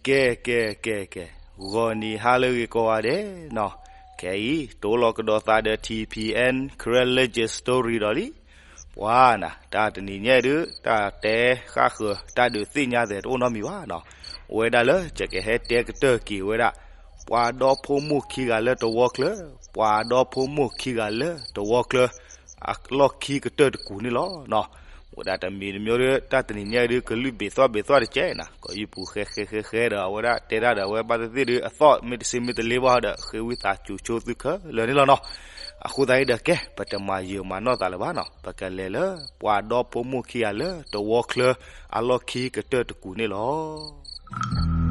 ကဲ ကဲ ကဲ ကဲ, ဂီၤနံၤဟါလၢအဂ့ၤကိးဂၤဒဲးနီၤ, ခဲအံၤ တိလီၤကဒီးသးဒီး ထံၣ်ဖံၣ်အဲၣ် Karen Legend Story ဒီးလံ. ပှၤနၤ တၢ်တနံၤညါဒုး တၢ်တဲဃၣ်ဃၢၤ တၢ်ဒုးသ့ၣ်ညါသဲးတအိၣ်နီတမံၤဘၣ်နီၤ, အိၣ်ဝဲဒၣ်လၢ ယကဟဲတဲကတၢၢ်က့ၤဝဲဒၣ် ပှၤဒီဖိမိၢ်ခံဂၤလၢတဝီချၢ, ပှၤဒီဖိမိၢ်ခံဂၤလၢတဝီချၢ အလီၢ်ခံကတၢၢ်တကူၣ်န့ၣ်လီၤနီၤ. အိၣ်ဒၣ်တမံၤတမံၤဒီး တၢ်တနံၤညါဒုး ကလုၢ်ဘ့ၣ်သွၣ်ဘ့ၣ်သွၣ်တကဲနီၤ, ကီၢ်ယုၢ်ပူၤဃဲဃဲဃဲဃဲဒီး အဝဲဒၣ်တဲတၢ်ဒီး အဝဲဘၣ်သ့ၣ်သ့ၣ်ဒုး အသီၣ်မ့ၢ်တဆံမ့ၢ်တလ့ဘၣ်ဒီး ဃ့ဝံသးစူၤဆိသုခဲလၢာ်န့ၣ်လီၤနီၤ. အဃိသတးအံၤဒီးကဲ ပတမၤယၢၤမၤနီၢ်သးလၢၤဘၣ်နီၤ, ပကလဲၤလၢ ပှၤဒီဖိမိၢ်ခံဂၤလၢတဝီချၢ အလီၢ်ခံကတၢၢ်တကူၣ်န့ၣ်လီၤ.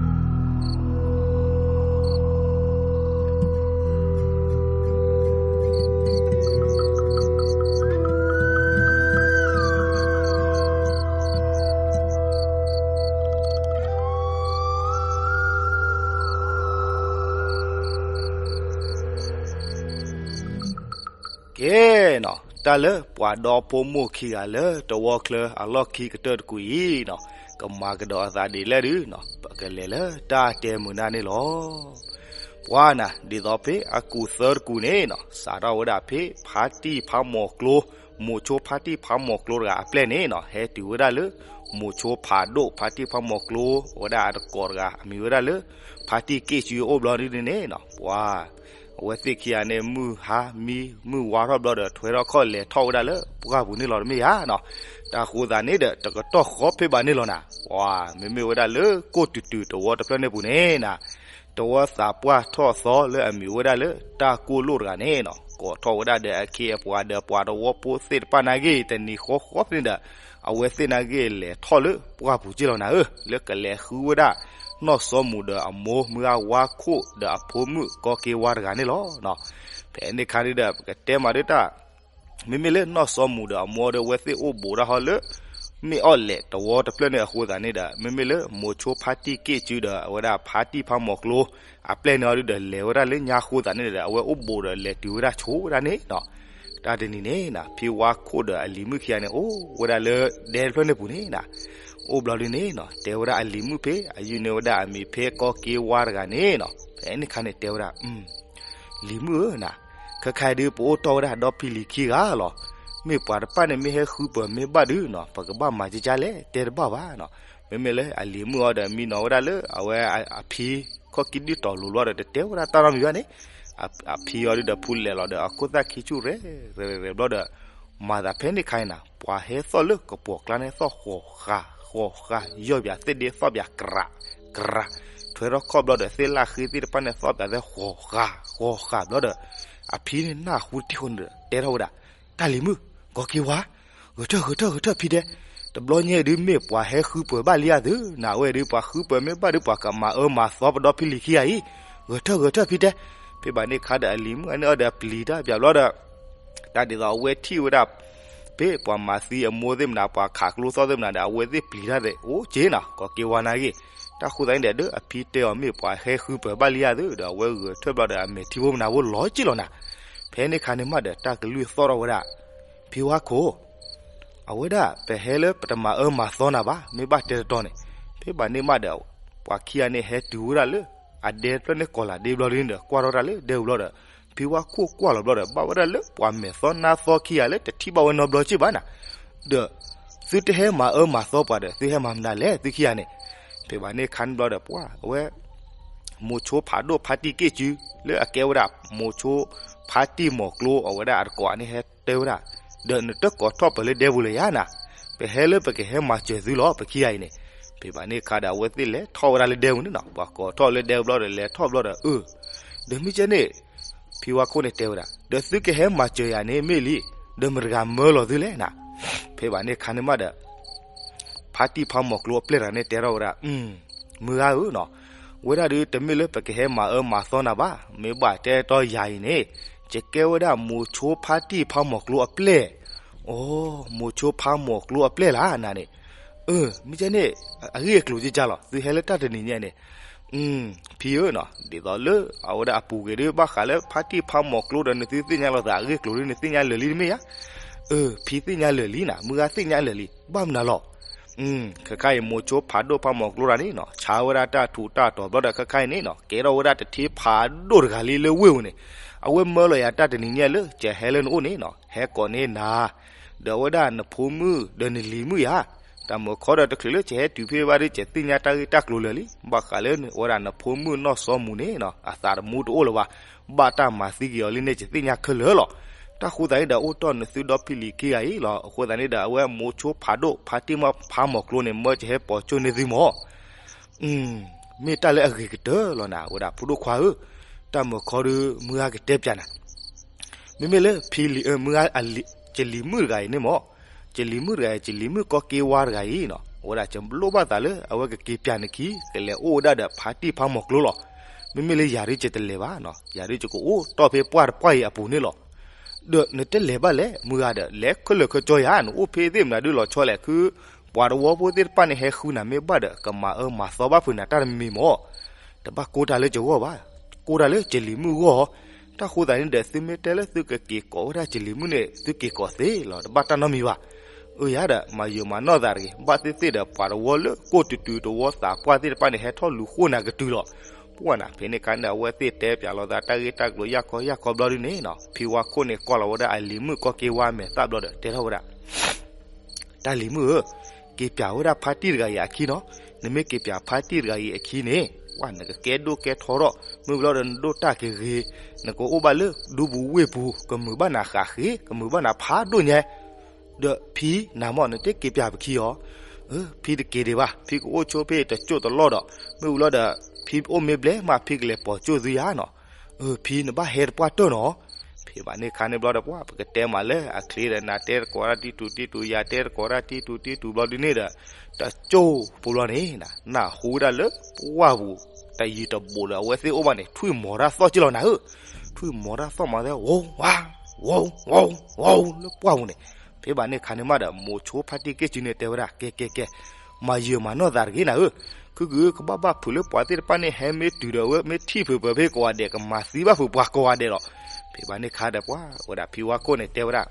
ကဲနီၤ, တၢ်လၢပှၤဒီဖိမိၢ်ခံဂၤလၢတဝီချၢအလီၢ်ခံကတၢၢ်တကူၣ်အံၤနီၤ, ကမၤကဒီးအသးဒ်လဲၣ်ဒုးနီၤ, ပကလဲၤလၢတၢ်တဲမုာ်နၢ်န့ၣ်လီၤ. ပှၤနၤ ဒ်သိးဖဲအကူၣ်သၢတကူၣ်န့ၣ်နီၤ, စးထီၣ်ဝဲဒၣ်ဖဲဖါတံၢ်ဖးမိၢ်ကျိ, မိၤဆိဖါတံၢ်ဖးမိၢ်ကျိတဂၤအပျဲၢ်န့ၣ်နီၤ, ဟဲတုၤဝဲဒၣ်လၢ မိၤဆိဖးဒိၣ်ဖါတံၢ်ဖးမိၢ်ကျိ အဝဲဒၣ်အတကိးတဂၤ အမံၤဝဲဒၣ်လၢ ဖါတံၢ်က့ၣ်စုအိၣ်ဘျီဒုန့ၣ်နီၤ, ပှၤ အဝဲသ့ၣ်ခံဂၤန့ၣ် မုၢ်ဟါမံ မုၢ်ဝါထီၣ်ဘျီဒီး ထွဲထီၣ်ခီၣ်လဲၤထီၣ်ဝဲဒၣ်လၢပှၢ်ပူၤန့ၣ်လီၤ တမ့ၢ်ဧါနီၤ. တၢ်ဃိသးန့ၣ်ဒီး တကတီၢ်ဃီဖဲဘၣ်န့ၣ်လီၤနၤ, ပှၤ မ့မ့ၢ်ဝဲဒၣ်လၢကိၣ်တုၤတုၤတဝီတဖျၢၣ်န့ၣ်ပူၤန့ၣ်နၤ, တဝီသးပှၢ်ထီၣ်သီလၢအမံၤဝဲဒၣ်လၢ တၢ်ကိၢ်လိၣ်တဂၤန့ၣ်နီၤ, ကိးထီၣ်ဝဲဒၣ်ဒီးအခ့အပှၤဒီးပှၤတဝီဖိသ့ၣ်တဖၣ်နာ်က့ၤ တနံၤဃီဃီဖဲန့ၣ်ဒီး အဝဲသ့ၣ်နာ်က့ၤလဲၤထီၣ်လၢပှၢ်ပူၤက့ၢ်လီၤနၤဧၢ, လၢကလဲၤဃုဝဲဒၣ် နီၢ်စီမူၤဒီးအမိၢ် မုၢ်ဂၤဝါခိၣ်ဒီးအဖိမုၣ်ကီက့ဝါတဂၤန့ၣ်လီၤ. ဖဲန့ၣ်ခါန့ၣ်ဒီး ပကတဲမးဒုးတၢ် မ့မ့ၢ်လၢနီၢ်စီမူၤဒီးအမိၢ်ဒီး အဝဲသ့ၣ်အိၣ်ဘူးဒၣ်ဟီလၢ မ့ၢ်အီၣ်လဲၣ်တဝီတဖျၢၣ်န့ၣ်အဃိသတးန့ၣ်ဒီး မ့မ့ၢ်လၢမိၤဆိဖါတံၢ်က့ၣ်စုဒီး အဝဲဒၣ်ဖါတံၢ်ဖးမိၢ်ကျိ အပျဲၢ်န့ၣ်အီၤဒုးဒီး လဲၤဝဲဒၣ်လၢညါအဃိသတးန့ၣ်ဒီး အဝဲအိၣ်ဘူးဒီးလဲၤတုၤဝဲဒၣ်ဆိဝဲဒၣ်န့ၣ်နီၤ. တၢ်တနံၤန့ၣ်နီၤ ဖံဝါခိၣ်ဒီးအလံၤမုၣ်ခံဂၤန့ၣ် အိၣ်ဝဲဒၣ်လၢဒဲတဖျၢၣ်န့ၣ်ပူၤန့ၣ်နီၤ. အိၣ်ဘျီဒုန့ၣ်နီၤ တဲဝဲဒၣ်အလံၤမုၣ်ဖဲ အယုၢ်န့ၢ်ဝဲဒၣ်အမံၤဖဲကီက့ဝါတဂၤန့ၣ်နီၤ. ဖဲန့ၣ်ခါန့ၣ်တဲဝဲဒၣ် လံၤမုၣ်ဧၢနီၤ, ခဲခါအံၤဒုး ပအိၣ်တီၢ်ဝဲဒၣ်ဒီဖံလံၤခံဂၤလီၤ. မ့ၢ်ပှၤတဖၣ်န့ၣ် မ့ၢ်ဟဲဃုပၢၤမ့ၢ်ဘၣ်ဒုးနီၤ ပကဘၣ်မၤကကလဲၣ် တဲတဘၣ်ဘၣ်နီၤ. မ့မ့ၢ်လၢအလံၤမုၣ်အီၤဒီး မံနီၤဝဲဒၣ်လၢအဝဲအဖံ ခီၣ်ကံဒုၣ်တီၤလိၤဘျီဒီး တတဲဝဲဒၣ်တၢ်နီတမံၤဘၣ်န့ၣ်, အဖံအီၤဒုးဒီး ဖူလဲၣ်လီၤဒီး အခိၣ်သၣ်ခံဆူၣ်ရဲၣ်ရဲၣ်ရဲၣ်ဘျီဒီး မၤသးဖဲန့ၣ်ခါအံၤနီၤ ပှၤဟဲသီၣ်လၢကပီၤကျါန့ၣ် သီၣ်ဃီၤဃာ်ဃီၤဃာ် ယီၢ်ပၠးသ့ၣ်ဒ့သီၣ်ပၠး ကြး ကြး, ထွဲထီၣ်ခီၣ်ဘျီဒီး သ့ၣ်လၣ်ဃ့သ့ၣ်တဖၣ်န့ၣ် သီၣ်ပၠးသ့ၣ်ဃီၤဃာ်ဃီၤဃာ်ဘျီဒီး အဖံန့ၣ်နၢ်ဟူတထံၣ်ဃီန့ၣ်ဒီး တဲထီၣ်ဝဲဒၣ် တၢ်လံၤမုၣ် ကီက့ဝါ, ဂဲၤထၢၣ်ဂဲၤထၢၣ်ဂဲၤထၢၣ်ဖံတဲ, တဘျီညါအံၤဒုး မ့ၢ်ပှၤဟဲဃုပၢၤဘၣ်လံဧါသု, နဝဲဒုး ပှၤဃုပၢၤမ့ၢ်ဘၣ်ဒုး ပှၤကမၤအၢမၤသီပဒီဖံလံၤခံဂၤအံၤ, ဂဲၤထၢၣ်ဂဲၤထၢၣ်ဖံတဲ. ဖဲဘၣ်န့ၣ်ခါဒီးအလံၤမုၣ်အန့ၣ်အီၤဒီးပျံၤတၢ်ပၠးဘျီဒီး တၢ်ဒ်သိးအဝဲထံၣ်ဝဲဒၣ် ဖဲပှၤမၤသံအမိၢ်သ့ၣ်မနၤ ပှၤခးကျိသီၣ်သ့ၣ်မနၤဒီး အဝဲသ့ၣ်ပျံၤတၢ်ဒီး အိၣ်က့နီၤ ကီက့ဝါနာ်ဂ့ၤ. တၢ်ဃိသတးန့ၣ်ဒီး အဖံတဲအီၤ မ့ၢ်ပှၤဟဲဃုပၢၤဘၣ်လံဧါသုဒီး အဝဲဂဲၤထၢၣ်ဘျီဒီး အမဲာ်ထံဖိမနၤဖိလီၤက့လီၤနၤ. ဖဲန့ၣ်ခါန့ၣ်မးဒီး တၢ်ကလုၢ်သီၣ်ထီၣ်ဝဲဒၣ် ဖံဝါခိၣ် အဝဲဒၣ် ပဟဲလၢပတမၤအၢမၤသီနၤဘၣ် မ့ၢ်ဘၣ်တဲတတီၤန့ၣ်. ဖဲဘၣ်န့ၣ်မးဒီး ပှၤခံဂၤန့ၣ် ဟဲတုၤဝဲဒၣ်လၢ အဒဲတဖျၢၣ်န့ၣ်ကိးလးဒ့ဘျီဒုန့ၣ်ဒီး ကွၢ်ထီၣ်တၢ်လၢဒဲပူၤဘျီဒီး ဖံဝါခိၣ်ကွၢ်လီၤဘျီဒီး ဘၣ်ဝဲဒၣ်လၢပှၤမဲာ်သီနါသီခံဂၤလၢ တထံၣ်ဘၣ်ဝဲနီတဘျီက့ဘၣ်နၤ. ဒီး သုတဟဲမၤအၢမၤသီပှၤဒီး သုဟဲမၤမနုၤလဲၣ် သုခံဂၤန့ၣ်. ဖဲဘၣ်န့ၣ်ခါန့ၣ်ဘျီဒီး ပှၤအဝဲ မိၤဆိဖးဒိၣ်ဖါတံၢ်က့ၣ်စု လၢအကဲဝဲဒၣ် မိၤဆိဖါတံၢ်မိၤကျိ အဝဲဒၣ်အတကိးန့ၣ် ဟဲတဲဝဲဒၣ် ဒီးနတကိးထီၣ်ပၢၤလၢဒဲပူၤလၢၤယါနၤ, ပဟဲလၢပကဟဲမၤစၢၤသုလီၤ ပခံဂၤအံၤန့ၣ်. ဖဲဘၣ်န့ၣ်ခါဒီး အဝဲသ့ၣ်လဲၤထီၣ်ဝဲဒၣ်လၢဒဲပူၤန့ၣ်နီၤ, ပှၤကိးထီၣ်လၢဒဲပူၤဘျီဒီး လဲၤထီၣ်ဘျီဒီး အၢ ဒီးမ့ၢ်ကဲန့ၣ် ဖံဝါခိၣ်န့ၣ်တဲဝဲဒၣ် ဒီးသုကဟဲမၤစၢၤယၤန့ၣ်မ့ၢ်လံ, ဒီးမတၤတဂၤမၢလီၤသုလဲၣ်နၤ. ဖဲဘၣ်န့ၣ်ခါန့ၣ်မးဒီး ဖါတံၢ်ဖးမိၤကျိအပျဲၢ်တဂၤန့ၣ်တဲထီၣ်ဝဲဒၣ် မုၢ်ဂၤဧၢနီၤ, ဝဲဒၣ်ဒုး တမ့ၢ်လၢပကဟဲမၤအၢမၤသီနၤဘၣ်, မ့ၢ်ဘၣ်တဲတီယၤအံၤန့ၣ် ယကဲဝဲဒၣ်မိၤဆိဖါတံၢ်ဖးမိၤကျိအပျဲၢ်. အိ မိၤဆိဖးမိၤကျိအပျဲၢ်လၢနၤန့ၣ်. အၢ မ့ၢ်ကဲန့ၣ် အဂ့ၢ်အကျိၤကကလီၤ သုဟဲလၢတၢ်တနံၤညါန့ၣ် ဖံဧၢနီၤ, ဒ်သိးလၢအဝဲဒၣ်အပူၤကွံာ်ဒုး ဘၣ်ဃးလၢဖါတံၢ်ဖးမိၤကျိဒီး နသုသ့ၣ်ညါလိာ်သးအဂ့ၢ်အကျိၤဒုး နသ့ၣ်ညါလၢာ်လံတမ့ၢ်ဧါ. အၢ ဖံသ့ၣ်ညါလၢာ်လံနၤ, မုၢ်ဂၤသ့ၣ်ညါလၢာ်လံ, ဘၣ်မနုၤလီၤ. ခဲခါအံၤ မိၤဆိဖးဒိၣ်ဖးမီၤကျိတဂၤန့ၣ်နီၤ ဆါဝဲဒၣ်တၢ်ထူးတၢ်တီၤဘျီဒီး ခဲခါအံၤန့ၣ်နီၤ ကဲထီၣ်ဝဲဒၣ်တထ့ဖးဒိၣ်တဂၤလံလၢဝ့ၢ်ပူၤန့ၣ်, အဝဲမၢလီၤယၤတၢ်တနံၤညါလၢ ယဟဲလၢနအိၣ်န့ၣ်နီၤ ဟဲကိးန့ၢ်နၤ ဒီးအဝဲဒၣ်နဖိမုၣ်ဒီးနလံၤမုၣ်ယၤ, တၢ်မုာ်ခီဒီးတချုးလၢယဟဲတုၤဖဲဘၣ်ဒီး ယသ့ၣ်ညါတၢ်ဂ့ၢ်တၢ်ကျိၤလၢာ်လံ, ဘၣ်ဃးလၢအဝဲဒၣ်နဖိမုၣ်နီၢ်စီမူၤန့ၣ်နီၤ အသးတမူတအိၣ်လၢၤဘၣ်, ဘၣ်တၢ်မၤသံက့ၤအီၤလံန့ၣ် ယသ့ၣ်ညါခဲလၢာ်လီၤ. တၢ်ဃိသတးန့ၣ်ဒီး အိၣ်တီၢ်နသုဒီဖံလံၤခံဂၤအံၤလီၤ. အဃိသတးန့ၣ်ဒီး အဝဲမိၤဆိဖးဒိၣ်ဖးတံၢ်ဖးမီၤကျိန့ၣ် မၢယဟဲပိာ်ကၠိန့ၢ်သုမီၤ မ့ၢ်တၢ်လၢအဂ့ၤကတၢၢ်လီၤနၤ ဝဲဒၣ်ဖိဒိၣ်ခွါဧၢ, တၢ်မုာ်ခီဒီးမုၢ်ဂၤကတဲပၠးနၤ, မ့မ့ၢ်လၢဖံလံၤ မုၢ်ဂၤ ကလံၤမုၣ်တဂၤအံၤန့ၣ်မီၤ, ကလံၤမုၣ်တဂၤအံၤ ကလံၤမုၣ်ကီက့ဝါတဂၤအံၤနီၤ အဝဲဒၣ်ယလိၣ်ဘၣ်သးလၢ အဝဲကက့ၤပၠးနခံကလဲၤအိၣ်ဝဲဒၣ်ဒီးဖါတံၢ်ဖါမီၤကျိလီၤ. မ့မ့ၢ်လၢယၤဒုးယတလဲၤဘၣ်နီၤ ယၤဒုးယကအိၣ်တီၢ်ဖဲပှၢ်တပှၢ်အံၤအပူၤန့ၣ်လီၤ. ဒီးနတလဲၤဘၣ်လဲၣ် မုၢ်ဂၤဒီး လဲၤခဲလၢာ်ခဲကၠီယၤ နအိၣ်ဖဲသ့ၣ်မနုၤဒုးလီၤဆီလဲၣ် ခု ပှၤတဝီဖိသ့ၣ်တဖၣ်န့ၣ် ဟဲဃုနၤမ့ၢ်ဘၣ်ဒီး ကမၤအၢမၤသီဘၣ်ဖုးနၤတၢ်တမံၤမီၤ, တဘၣ်ကိးတၢ်လၢယဂီၢ်ဘၣ်, ကိးတၢ်လၢကလံၤမုၣ်ဂီၢ်, တၢ်ဃိသတးန့ၣ်ဒီး သုမ့ၢ်တဲလၢသုကက့ၤကိးဝဲဒၣ်ကလံၤမုၣ်န့ၣ် သုက့ၤကိးသ့လီၤ တဘၣ်တၢ်နီတမံၤဘၣ်. အၢယၤဒီး မၤယၢၤမၤနီၢ်သးတဂ့ၤ ဘၣ်သ့ၣ်သ့ၣ်ဒီး ပှၤတဝီလၢကိးတုၤတုၤတဝီသးပှၢ်သ့ၣ်တဖၣ်န့ၣ် ဟဲထီၣ်လူၤဃိနၤကတုၤလီၤ. ပှၢ်နၤ ဖဲန့ၣ်အခါန့ၣ်ဒီး အဝဲသ့ၣ်တဲပၠးလိာ်သးတၢ်ဂ့ၢ်တၢ်ကျိၤယၢ်ခီယၢ်ခီဘျီဒုန့ၣ်နီၤ ဖံဝါခိၣ်န့ၣ် ကွၢ်လီၤဝဲဒၣ်အလံၤမုၣ်ကီက့ဝါအမဲာ်သၣ်ဘျီဒီး တဲထီၣ်ဝဲဒၣ် တၢ်လံၤမုၣ်ဧၢ, က့ၤပၠးဝဲဒၣ်ဖါတံၢ်တဂၤအံၤအခံနီၤ, နမ့ၢ်က့ၤပၠးဖါတံၢ်တဂၤအံၤအခံန့ၣ် ပှၢ်နကကဲဒိၣ်ကဲထီထီၣ် မ့ၢ်ဘျီဒီးနဒိၣ်တၢ်ကဂ့ၤ, နကအိၣ်ဘၣ်လၢဒူပူၤဝ့ၢ်ပူၤ ကမုာ်ဘၣ်နၤဃးဃ့ ကမုာ်ဘၣ်နၤဖးဒိၣ်ညါ ဒီးဖံနၤမီၢ် နတက့ၤပၠးပခံအီၤ, ဖံတက့ၤဒံးဘၣ် ဖံကအိၣ်ဆိဖဲတကၠိၢ်တလီၢ်ဒီး မ့ၢ်ဝံၤလီၤဒီး ဖံအိၣ်မ့ၢ်ဘျဲၣ်မး ဖံကလဲၤပိာ်ကၠိၣ်သုယၤနီၤ, ဖံနဘၣ်ဟဲတပှၢ်တၢၢ်နီၤ, ဖဲဘၣ်န့ၣ်ခါန့ၣ်ဘျီဒီး ပှၢ်ပကတဲမးလၢအချ့ဒီး နၤတဲတကိးတၢ်တံတူာ်တံတူာ် ယၤတဲတကိးတၢ်တံတူာ်တံတူာ်ဘျီဒုန့ၣ်ဒီး တကၠိၢ်ဖိဘျီန့ၣ် နၢ်ဟူဝဲဒၣ်လၢပှၢ်ပူၤ တယံၤတဘူးဒီး အဝဲသ့ၣ်အိၣ်ဘၣ်န့ၣ် ထွံၣ်မီၤတၢ်သီၣ်က့လီၤနၤဧၢ, ထွံၣ်မီၤတၢ်သီၣ်မၤသဲ ဝီၤဝါ ဝီၤဝီၤဝီၤ လၢပှၢ်ပူၤန့ၣ်, ဖဲဘၣ်န့ၣ်ခါန့ၣ်မးဒီး မိၤဆိဖါတံၢ်က့ၢ်စုန့ၣ်တဲဝဲဒၣ် ကဲကဲကဲ, မၤယၢၤမၤနီၢ်သးတဂ့ၤနၤဧၢ, ခုကကဘၣ်ဘၣ်ဖုးလၢပှၤသ့ၣ်တဖၣ်န့ၣ် ဟဲမ့ၢ်တုၤဒီးအဝဲမ့ၢ်ထံၣ်ဖုးပှၤဖဲကိးဂၤဒဲး ကမၤသံဘၣ်ဖုးပှၤကိးဂၤဒဲးလီၤ. ဖဲဘၣ်န့ၣ်ခါဒီးပှၢ်ဝဲဒၣ်ဖံဝါခိၣ်န့ၣ်တဲဝဲဒၣ်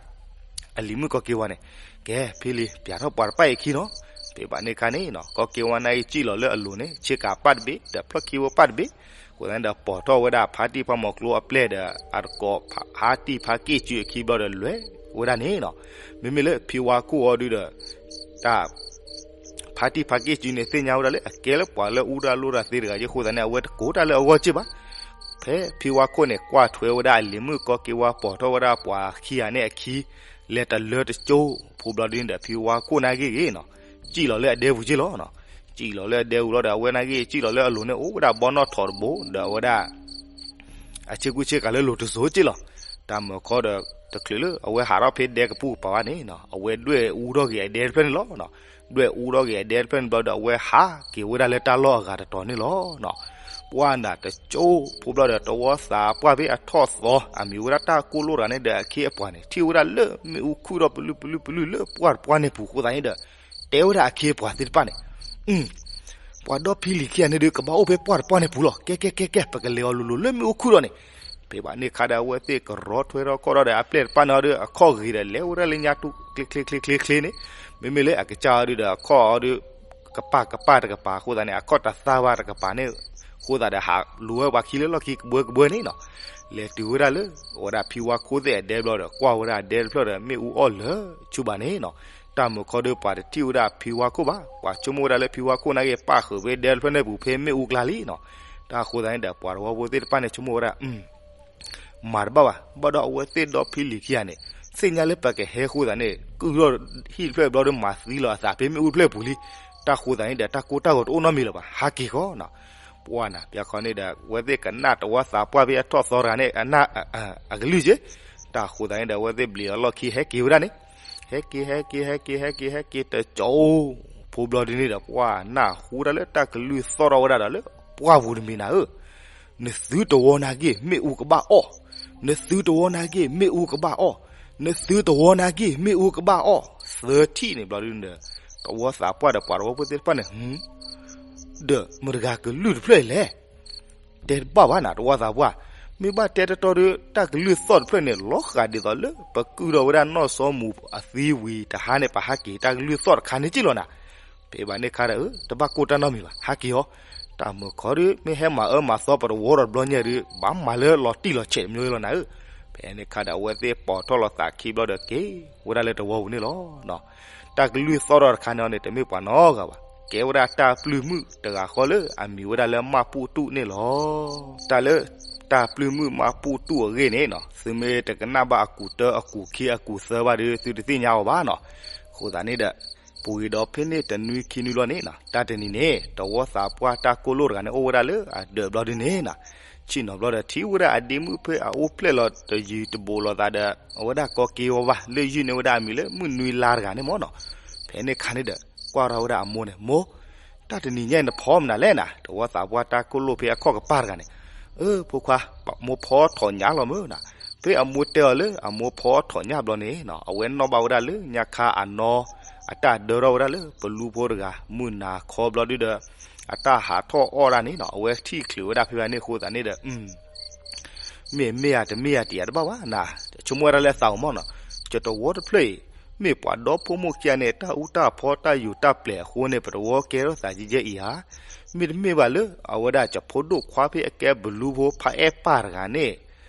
အလံၤမုၣ်ကီက့ဝါန့ၣ်, ကဲ ဖံလံၤ ပၠးထီၣ်ပှၤတပၢ်အံၤအခံနီၤ, ဖဲဘၣ်န့ၣ်ခါန့ၣ်နီၤ ကီက့ဝါန့ၣ်အံၤ စံၣ်လီၤလၢအလိၤန့ၣ် ဆ့ကၤပၢ်တဘ့ၣ် ဒီးဖျီၣ်ခံဖိပၢ်တဘ့ၣ်, အဃိသတးန့ၣ်ဒီး ပိာ်ထီၣ်ဝဲဒၣ်ဖါတံၢ်ဖါမီၤကျိအပျဲၢ်ဒီး အတကိးဖါတံၢ်ဖါက့ၢ်စုအခံဘျီဒီး လဲၤဝဲဒၣ်န့ၣ်နီၤ, မ့မ့ၢ်လၢဖံဝါခိၣ်အီၤဒုဒီး တၢ် ဖါတံၢ်ဖါက့ၢ်စုန့ၣ် သ့ၣ်ညါဝဲဒၣ်လၢအကဲလၢပှၤလၢအူတၢ်လိၣ်တၢ်သ့တဂၤအဃိသတးန့ၣ် အဝဲတကိးတၢ်လၢအဂီၢ်စ့ၢ်ဘၣ်. ဖဲဖံဝါခိၣ်န့ၣ် ကွၢ်ထွဲဝဲဒၣ်အလံၤမုၣ်ကီက့ဝါ ပိာ်ထီၣ်ဝဲဒၣ်ပှၤခံဂၤန့ၣ်အခံ လဲၤတလၢတကၠိၢ်ဖိဘျီဒုန့ၣ်ဒီး ဖံဝါခိၣ်န့ၣ်ဂ့ၤဂ့ၤနီၤ စံၣ်လီၤလၢအဒဲပူၤက့လီၤ. စံၣ်လီၤလၢအဒဲပူၤလီၤဒီး အဝဲန့ၣ်ဂ့ၤ စံၣ်လီၤလၢအလိၤန့ၣ် အိၣ်ဝဲဒၣ်ဘီနီၣ်ထိးတဘိ ဒီးအဝဲဒၣ် အဆ့ကူဆ့ကၤလၢလိၤတစိၤက့လီၤ. တၢ်မုာ်ခီဒီး တချုးလၢအဝဲဟးထီၣ်ဖဲဒဲကပူၤကပၤဘၣ်န့ၣ် အဝဲဒွဲၣ်အူထီၣ်က့ၤအဒဲတဖျၢၣ်န့ၣ်လီၤ. ဒွဲၣ်အူထီၣ်က့ၤအဒဲတဖျၢၣ်န့ၣ်ဘျီဒီး အဝဲဟးက့ၤဝဲဒၣ်လၢတၢ်လီၢ်အဂၤတတီၤန့ၣ်လီၤ. ပှၢ်နၤတကၠိၢ်ဖိဘျီဒီး တဝီသးပှၢ်ဖဲအထီၣ်သီ အမံၤဝဲဒၣ်တၢ်ကိၢ်လိၣ်တဂၤန့ၣ်ဒီး အခ့အပှၤန့ၣ် ထံၣ်ဝဲဒၣ်လၢမ့ၣ်အူခုၣ်ထီၣ်ပလုၢ်ပလုၢ်ပလုၢ်လၢပှၢ်တပှၢ်န့ၣ်ပူၤအဃိသတးန့ၣ်ဒီး တဲဝဲဒၣ်အခ့အပှၤသ့ၣ်တဖၣ်န့ၣ် ပှၤဒီဖံလံၤခံဂၤန့ၣ်ဒီး ကဘၣ်အိၣ်ဖဲပှၢ်တပှၢ်န့ၣ်ပူၤလီၤ. ကဲကဲကဲကဲ ပကလဲၤအီၤလိၤလိၤလၢမ့ၣ်အူခုၣ်ထီၣ်န့ၣ်. ဖဲဘၣ်န့ၣ်ခါဒီး အဝဲသ့ၣ်ကရီထွဲထီၣ်ခီၣ်ထီၣ်ဒီး အပျဲၢ်တပၢ်န့ၣ်အီၤဒီး အခီၣ်ဂ့ၤဒီး လဲၤဝဲဒၣ်လၢညါတူၢ်ချ့ချ့ချ့ချ့ချ့န့ၣ်, မ့မ့ၢ်လၢအကစၢ်အီၤဒုဒီး အခီၣ်အီၤဒု ကပၢ်ကပၢ်တကပၤအဃိသတးန့ၣ် အခီၣ်တသၣ်ဘၣ်တကပၤန့ၣ် အဃိသတးဒီး ဟးလူၤဝဲပှၤခံလၢလီၢ်ခံကဘှၢကဘှၢန့ၣ်နီၤ. လဲၤတုၤဝဲဒၣ်လၢ ဝဲဒၣ်ဖံဝါခိၣ်သ့ၣ်အဒဲဘျီဒီး ကွၢ်ဝဲဒၣ်အဒဲတဖျၢၣ်ဒီး မ့ၣ်အူအီၣ်လၢာ်ဆူဘၣ်န့ၣ်နီၤ. တၢ်မုာ်ခီဒီးပှၤတထံၣ်ဝဲဒၣ်ဖံဝါခိၣ်ဘၣ်, ပှၤဆိကမိၣ်ဝဲဒၣ်လၢဖံဝါခိၣ်န့ၣ်ဂ့ၤ ပၣ်ဃုာ်ဖဲဒဲတဖျၢၣ်န့ၣ်ပူၤဖဲမ့ၣ်အူကျါလံနီၤ. တၢ်အဃိသတးန့ၣ်ဒီး ပှၤတဝီဖိသ့ၣ်တဖၣ်န့ၣ်ဆိကမိၣ်ဝဲဒၣ် မၤတဘၣ်ဘၣ်, ဘၣ်ဒီးအဝဲသ့ၣ်ဒီဖံလံၤခံဂၤန့ၣ် သ့ၣ်ညါလၢပကဟဲအဃိသတးန့ၣ် ကုၢ်ထီၣ်ဟံၣ်တဖျၢၣ်ဘျီဒီး မၤသံလီၤအသးဖဲမ့ၣ်အူတဖျၢၣ်ပူၤလံ. တၢ်ဃိသတးန့ၣ်ဒီး တၢ်ကိၢ်တၢ်ဂီၤတအိၣ်နီတမံၤလၢၤဘၣ်, ဟးက့ၤဃီနီၤ. ပှၢ်နၤ ပျၢ်ခီန့ၣ်ဒီး အဝဲသ့ၣ်ကနၣ်တဝီသးပှၢ်ဖဲအထီၣ်သီတဂၤန့ၣ် အနၢ်အကလုၢ်က့. တၢ်ဃိသတးန့ၣ်ဒီး အဝဲသ့ၣ်ဘျံးအလီၢ်ခံဟဲက့ၤဝဲဒၣ်န့ၣ်, ဟဲက့ၤ ဟဲက့ၤ ဟဲက့ၤ ဟဲက့ၤ ဟဲက့ၤတကၠိၢ်ဖိဘျီဒုန့ၣ်ဒီး ပှၢ်နၢ်ဟူတၢ်လၢတၢ်ကလုၢ်သီၣ်ထီၣ်ဝဲဒၣ်ဒီးလၢပှၢ်ပူၤတမံၤနၤဧၢ နသုတဝီန့ၣ်ဂ့ၤ မ့ၣ်အူကဘၣ်အီၣ်, နသုတဝီန့ၣ်ဂ့ၤ မ့ၣ်အူကဘၣ်အီၣ်, နသုတဝီန့ၣ်ဂ့ၤ မ့ၣ်အူကဘၣ်အီၣ်, သၢထံၣ်န့ၣ်ဘျီဒုန့ၣ်ဒီး တဝီသးပှၢ်ဒီးပှၤတဝီဖိသ့ၣ်တဖၣ်န့ၣ် ဒီးမတၤတဂၤကလုၢ်တဖျၢၣ်အံၤလဲၣ်. တဲတဘၣ်ဘၣ်နၤ တဝီသးပှၢ်, မ့ၢ်ဘၣ်တဲတတီဒီး တၢ်ကလုၢ်သီၣ်တဖျၢၣ်န့ၣ် လီၤဃာ်ဒ်သိးလၢပကုၢ်ထီၣ်ဝဲဒၣ်နီၢ်စီမူၤအသံဝံၤ တဟါန့ၣ် ပဟးက့ၤတၢ်ကလုၢ်သီၣ်တခါန့ၣ်က့လီၤနၤ. ဖဲဘၣ်န့ၣ်ခါဒီး တဘၣ်ကိၢ်တၢ်နီတမံၤဘၣ်, ဟဲက့ၤအီၤ, တၢ်မုာ်ခီဒီး မ့ၢ်ဟဲမၤအၢမၤသီပတဝီဒီးတဘျီညါဒီး ဘၣ်မၤလၢလီၤတံၢ်လီၤဆဲးတမံၤလီၤနၤဧၢ. ဖဲန့ၣ်ခါဒီး အဝဲသ့ၣ်ပိာ်ထီၣ်လီၤသးခံဘျီဒီး က့ၤဝဲဒၣ်လၢတဝီပူၤန့ၣ်လီၤ. တၢ်ကလုၢ်သီၣ်ထီၣ်တခါန့ၣ်အီၤန့ၣ် တမ့ၢ်ပှၤနီတဂၤဘၣ်, ကဲဝဲဒၣ်တၢ်ပျုၢ်မုၣ်တဂၤဃီလၢအမံၤဝဲဒၣ်လၢမၢ်ပူၣ်တူၣ်န့ၣ်လီၤ. တၢ်လၢ တၢ်ပျုၢ်မုၣ်မၢ်ပူၣ်တူၣ်အဂ့ၢ်န့ၣ်နီၤ သုမ့ၢ်တကနၣ်ဘၣ်အကူာ်တၢ အကူာ်ခံ အကူာ်သၢဘၣ်ဒီး သုတသ့ၣ်ညါအီၤဘၣ်နီၤ. အဃိသတးန့ၣ်ဒီး ပူၤကွံာ်ဒီးဖဲန့ၣ်တနွံခံနွံဘျီန့ၣ်နီၤ တၢ်တနံၤန့ၣ် တဝီသးပှၢ်တၢ်ကိၢ်လိၣ်တဂၤန့ၣ် အိၣ်ဝဲဒၣ်လၢအဒၢးဘျီဒုန့ၣ်နီၤ, ဆ့ၣ်နီၤဘျီဒီး ထံၣ်ဝဲဒၣ်အဒ့မုၣ်ဖဲအအိၣ်ဖျဲၣ်လီၤတယုၢ်တဘိးလိာ်သးဒီး အဝဲဒၣ်ကိးက့ၤဝဲဘၣ် လၢယုၢ်န့ၢ်ဝဲဒၣ်အမံၤလၢမုၢ်နွံလါတဂၤန့ၣ်မ့ၢ်နီၤ. ဖဲန့ၣ်ခါန့ၣ်ဒီး ကွၢ်ထီၣ်ဝဲဒၣ်အမိၢ်န့ၣ် မိၢ် တၢ်တနံၤညါအံၤနဖီမနုၤလဲၣ်နၤ, တဝီသးပှၢ်တၢ်ကိၢ်လိၣ်ဖဲအခီၣ်ကပၤတဂၤန့ၣ်, အၢ ဖိခွါ, မိၢ်ဖီထီၣ်ညၣ်လီၤမ့ၢ်နၤ. ဖဲအမိၢ်တဲအီၤလၢအမိၢ်ဖီထီၣ်ညၣ်ဘျီန့ၣ်နီၤ အဝဲနီၣ်ဘၣ်ဝဲဒၣ်လၢညါခါအနီၢ် အတၢ်ဒၢထီၣ်ဝဲဒၣ်လၢပလူဖိတဂၤ မုၢ်နၤခီဘျီဒုဒီး အတၢ်ဟးထီၣ်အီၣ်ဒၣ်န့ၣ်နီၤ အဝဲထံၣ်ချုးဝဲဒၣ်ဖဲဘၣ်န့ၣ်အဃိသတးန့ၣ်ဒီး မ့ၢ်မ့ၢ်ဧါတမ့ၢ်ဧါတယာ်တဘၣ်ဘၣ်နၤ, ဆိကမိၣ်ဝဲဒၣ်လၢသးဧိၤမ့ၢ်နီၤ, ယတဝီတဖျၢၣ်အံၤ မ့ၢ်ပှၤဒီဖိမိၢ်ခံဂၤန့ၣ် တၢ်အူတၢ်ဖီတၢ်ယိာ်တၢ်ပျဲၤအဃိန့ၣ် ပတဝီကဲထီၣ်သးကဲကဲအံၤဧါ, မ့တမ့ၢ်ဘၣ်လၢ အဝဲဒၣ်ယဖိဒိၣ်ခွါဖဲအကဲဘလူဖိဖးအဲၣ်ပၢ်တဂၤန့ၣ်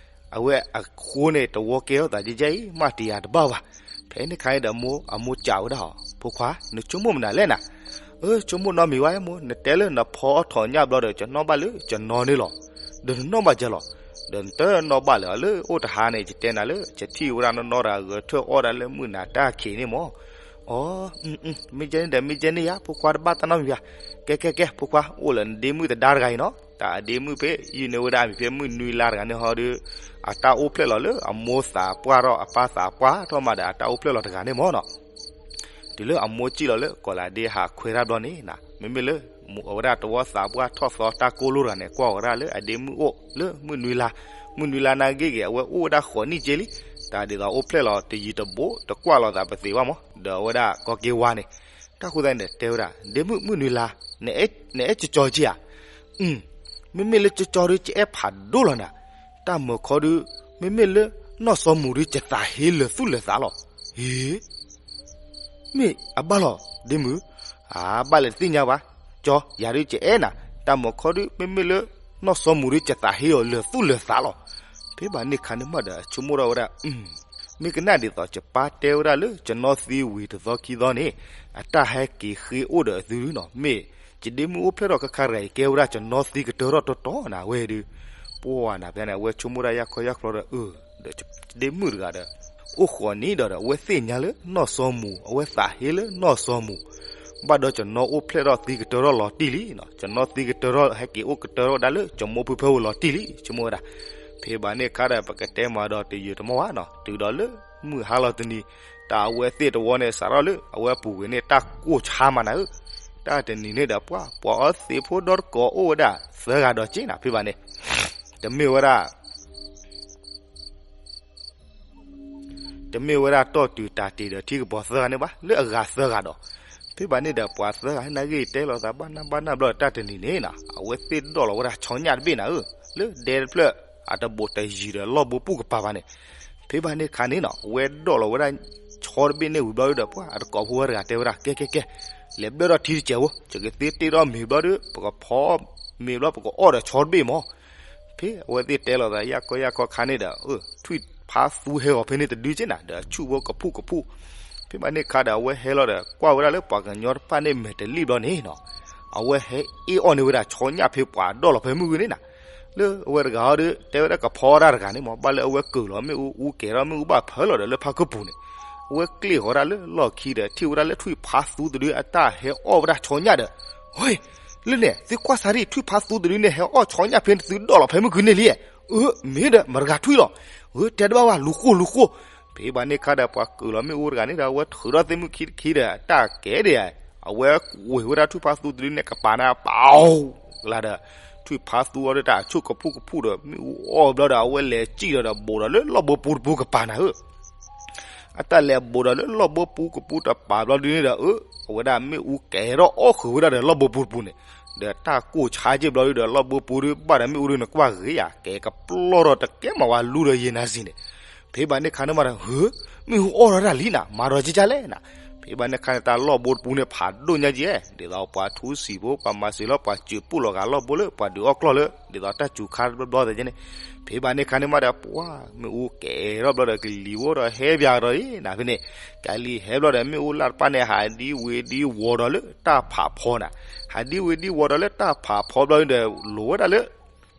အဝဲအဃိန့ၣ် တဝီကဲထီၣ်သးကဲကဲအံၤ မ့ၢ်တယာ်တဘၣ်ဘၣ်. ဖဲန့ၣ်ခါန့ၣ်ဒီးအမိၢ် အမိၢ်စံးဝဲဒၣ်အီၤ ဖိခွါ နဆိကမိၣ်မနုၤလဲၣ်နၤ, အၢ ဆိကမိၣ်နီတမံၤဘၣ် မိၢ် နတဲလၢနဖီအီၣ်ထီၣ်ညၣ်ဘျီဒီး ယနီၣ်ဘၣ်လၢယနီၢ်န့ၣ်လီၤ, ဒီးနနီၣ်ဘၣ်ယဲလီၤ, ဒီးနတနီၣ်ဘၣ်လၢၤလၢအိၣ်တဟါန့ၣ် ယတဲနၤလၢ ယထံၣ်ဝဲဒၣ်နီၢ်နီၢ်တဂၤဂဲၤထၢၣ်အီၣ်ဒၣ်လၢမုၢ်နၤတၢ်ခံးန့ၣ်မ့ၢ်, အိ မ့ၢ်ကဲန့ၣ်ဒီး မ့ၢ်ကဲန့ၣ်ယါ ဖိခွါတဘၣ်တၢ်နီတမံၤဘၣ်, ကဲကဲကဲ ဖိခွါ အိၣ်လၢနဒ့မုၣ်သဒါတဂၤအံၤနီၤ, တၢ်အဒ့မုၣ်ဖဲယုၢ်န့ၢ်ဝဲဒၣ်အမံၤဖဲမုၢ်နွံလါတဂၤန့ၣ်ဟီဒီး အတၢ်အိၣ်ဖျဲၣ်လီၤလၢအမိၢ်သးပှၢ်ထီၣ် အပၢ်သးပှၢ်ထီၣ်မးဒီး အတၢ်အိၣ်ဖျဲၣ်လီၤတဂၤန့ၣ်မ့ၢ်နီၤ. တုၤလၢအမိၢ်စံၣ်လီၤလၢကီးလးဒ့ဟးခွဲးတၢ်ဘျီန့ၣ် မ့မ့ၢ်လၢ အဝဲဒၣ်တဝီသးပှၢ်ထီၣ်သီတၢ်ကိၢ်လိၣ်တဂၤန့ၣ် ကွၢ်ဝဲဒၣ်လၢအဒ့မုၣ်အိၣ်လၢမုၢ်နွံလါ, မုၢ်နွံလါနာ်က့ဂ့ၤ အဝဲအိၣ်ဝဲဒၣ်ဃိးနံၣ်က့လံ, တၢ်ဒ်သိးအိၣ်ဖျဲၣ်လီၤတယံၤတဘိး တကွၢ်လိာ်သးပသ့ဘၣ်မး ဒီးအဝဲဒၣ်ကိးက့ၤဝါန့ၣ်, တၢ်ဃိသတးန့ၣ်ဒီးတဲဝဲဒၣ် ဒ့မုၣ် မုၢ်နွံလါ, နအဲၣ်ကၠီကၠီက့ဧါ, မ့မ့ၢ်လၢကၠီကၠီဒီး ယအဲၣ်ဖးဒိၣ်လီၤနၤ, တၢ်မုာ်ခီဒီး မ့မ့ၢ်လၢနီၢ်စီၤမူၤဒီး ယသးဟ့လၢာ်သူၣ်လၢာ်သးလီၤ. ဟ့ မ့ၢ်အဘၣ်လီၤ ဒ့မုၣ်, အဘၣ်လဲၣ်တသ့ၣ်ညါဘၣ်, ကၠီ ယၤဒုးယအဲၣ်နၤ, တၢ်မုာ်ခီဒီး မ့မ့ၢ်လၢနီၢ်စီၤမူၤဒီး ယသးဟ့အီၤလၢာ်သူၣ်လၢာ်သးလီၤ. ဖဲဘၣ်န့ၣ်ခါန့ၣ်မးဒီး ဆိကမိၣ်ထီၣ်ဝဲဒၣ် မ့ၢ်ကနၣ်ဒ်သိးယပၢ်တဲဝဲဒၣ်လၢ ယနီၢ်သံဝံၤတသီခံသီန့ၣ် အတၢ်ဟဲက့ၤဃ့အိၣ်ဒီးအသုနီၤ, မ့ၢ်ယဒ့မုၣ်အိၣ်ဖျဲၣ်ထီၣ်ခါခါတဂၤအံၤ ကဲဝဲဒၣ်ယနီၢ်သံကတၢၢ်ထီၣ်တီတီနၤဝဲဒုး, ပှၤနၤဖဲန့ၣ် အဝဲဆိကမိၣ်ဒၣ်ယၢ်ခီယၢ်ချီဒီး အၢ ဒီးယဒ့မုၣ်တဂၤဒီး အိၣ်ဃိးနံၣ်ဒီး အဝဲသ့ၣ်ညါလၢနီၢ်စီၤမူၤ အဝဲသးဟ့လၢနီၢ်စီၤမူၤ, ဘၣ်ဒီးယနီၢ်အိၣ်ဖျဲၣ်ထီၣ်သံကတၢၢ်ထီၣ်လီၤတံၢ်လံ, ယနီၢ်သံကတၢၢ်ထီၣ်ဟဲက့ၤအိၣ်ကတၢၢ်ထီၣ်ဝဲဒၣ်လၢ ယမိၢ်ဖုဖၢဝဲလီၤတံၢ်လံ ဆိကမိၣ်ဝဲဒၣ်. ဖဲဘၣ်န့ၣ်ခါဒီး ပကတဲမၤဒီးတယုာ်တမီၢ်ဘၣ်နီၤ, တုၤဒီးလၢမုၢ်ဟါလီၤတနံၤ, တၢ်အဝဲသ့ၣ်တဝီန့ၣ် စးထီၣ်လၢအဝဲပူၤကွံာ်န့ၣ် တၢ်ကိၢ်ဆါမးနၤဧၢ, တၢ်တနံၤန့ၣ်ဒီး ပှၤ ပှၤအီသံးဖိဒီတကိးအိၣ်ဝဲဒၣ်သၢဂၤဒီးက့နၤ ဖဲဘၣ်န့ၣ်, တမ့ၢ်ဝဲဒၣ် တမ့ၢ်ဝဲဒၣ်တီၢ်တုၤတၢ်တ့ၢ်ဒီးထံကပီၤသၢဂၤန့ၣ်ဘၣ်, လၢအဂၤသၢဂၤဒီး, ဖဲဘၣ်န့ၣ်ဒီး ပှၤသၢဂၤနာ်က့ တဲလိာ်သးဘၣ်နၢ်ဘၣ်နၢ်ဘျီဒီး တၢ်တနံၤန့ၣ်နီၤ အဝဲသ့ၣ်ဒိးလီၤဝဲဒၣ်ဆီညၣ်တဘ့ၣ်နၤဧၢ, လၢဒဲတဖျၢၣ်အတဘိးတယံၤဒီးလီၢ်ဘိပူၤကပၤဘၣ်န့ၣ်, ဖဲဘၣ်န့ၣ်ခါန့ၣ်နီၤ အဝဲဒိးလီၤဝဲဒၣ်ဆီတဘ့ၣ်န့ၣ်ဝံၤဘျီဒီး ပှၤအတကိးဖိဝဲတဂၤတဲဝဲဒၣ် ကဲကဲကဲ, လဲၤဘျၢၣ်ထီၣ်ထံတစဲးဖိ, ယကသ့တ့ၢ်ထီၣ်မ့ၤဘျီဒီး ပကဖီမ့ၤဘျီ ပကအီၣ်ဒီးဆီတဘ့ၣ်မး ဖဲအဝဲသ့ၣ်တဲလိာ်သးယၢ်ကီယၢ်ခီခါန့ၣ်ဒီး ထွံၣ်ဖးသူဟဲဂီၤဖဲန့ၣ်တဒုက့နၤ ဒီးအဆူၣ်ဖိကဖူၣ်ကဖူၣ်, ဖဲဘၣ်န့ၣ်ခါဒီး အဝဲဟဲလီၤဒီး ကွၢ်ဝဲဒၣ်လၢပှၤကညီတဖၣ်န့ၣ်မဲာ်တလံၣ်ဘျီန့ၣ်နီၤ, အဝဲဟဲအ့ၣ်အီၣ်န့ၢ်ဝဲဒၣ်ဆီညၣ်ဖဲပှၤဒိးလီၤဖဲမုၢ်ဂ့ၤန့ၣ်နၤ, လၢအဝဲတဂၤအီၤဒီး တဲဝဲဒၣ်ကဖီတၢ်တဂၤန့ၣ်မး ဘၣ်လၢအဝဲကုာ်လီၤမ့ၣ်အူအူကဲၤထီၣ်မ့ၣ်အူဘၣ်ဖၢလီၤဒီးလၢဖါကပူၤန့ၣ်, အဝဲကျ့ၣ်ဃီၤဒၣ်လၢလီၢ်ခံဒီး ထံၣ်ဝဲဒၣ်လၢထွံၣ်ဖးသူတဒုအတၢ်ဟဲအီၣ်ဝဲဒၣ်ဆီညၣ်ဒီး ဟ့ လၢန့ၣ် သုကွၢ်စၢ်ဒံး ထွံၣ်ဖးသူတဒုန့ၣ် ဟဲအီၣ်ဆီညၣ်ဖဲသုဒိးလီၤဖဲမုၢ်ဂ့ၤန့ၣ်လံ, အၢ မ့ၢ်ဒီး မတဂၤထွံၣ်လီၤ, အၢ တဲတဘၣ်ဘၣ် လူၤဃိ လူၤဃိ, ဖဲဘၣ်န့ၣ်ခါဒီး ပှၤကုာ်လီၤမ့ၣ်အူတဂၤန့ၣ်ဒီး အဝဲထုးထီၣ်သ့ၣ်မုၣ်ခံတခံဒီး တၢ်ကဲဒ် အဝဲကွံာ်ဝဲဒၣ်ထွံၣ်ဖးသူတဒုန့ၣ် ကပၤနၤ ပၢ် လၢဒီး ထွံၣ်ဖးသူအီၤဒီး တၢ်အဆူၣ်ကဖူၣ်ကဖူၣ်ဒီး မ့ၣ်အူအီၣ်ဘျီဒီး အဝဲလဲၤစံၣ်လီၤဒီး ဘိးဒီးလၢလီၢ်ဘိပူၤတပူၤကပၤနၤဧၢ အတၢ်လဲၤဘိးဒီးလၢလီၢ်ဘိပူၤကပူၤတပၤဘျီဒုန့ၣ်ဒီး အၢ အဝဲဒၣ်မ့ၣ်အူကဲၤထီၣ်အီၣ်ဃုာ်ဝဲဒၣ်ဒီးလီၢ်ဘိပူၤတပူၤန့ၣ်, ဒီးတၢ်ကိၢ်ဆါက့ဘျီဒုဒီး လီၢ်ဘိပူၤဒု ဘၣ်ဒီးမ့ၣ်အူဒုန့ၣ် ကွၢ်ဂ့ၤယၤ ကဲကပျီၢ်ဒီးတကဲမၤဝဲလူဒီးယဲနၤစံးန့ၣ်, ဖဲဘၣ်န့ၣ်ခါန့ၣ်မးဒီး ဟၢ မ့ၣ်အူအီၣ်ထီၣ်ဒၣ်လံနၤ မၤဒီးကကလဲၣ်နၤ, ဖဲဘၣ်န့ၣ်ခါန့ၣ် တၢ်လီၢ်ဘိတပူၤန့ၣ် ဖးဒိၣ်ညါကဲ, ဒ်သိးပှၤထူစံာ်ဖိ ပှၤမၤစၢၤလီၤ ပှၤစၢၤပူၣ်လီၤဂာ်လီၢ်ဘိလၢ ပှၤဒုးအီၣ်ကျီၢ်လၢ ဒ်သိးတၢ်စူၤခါတဘျီဘျီသ့ၣ်န့ၣ်, ဖဲဘၣ်န့ၣ်ခါန့ၣ်မးဒီး ပှၤမ့ၣ်အူကဲထီၣ်ဘျီဒီး ကလံၤအိၣ်ဒီးဟဲပၠးကဒီးအံၤနၤ ဖဲန့ၣ်, ကလံၤဟဲဘျီဒီး မ့ၣ်အူလၢ်တပၣ်န့ၣ် ဟးဒံဝ့ၤဒံဝီၤဒီးလၢတၢ်ဖးဖီနၤ, ဟးဒံဝ့ၤဒံဝီၤဒီးလၢတၢ်ဖးဖီဘျီဒီး လိၤဝဲဒၣ်လၢ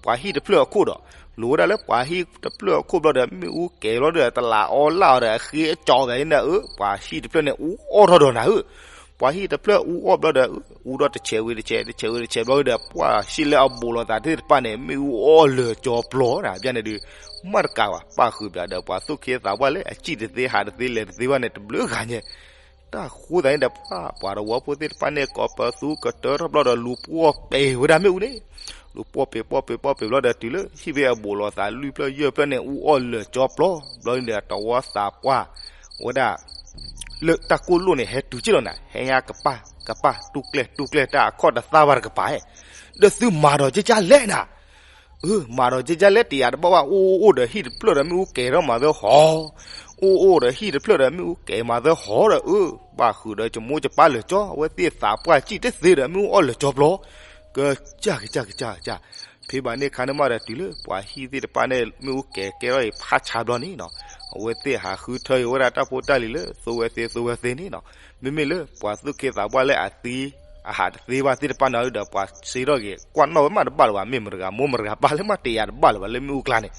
ပှၤဟံၣ်တဖျၢၣ်အခိၣ်ဒီး, လိၤဝဲဒၣ်လၢပှၤဟံၣ်တဖျၢၣ်အခိၣ်ဘျီဒီး မ့ၣ်အူကဲဘျီဒီး တလးအီလၣ်အီၤဒီး အဃ့အကၠီဘၣ်န့ၣ်ဧၢ, ပှၤဟံၣ်တဖျၢၣ်န့ၣ် အူအီၣ်ထီၣ်ဒီးနၤဧၢ, ပှၤဟံၣ်တဖျၢၣ်အူအီၣ်ဘျီဒီး အူဒီးတဆဲးဝံၤတဆဲး တဆဲးဝံၤတဆဲးဘျီဒီး ပှၤဟံၣ်လၢအဘူးလိာ်သးသ့ၣ်တဖၣ်န့ၣ် မ့ၣ်အူအီၣ်လၢာ်ကၠီပျီနၤ ဖဲန့ၣ်ဒီး မ့ၢ်တကးဘၣ် ပၣ်ဃုာ်ပၠးဒီး ပှၤသူၣ်က့သးပှၢ်လၢအစံၣ်တသ့ ဟးတသ့ လဲၤတသ့ဘၣ်န့ၣ် တဘျုးဂၤညါ တၢ်ဃိသးန့ၣ်ဒီး ပှၤတဝီဖိသ့ၣ်တဖၣ်န့ၣ် ကိးပသူကတၢၢ်ထီၣ်ဘျီဒီး လူၤပှီၢ်ပဲာ်ဝဲဒၣ်မ့ၣ်အူန့ၣ်, လူၤပှီၢ်ပဲာ်ပှီၢ်ပဲာ်ပှီၢ်ပဲာ်ဘျီဒီး တုၤလၢဟံၣ်ဖဲအဘူးလိာ်သးလွံၢ်ဖျၢၣ်ယဲၢ်ဖျၢၣ်န့ၣ် အူအီၣ်လၢာ်ကၠီပျီဘျီန့ၣ်ဒီး တဝီသးပှၢ်ဝဲဒၣ် လၢတၢ်ကိၢ်လိၣ်န့ၣ် ဟဲတုၤက့ၢ်လီၤနၤ, ဟဲညါကပၢ်ကပၢ် တူၢ်ကျဲၢ်တူၢ်ကျဲၢ် တၢ်အခီၣ်တသၣ်ဘၣ်တကပၤဧၢ, ဒီးသုမၤဒီးကကၢ်လဲၣ်နၤ အၢ မၤဒီးကကၢ်လဲၣ် တယာ်တဘၣ်ဘၣ် အိၣ်အိၣ်ဒီးဟံၣ်တဖျၢၣ်ဒီးမ့ၣ်အူကဲထီၣ်မၤသၢဟီ, အိၣ်အိၣ်ဒီးဟံၣ်တဖျၢၣ်ဒီးမ့ၣ်အူကဲမၤသၢဟီဒီး အၢ ဘၣ်ဃုာ်ဒီးကမိၢ်ကပၢ်လၢာ်ကၠီ အဝဲသ့ၣ်သးပှၢ်စံၣ်တသ့ဒီးမ့ၣ်အူအီၣ်လၢာ်ကၠီပျီ, ကစၢ်ကစၢ်ကစၢ်ကစၢ်, ဖဲဘၣ်န့ၣ်ခါန့ၣ်မးဒီး တုၤလၢပှၤဟံၣ်သ့ၣ်တဖၣ်န့ၣ် မ့ၣ်အူကဲကဲထီၣ်အံၤဖးဆါဘျီန့ၣ်နီၤ, အဝဲသ့ၣ်ဟးဃုထၢအံၤဝဲဒၣ်တၢ်ဖိတၢ်လံၤလၢ သိဝဲသ့သိဝဲသ့န့ၣ်နီၤ, မ့မ့ၢ်လၢပှၤသူၣ်က့သးပှၢ်လၢအသံ အဟးတသ့ဘၣ်သ့ၣ်တဖၣ်န့ၣ်ဒီး ပှၤစ့ထီၣ်က့ၤ ကွၢ်နီၣ်ဝဲမးတဘၣ်လၢၤဘၣ်, မ့ၢ်မတဂၤမိၢ်မတဂၤပၢ်လၢမးတယာ်တဘၣ်လၢၤဘၣ် လၢမ့ၣ်အူကျါန့ၣ်,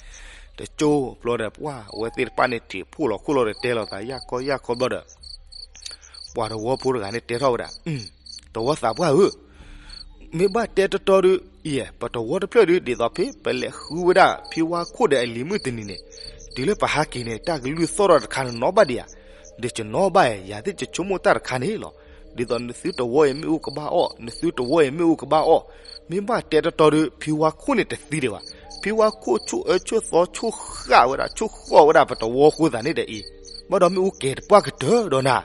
တကၠိဘျီဒီး ပှၤအဝဲသ့ၣ်တဖၣ်န့ၣ် ထံၣ်ဖှိၣ်လီၤခိၣ်လီၤဒီး တဲလီၤသးယၢ်ကီယၢ်ခီဘျီဒီး ပှၤတဝီဖိတဂၤန့ၣ်တဲထီၣ်ဝဲဒၣ်, တဝီသးပှၢ်ဧၢ, မ့ၢ်ဘၣ်တဲတီတီဒီး အံၤ ပတဝီတဖျၢၣ်ဒီး ဒ်သိးဖဲပလဲၤဃုဝဲဒၣ် ဖံဝါခိၣ်ဒီးအလံၤမုၢ်တနံၤန့ၣ်, တုၤလၢပဟးက့ၤန့ၣ် တၢ်ကလုၢ်သီၣ်ထီၣ်တခါန့ၣ်နီၤဘၣ်ဒံးဧါ, ဒီးကနီၤဘၣ်ဧါ, ယၤသ့ၣ်ကဆိကမိၣ်တၢ်တခါန့ၣ်လီၤ. ဒ်သိးနသုတဝီအံၤမ့ၣ်အူကဘၣ်အီၣ်, နသုတဝီအံၤမ့ၣ်အူကဘၣ်အီၣ်, မ့ၢ်ဘၣ်တဲတီတီဒီး ဖံဝါခိၣ်န့ၣ်တသံဒံးဘၣ်. ဖံဝါခိၣ်ဆိၣ်အၢဆိၣ်သီဆိၣ်ဃၣ်ဝဲဒၣ် ဆိၣ်ဃၣ်ဝဲဒၣ်ပတဝီအဃိသတးန့ၣ်ဒီးအံၤ, ဘၣ်ဒီးမ့ၣ်အူကဲတပှၢ်ကတၢၢ်ဒီးနၤ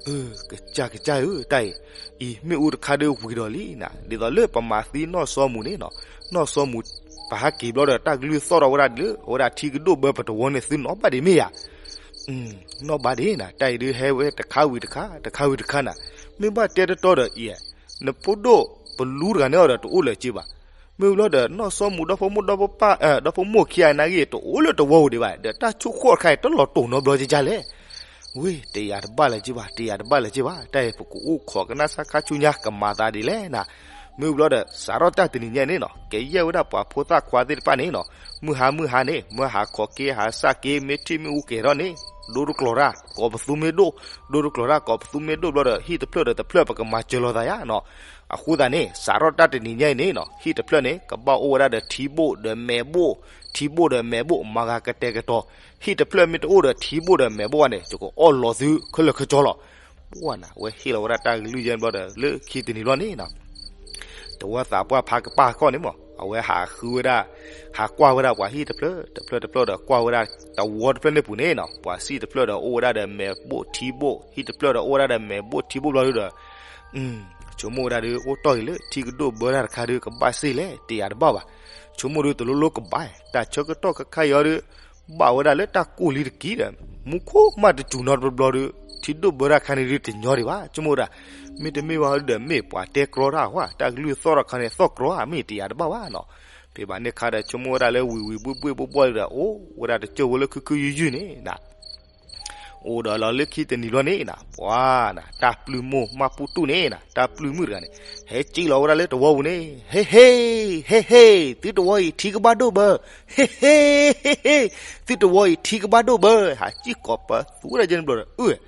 အၢ ကစၢ်ကစၢ်ဧၢ တၢ်အံၤ, အံၤမ့ၣ်အူတခါဒီးဝံၤဒီးလံနၤ, ဒ်သိးလၢပမၤသံနီၢ်စီမူၤန့ၣ်နီၤ, နီၢ်စီမူၤ ပဟးက့ၤဘျီဒီး တၢ်ကလုၢ်သီၣ်ထီၣ်ဝဲဒၣ်လၢ အဝဲဒၣ်ထံကဒိၣ်ဘၢပတဝီန့ၣ် သုနီၤဘၣ်ဒံးမ့ၢ်ယၤ, နီၤဘၣ်ဒံးနၤ, တၢ်အံၤဒုးဟဲဝဲတခါဝံၤတခါ တခါဝံၤတခါနၤ, မ့ၢ်ဘၣ်တဲတီတီဒီးအံၤ, နဖိဒိၣ်ပလူတဂၤန့ၣ်အီၤဒီးတအိၣ်လၢၤက့ဘၣ်. မ့ၢ်ဝံၤလီၤဒီး နီၢ်စီမူၤဒီဖိမိၢ်ဒီဖိပၢ် ဒီဖိမိၢ်ခံဂၤနာ်က့ တအိၣ်လၢတဝီပူၤဒံးဘၣ်, ဒီးတၢ်ဆိၣ်ဃီၣ်တခါအံၤ တလီၤတိာ်နီတဘျီကကၢ်လဲၣ်. ဝ့ၢ် တယာ်တဘၣ်လၢၤက့ဘၣ်, တယာ်တဘၣ်လၢၤက့ဘၣ်, တၢ်အံၤပကအိၣ်ခိးကနၣ်စၢ်ခါဆူညါ ကမၤသးဒ်လဲၣ်နၤ. မ့ၢ်ဝံၤလီၤဒီး စးထီၣ်တၢ်တနံၤညါန့ၣ်နီၤ ကယဲၢ်ဝဲဒၣ်ပှၤဖိသၣ်ခွါသ့ၣ်တဖၣ်န့ၣ်နီၤ, မုၢ်ဟါမုၢ်ဟါန့ၣ် မ့ၢ်ဟးခိးက့ၤဟးစၢ်က့ၤ မ့ၢ်ထံၣ်မ့ၣ်အူကဲၤထီၣ်န့ၣ် ဒိတကျိၤတၢ် ကိးပသူမ့ၢ်ဒိၣ်, ဒိတကျိၤတၢ် ကိးပသူမ့ၢ်ဒိၣ်ဘျီဒီး ဟံၣ်တဖျၢၣ်ဒီးတဖျၢၣ် ပကမၤစၢၤလိာ်သးယါနီၤ. အဃိသတးန့ၣ် စးထီၣ်တၢ်တနံၤညါအံၤန့ၣ်နီၤ ဟံၣ်တဖျၢၣ်န့ၣ် ကဘၣ်အိၣ်ဝဲဒၣ်ဒီးထံဘိၣ်ဒီးမဲးဘိၣ်, ထံဘိၣ်ဒီးမဲးဘိၣ် မၤဂၤကတဲာ်ကတီၤ, ဟံၣ်တဖျၢၣ်မ့ၢ်တအိၣ်ဒီးထံဘိၣ်ဒီးမဲးဘိၣ်ဘၣ်န့ၣ် ယကအီၣ်လီၤသုခဲလၢာ်ခဲဆ့လီၤ. ပှၢ်နၤ အဝဲဟ့ၣ်လီၤဝဲဒၣ်တၢ်ကလုၢ်ယဲၢ်ဘျီဒီး လၢခံတနံၤဘျီန့ၣ်နီၤ တဝီသးပှၢ်ဖးကပၢ်ခီၣ်န့ၣ်မး အဝဲဟးဃုဝဲဒၣ်, ဟးကွၢ်ဝဲဒၣ်ပှၤဟံၣ်တဖျၢၣ်တဖျၢၣ်တဖျၢၣ်ဒီး ကွၢ်ဝဲဒၣ်တဝီတဖျၢၣ်န့ၣ်ပူၤန့ၣ်နီၤ ပှၤစံၣ်တဖျၢၣ်ဒီးအိၣ်ဝဲဒၣ်ဒီးမဲးဘိၣ်ထံဘိၣ်, ဟံၣ်တဖျၢၣ်ဒီးအိၣ်ဝဲဒၣ်ဒီးမဲးဘိၣ်ထံဘိၣ်ဘျီဒီး ဆိကမိၣ်ဝဲဒၣ်ဒီး အိၣ်တီၢ်အံၤလၢထံကဒိၣ်ဘၢတၢ်တခါဒီး ကဘၣ်စ့ၢ်လဲၣ် တယာ်တဘၣ်ဘၣ်. ဆိကမိၣ်ဒီးတလိၤလိၤကဘၣ်, တၢ်ဆၢကတီၢ်ခဲခါအံၤဒီး ဘၣ်ဝဲဒၣ်လၢတၢ်ကိၢ်လံတက့ၢ်ဒီး မူခိၣ်မးတစူၤနီတဘျီဘျီဒီး ထံဒိၣ်ဘၢတၢ်တခါန့ၣ်ဒီးတညီဒံးဘၣ် ဆိကမိၣ်ဝဲဒၣ်. မ့တမ့ၢ်ဘၣ်ဒီးမ့ၢ်ပှၤတဲကြီတၢ်ဟါ တၢ်ကလုၢ်သီၣ်ထီၣ်တခါန့ၣ် သီၣ်ကြီဧါ မ့ၢ်တယာ်တဘၣ်ဘၣ်နီၤ. ဖဲဘၣ်န့ၣ်ခါဒီး ဆိကမိၣ်ဝဲဒၣ်လၢဝံၤဝံၤဘှ့ၣ်ဘှ့ၣ်ဘှီၣ်ဘှီၣ်ဒီး အိၣ်ဝဲဒၣ်တကၠိၢ်ဖိလၢခုခုယုၢ်ယုၢ်န့ၣ်နၤ အိၣ်ဒီးလီၤလၢခံတနံၤဘျီန့ၣ်နၤ ပှၤနၤ တၢ်ပျုၢ်မိၢ်မၢ်ပူၤတူၢ်န့ၣ်နၤ တၢ်ပျုၢ်မုၣ်တဂၤန့ၣ် ဟဲက့ၤလီၤဝဲဒၣ်လၢတဝီပူၤန့ၣ် ဟ့ၣ်ဟ့ၣ် ဟ့ၣ်ဟ့ၣ် သုတဝီအံၤထံကဘၣ်ဒိၣ်ဘၢ ဟ့ၣ်ဟ့ၣ် ဟ့ၣ်ဟ့ၣ် သုတဝီအံၤထံကဘၣ်ဒိၣ်ဘၢ ဟးစံၣ်ကိးပသူဝဲဒၣ်ကဲန့ၣ်ဘျီဒီး အၢ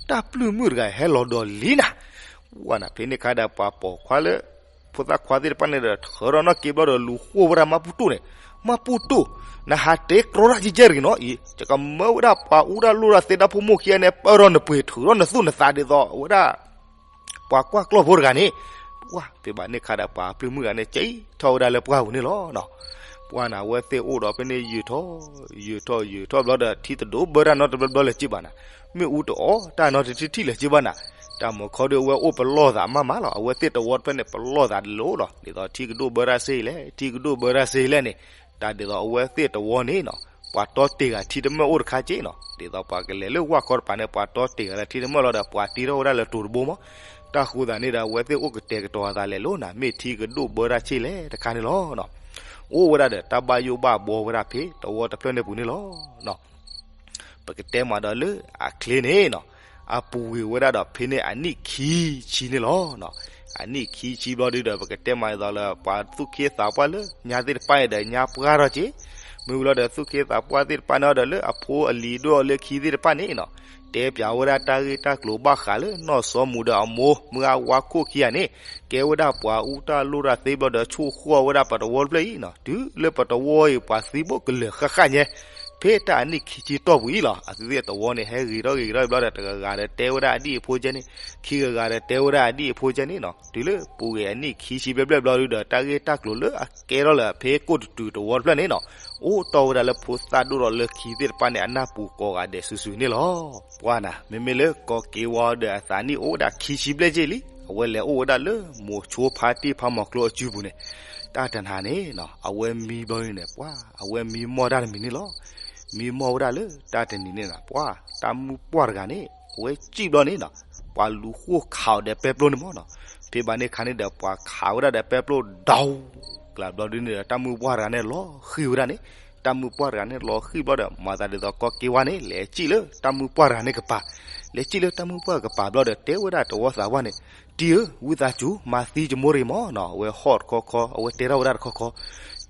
တၢ်ပျုၢ်မုၣ်တဂၤဟဲလီၤဒီးလံနၤ ပှၢ်နၤ ဖဲန့ၣ်ခါဒီးပှၤပိာ်ခွါလၢ ဖိသၣ်ခွါသ့ၣ်တဖၣ်န့ၣ်ဒီး ထၢထီၣ်နီၣ်က့ဘျီဒီး လူၤဃိၣ်ဝဲဒၣ်မၢ်ပူၤတူၢ်န့ၣ်, မၢ်ပူၤတူၢ်, နဟးတဲကြီတၢ်ကဲကဲတဂ့ၤနီၤအံၤ, ယကမၢဝဲဒၣ်ပှၤအူတၢ်လိၣ်တၢ်သ့တၢ်ဖိမိၢ်ခံဂၤန့ၣ် ပၢၢ်ထီၣ်နပှ့ၤ ထုးထီၣ်နသူၣ်နသးဒ်သိးအဝဲဒၣ် ပှၤကွၢ်ကျီၢ်ဖိတဂၤန့ၣ်, ပှၢ် ဖဲဘၣ်န့ၣ်ခါဒီးပှၤပျုၢ်မုၣ်တဂၤန့ၣ် ကၠံထီၣ်ဝဲဒၣ်လၢပှၢ်ပူၤန့ၣ်လီၤနီၤ. ပှၢ်နၤ အဝဲသ့ၣ်အိၣ်ဒီးဖဲန့ၣ် ယုာ်ထီၣ် ယုာ်ထီၣ်ယုာ်ထီၣ်ဘျီဒီး ထံတဒိၣ်ဘၢတၢ်နီတဘျီဘျီလၢၤက့ဘၣ်နၤ, မ့ၣ်အူတအီၣ်တၢ်နီတထံၣ်ထံၣ်လၢၤက့ဘၣ်နၤ, တၢ်မုာ်ခီဒီးအဝဲအိၣ်ပလီၢ်သးမးမးလီၤ, အဝဲသ့ၣ်တဝီတဖျၢၣ်န့ၣ် ပလီၢ်သးတလိၤလီၤ, ဒ်သိးထံကဒိၣ်ဘၢတၢ်စ့လဲၣ် ထံကဒိၣ်ဘၢတၢ်စ့လဲၣ်န့ၣ်, တၢ်ဒ်သိးအဝဲသ့ၣ်တဝီန့ၣ်နီၤ ပှၤတီတ့ၢ်ဂၤထံတမၢၢ်အိၣ်တခါက့နီၤ, ဒ်သိးပှၤကလဲၤလၢဝၢ်ခီတပၤန့ၣ် ပှၤတီတ့ၢ်ဂၤလၢထံတမၢၢ်လီၤဒီး ပှၤတ့ထီၣ်ဝဲဒၣ်လၢတိၤတဘိမး, တၢ်ဃိသးန့ၣ်ဒီး အဝဲသ့ၣ်အိၣ်ကတဲာ်ကတီၤအသးလဲၤလိၤနၤ မ့ၢ်ထံကဒိၣ်ဘၢတၢ်ဆံၣ်လဲၣ်တခါန့ၣ်လီၤ. အိၣ်ဝဲဒၣ်ဒီးတၢ်ဘၣ်ယိၣ်ဘၣ်ဘှီဝဲဒၣ်ဖဲသဝီတဖျၢၣ်န့ၣ်ပူၤန့ၣ်လီၤ. ပကတဲမးဒီးလၢအချ့န့ၣ်နီၤ, အပူၤကွံာ်ဝဲဒၣ်ဒီးဖဲန့ၣ်အနံၣ်ခံဆံန့ၣ်လီၤ. အနံၣ်ခံဆံဘျီဒုဒီး ပကတဲမးဒ်သိးလၢ ပှၤသူၣ်က့သးပှၢ်လၢညါသ့ၣ်တဖၣ်အံၤဒီးညါပှၢ်ထီၣ်က့, မ့ၢ်ဝံၤလီၤဒီးသူၣ်က့သးပှၢ်သ့ၣ်တဖၣ်န့ၣ်ဒီး လၢအဖိအလံၤဒိၣ်အီၤလၢခံသ့ၣ်တဖၣ်န့ၣ်နီၤ, တဲပၠးဝဲဒၣ်တၢ်ဂ့ၢ်တၢ်ကျိၤဘၣ်ဃးလၢနီၢ်စီၤမူဒီးအမိၢ် မုၢ်အဝါခိၣ်ခံဂၤန့ၣ် ကဲဝဲဒၣ်ပှၤအူတၢ်လိၣ်တၢ်သ့ဘျီဒီး ဆိၣ်ဃီၣ်ဝဲဒၣ်ပတဝီတဖျၢၣ်အံၤနီၤ, တုၤလၢပတဝီအံၤ ပှၤသံဘိၣ်ကလၢာ်ဃၣ်ဃၣ်ညါ ဖဲတၢ်အနံၣ်ခံဆံတီၢ်ပူၤအံၤလီၤ. အသုသ့ၣ်တဝီန့ၣ် ဟဲဂ့ၤထီၣ်ဂ့ၤဂ့ၤထီၣ်ဘျီဒီး တဂၤဂၤဒီးတဲဝဲဒၣ်အဒံၣ်အဖိကဲန့ၣ်, ခံဂၤဂၤဒီးတဲဝဲဒၣ်အဒံၣ်အဖိကဲန့ၣ်နီၤ, တုၤလၢပူၤကွံာ်အနံၣ်ခံဆံဘျဲၣ်ဘျဲၣ်ဘျီဒုဒီး တၢ်ဂ့ၢ်တၢ်ကျိၤလၢအကဲထီၣ်လၢဖဲကိၣ်တတုၤတဝီတဖျၢၣ်န့ၣ်နီၤ, အိၣ်တီၢ်ဝဲဒၣ်လၢဖိသၣ်ဒိၣ်ထီၣ်လၢခံသ့ၣ်တဖၣ်န့ၣ် အနၢ်ပူၤကိးဂၤဒဲးစုာ်စုာ်န့ၣ်လီၤ. ပှၢ်နၤ မ့မ့ၢ်လၢကီၢ်က့ဝါဒီးအသးနံၣ်အိၣ်ဝဲဒၣ်ခံဆံဘျဲၣ်က့လံ, အဝဲလဲၤအိၣ်ဝဲဒၣ်လၢမိၤဆိဖါတံၢ်ဖါမီၤကျိအစုပူၤန့ၣ်, တၢ်တနၤန့ၣ်နီၤ အဝဲမံဘျီန့ၣ် ပှၢ် အဝဲမံမီၢ်တၢ်တမံၤန့ၣ်လီၤ. မံမီၢ်ဝဲဒၣ်လၢတၢ်တနံၤန့ၣ်နီၤ ပှၢ် တၢ်မုၢ်ပှၢ်တဂၤန့ၣ် အဝဲစံၣ်ဘျီန့ၣ်နီၤ ပှၤလူၤဃိၣ်ခးအီၤဒီးပဲပျိန့ၣ်မးနီၤ, ဖဲဘၣ်န့ၣ်ခါန့ၣ်ဒီး ပှၤခးဝဲဒၣ်ဒီးပဲပျိဒီး ကျးဘျီဒုန့ၣ်ဒီး တၢ်မုၢ်ပှၢ်တဂၤန့ၣ်လီၤဃံၢ်ဝဲဒၣ်န့ၣ်, တၢ်မုၢ်ပှၢ်တဂၤန့ၣ်လီၤဃံၢ်ဘျီဒီး မၤသးဒ်သိးကီၢ်က့ဝါန့ၣ် လဲၤစံၣ်လၢတၢ်မုၢ်ပှၢ်တဂၤန့ၣ်ကပၤ, လဲၤစံၣ်လၢတၢ်မုၢ်ပှၢ်ကပၤဘျီဒီး တဲဝဲဒၣ်တဝီသးပှၢ်န့ၣ်, တံၤဧၢ ဝံသးစူၤ မၤသံကမိရံမးနီၤ, အဝဲဟီၣ်တခီခီ အဝဲတဲထီၣ်ဝဲဒၣ်တခီခီ,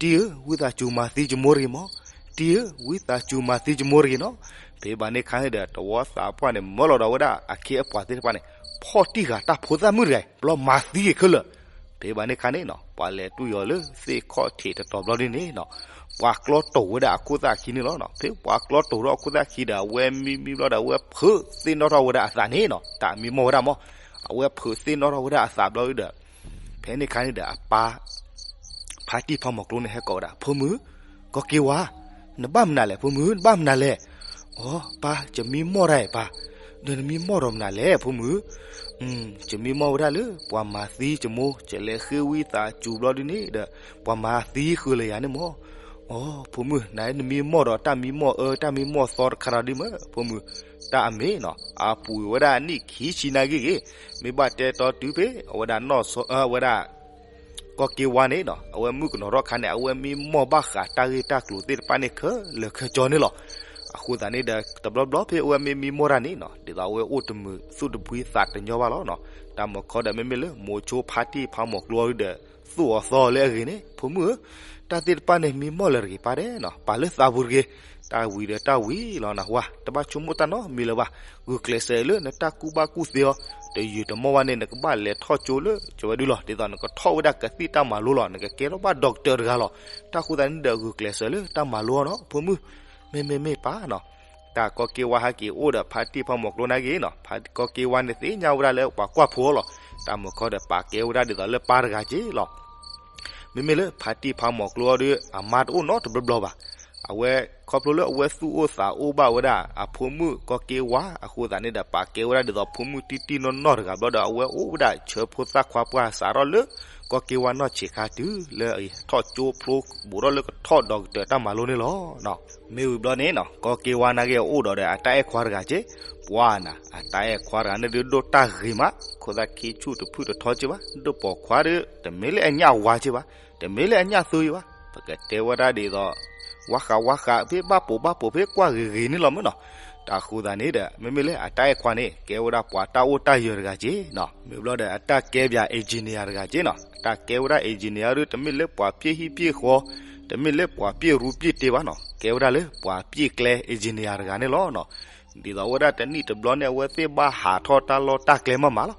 တံၤဧၢ ဝံသးစူၤ မၤသံကမိရံမး, တံၤဧၢ ဝံသးစူၤ မၤသံကမိရံနီၤ. ဖဲဘၣ်န့ၣ်ခါန့ၣ်ဒီး တဝီသးပှၢ်န့ၣ် မၢလီၤဒီးဝဲဒၣ်အခ့အပှၤသ့ၣ်တဖၣ်န့ၣ် ဖီၣ်တံၢ်ဃာ်တၢ်ဖိသၣ်မုၣ်တဂၤအံၤ ဘျီမၤသံက့ၤခဲလၢာ်. ဖဲဘၣ်န့ၣ်ခါန့ၣ်နီၤ ပှၤလဲၤတွံၢ်အီၤလၢသ့ၣ်ခီၣ်ထံးတတီၤဘျီဒ်န့ၣ်နီၤ, ပှၤကျီတိာ်ဝဲဒၣ်အခိၣ်သၣ်ခံန့ၣ်လီၤနီၤ. ဖဲပှၤကျီတိာ်ထီၣ်အခိၣ်သၣ်ခံဒီး အဝဲမံမံဘျီဒီး အဝဲဖုးသ့ၣ်နီၣ်ထီၣ်ဝဲဒၣ်အသးန့ၣ်နီၤ, တၢ်မံမီၢ်ဝဲဒၣ်မး, အဝဲဖုးသ့ၣ်နီၣ်ထီၣ်ဝဲဒၣ်အသးဘျီဒုဒီး ဖဲန့ၣ်ခါန့ၣ်ဒီး အပၢ် ဖါတံၢ်ဖါမီၤကျိန့ၣ် ဟဲကိးဝဲဒၣ် ဖိမုၣ်, ကီၢ်က့ဝါ, နဘၣ်မနုၤလဲၣ် ဖိမုၣ် နဘၣ်မနုၤလဲၣ်. အိ ပၢ် ယမံမီၢ်တၢ်အံၤပၢ်. ဒီးနမံမီၢ်ဒီးမနုၤလဲၣ် ဖိမုၣ်. ယမံမီၢ်ဝဲဒၣ်လၢ ပှၤမၤသံယမိၢ် ယလဲၤဃ့ဝံသးစူၤဘျီဒ်န့ၣ်ဒီး ပှၤမၤသံဃုာ်လၢယၤန့ၣ်မး. အိ ဖိမုၣ် နမံမီၢ်ဒီးတၢ်မံမီၢ်အၢ တၢ်မံမီၢ်သီတခါဒီးဒ်မး ဖိမုၣ်. တၢ်အမ့ၢ်နီၤ အပူၤဝဲဒၣ်အနံၣ်ခံဆံနာ်က့ဂ့ၤ, မ့ၢ်ဘၣ်တဲတီတုၤဖဲ အဝဲဒၣ်နီၢ်စီ အဝဲဒၣ် ကီၢ်က့ဝါန့ၣ်နီၤ အဝဲမုၣ်ကနီၤထီၣ်ခါန့ၣ် အဝဲမံမီၢ်ဘၣ်ဃးတၢ်ဂ့ၢ်တၢ်ကျိၤသ့ၣ်တဖၣ်န့ၣ်ခဲလၢာ်ခဲဆ့န့ၣ်လီၤ. အဃိသတးန့ၣ်ဒီး တဘျီဘျီဖဲအဝဲမ့ၢ်မံမီၢ်တၢ်န့ၣ်နီၤ ဒ်သိးအဝဲအိၣ်တမုာ်သူၣ်တဘှံသးတညီဘၣ်လီၤနီၤ. တၢ်မၤခီဒီး မ့မ့ၢ်လၢမိၤဆိဖါတံၢ်ဖါမီၤကျိအံၤဒီး သူၣ်အီၤသီအီၤလၢအဂ့ၤန့ၣ် ဖိမုၣ်ဧၢ, တၢ်သ့ၣ်တဖၣ်န့ၣ် မံမီၢ်လၢတဂ့ၤ ပၢ်ဒဲးနီၤ, ပာ်လၢသးပူၤတဂ့ၤ. တၢ်ဝံၤဒီးတၢ်ဝံၤလီၤနဟါ, တဘၣ်ဆိကမိၣ်တၢ်နီတမံၤလၢၤဘၣ်. ဂုာ်ကျဲးစၢးလၢနတၢ်ကူၣ်ဘၣ်ကူၣ်သ့အီၤ တယုၢ်တမီၢ်ဘၣ်န့ၣ် နကဘၣ်လဲၤထီၣ်ကၠိလၢ ကဝဲဒုလီၤ. ဒ်သိးနကထီၣ်ဝဲဒၣ်ကသံၣ်တၢ်မၤလိလီၤ. နကကဲထီၣ်ဘၣ် doctor တဂၤလီၤ. တၢ်ဃိသတးန့ၣ်ဒီး ဂုာ်ကျဲးစၢးလၢတၢ်မၤလိအီၤနီၤ ဖိမုၣ်. မ့မ့ၢ်မ့ၢ်ပၢ်နီၤ, တၢ်ကီၢ်က့ဝါဟဲက့ၤအိၣ်ဒီးဖါတံၢ်ဖါမီၤကျိနာ်က့နီၤ, ဖါကီၢ်က့ဝါန့ၣ်သ့ၣ်ညါဝဲဒၣ်လၢပှၤကွၢ်ဖိအီၤလီၤ. တၢ်မၤခီဒီးပာ်ကဲဝဲဒၣ်ဒ်သိးလၢပၢ်တဂၤက့လီၤ. မ့မ့ၢ်လၢဖါတံၢ်ဖါမီၤကျိအီၤဒီး အမါတအိၣ်နီတဘျီဘျီဘၣ်. အဝဲခီဖျိလၢအဝဲသူၣ်အိၣ်သးအိၣ်ဘၣ်ဝဲဒၣ်အဖိမုၣ်ကီၢ်က့ဝါအဃိသတးန့ၣ်ဒီး ပာ်ကဲဝဲဒၣ်ဒ်သိးဖိမုၣ်တံၢ်တံၢ်နီၢ်နီၢ်တဂၤဘျီဒီး အဝဲအိၣ်ဝဲဒၣ်ဆၢဖိသၣ်ခွါပှၢ်စးထီၣ်လၢ ကီၢ်က့ဝါနီၢ်ဆံးခါတုၤလၢထီၣ်ကၠိဖျိဘူးထီၣ်လၢကထီၣ် doctor တၢ်မၤလိန့ၣ်လီၤ. မ့ၢ်ဝံၤဘျီန့ၣ်နီၤ ကီၢ်က့ဝါနာ်က့အိၣ်ဒီးဒီးအတၢ်အဲၣ်ခွါတဂၤက့, ပှၤနၤ အတၢ်အဲၣ်ခွါတဂၤန့ၣ်ဒုးဒိၣ်တၢ်ဂ့ၤမး, ခိၣ်သၣ်ခံဆူၣ်တဖုၣ်တထီက့ဘၣ်, ဒိၣ်ပိာ်ခွါဒီး တမ့ၢ်လၢအညၣ်ဝါက့ဘၣ်, တမ့ၢ်လၢအညၣ်သူက့ဘၣ်, ပကတဲဝဲဒၣ်ဒ်သိး ဝါဃးဝါဃး ဖဲဘၣ်ပိာ်ဘၣ်ပိာ်ဖဲကွၢ်ဂ့ၤဂ့ၤန့ၣ်လီၤမ့ၢ်နီၤ. တၢ်ဃိသတးန့ၣ်ဒီး မ့မ့ၢ်လၢအတၢ်အဲၣ်ခွါန့ၣ် ကဲဝဲဒၣ်ပှၤတၢ်အိၣ်တၢ်ယၢၤတဂၤက့နီၤ, မ့ၢ်ဘျီဒီးအတၢ်ကဲပၠး engineer တဂၤက့နီၤ, တၢ်ကဲဝဲဒၣ် engineer ဒီး တမ့ၢ်လၢပှၤပျဲၢ်ဟံၣ်ပျဲၢ်ဃီ, တမ့ၢ်လၢပှၤပျဲၢ်ရူပျဲၢ်တ့ဘၣ်နီၤ, ကဲဝဲဒၣ်လၢပှၤပျဲၢ်ကျဲ engineer တဂၤန့ၣ်လီၤ. ဒ်သိးဝဲဒၣ်တနံၣ်တဘျီန့ၣ် အဝဲသ့ၣ်ဘၣ်ဟးထီၣ်တၢ်လီၢ်တၢ်ကျဲမးမးလီၤ.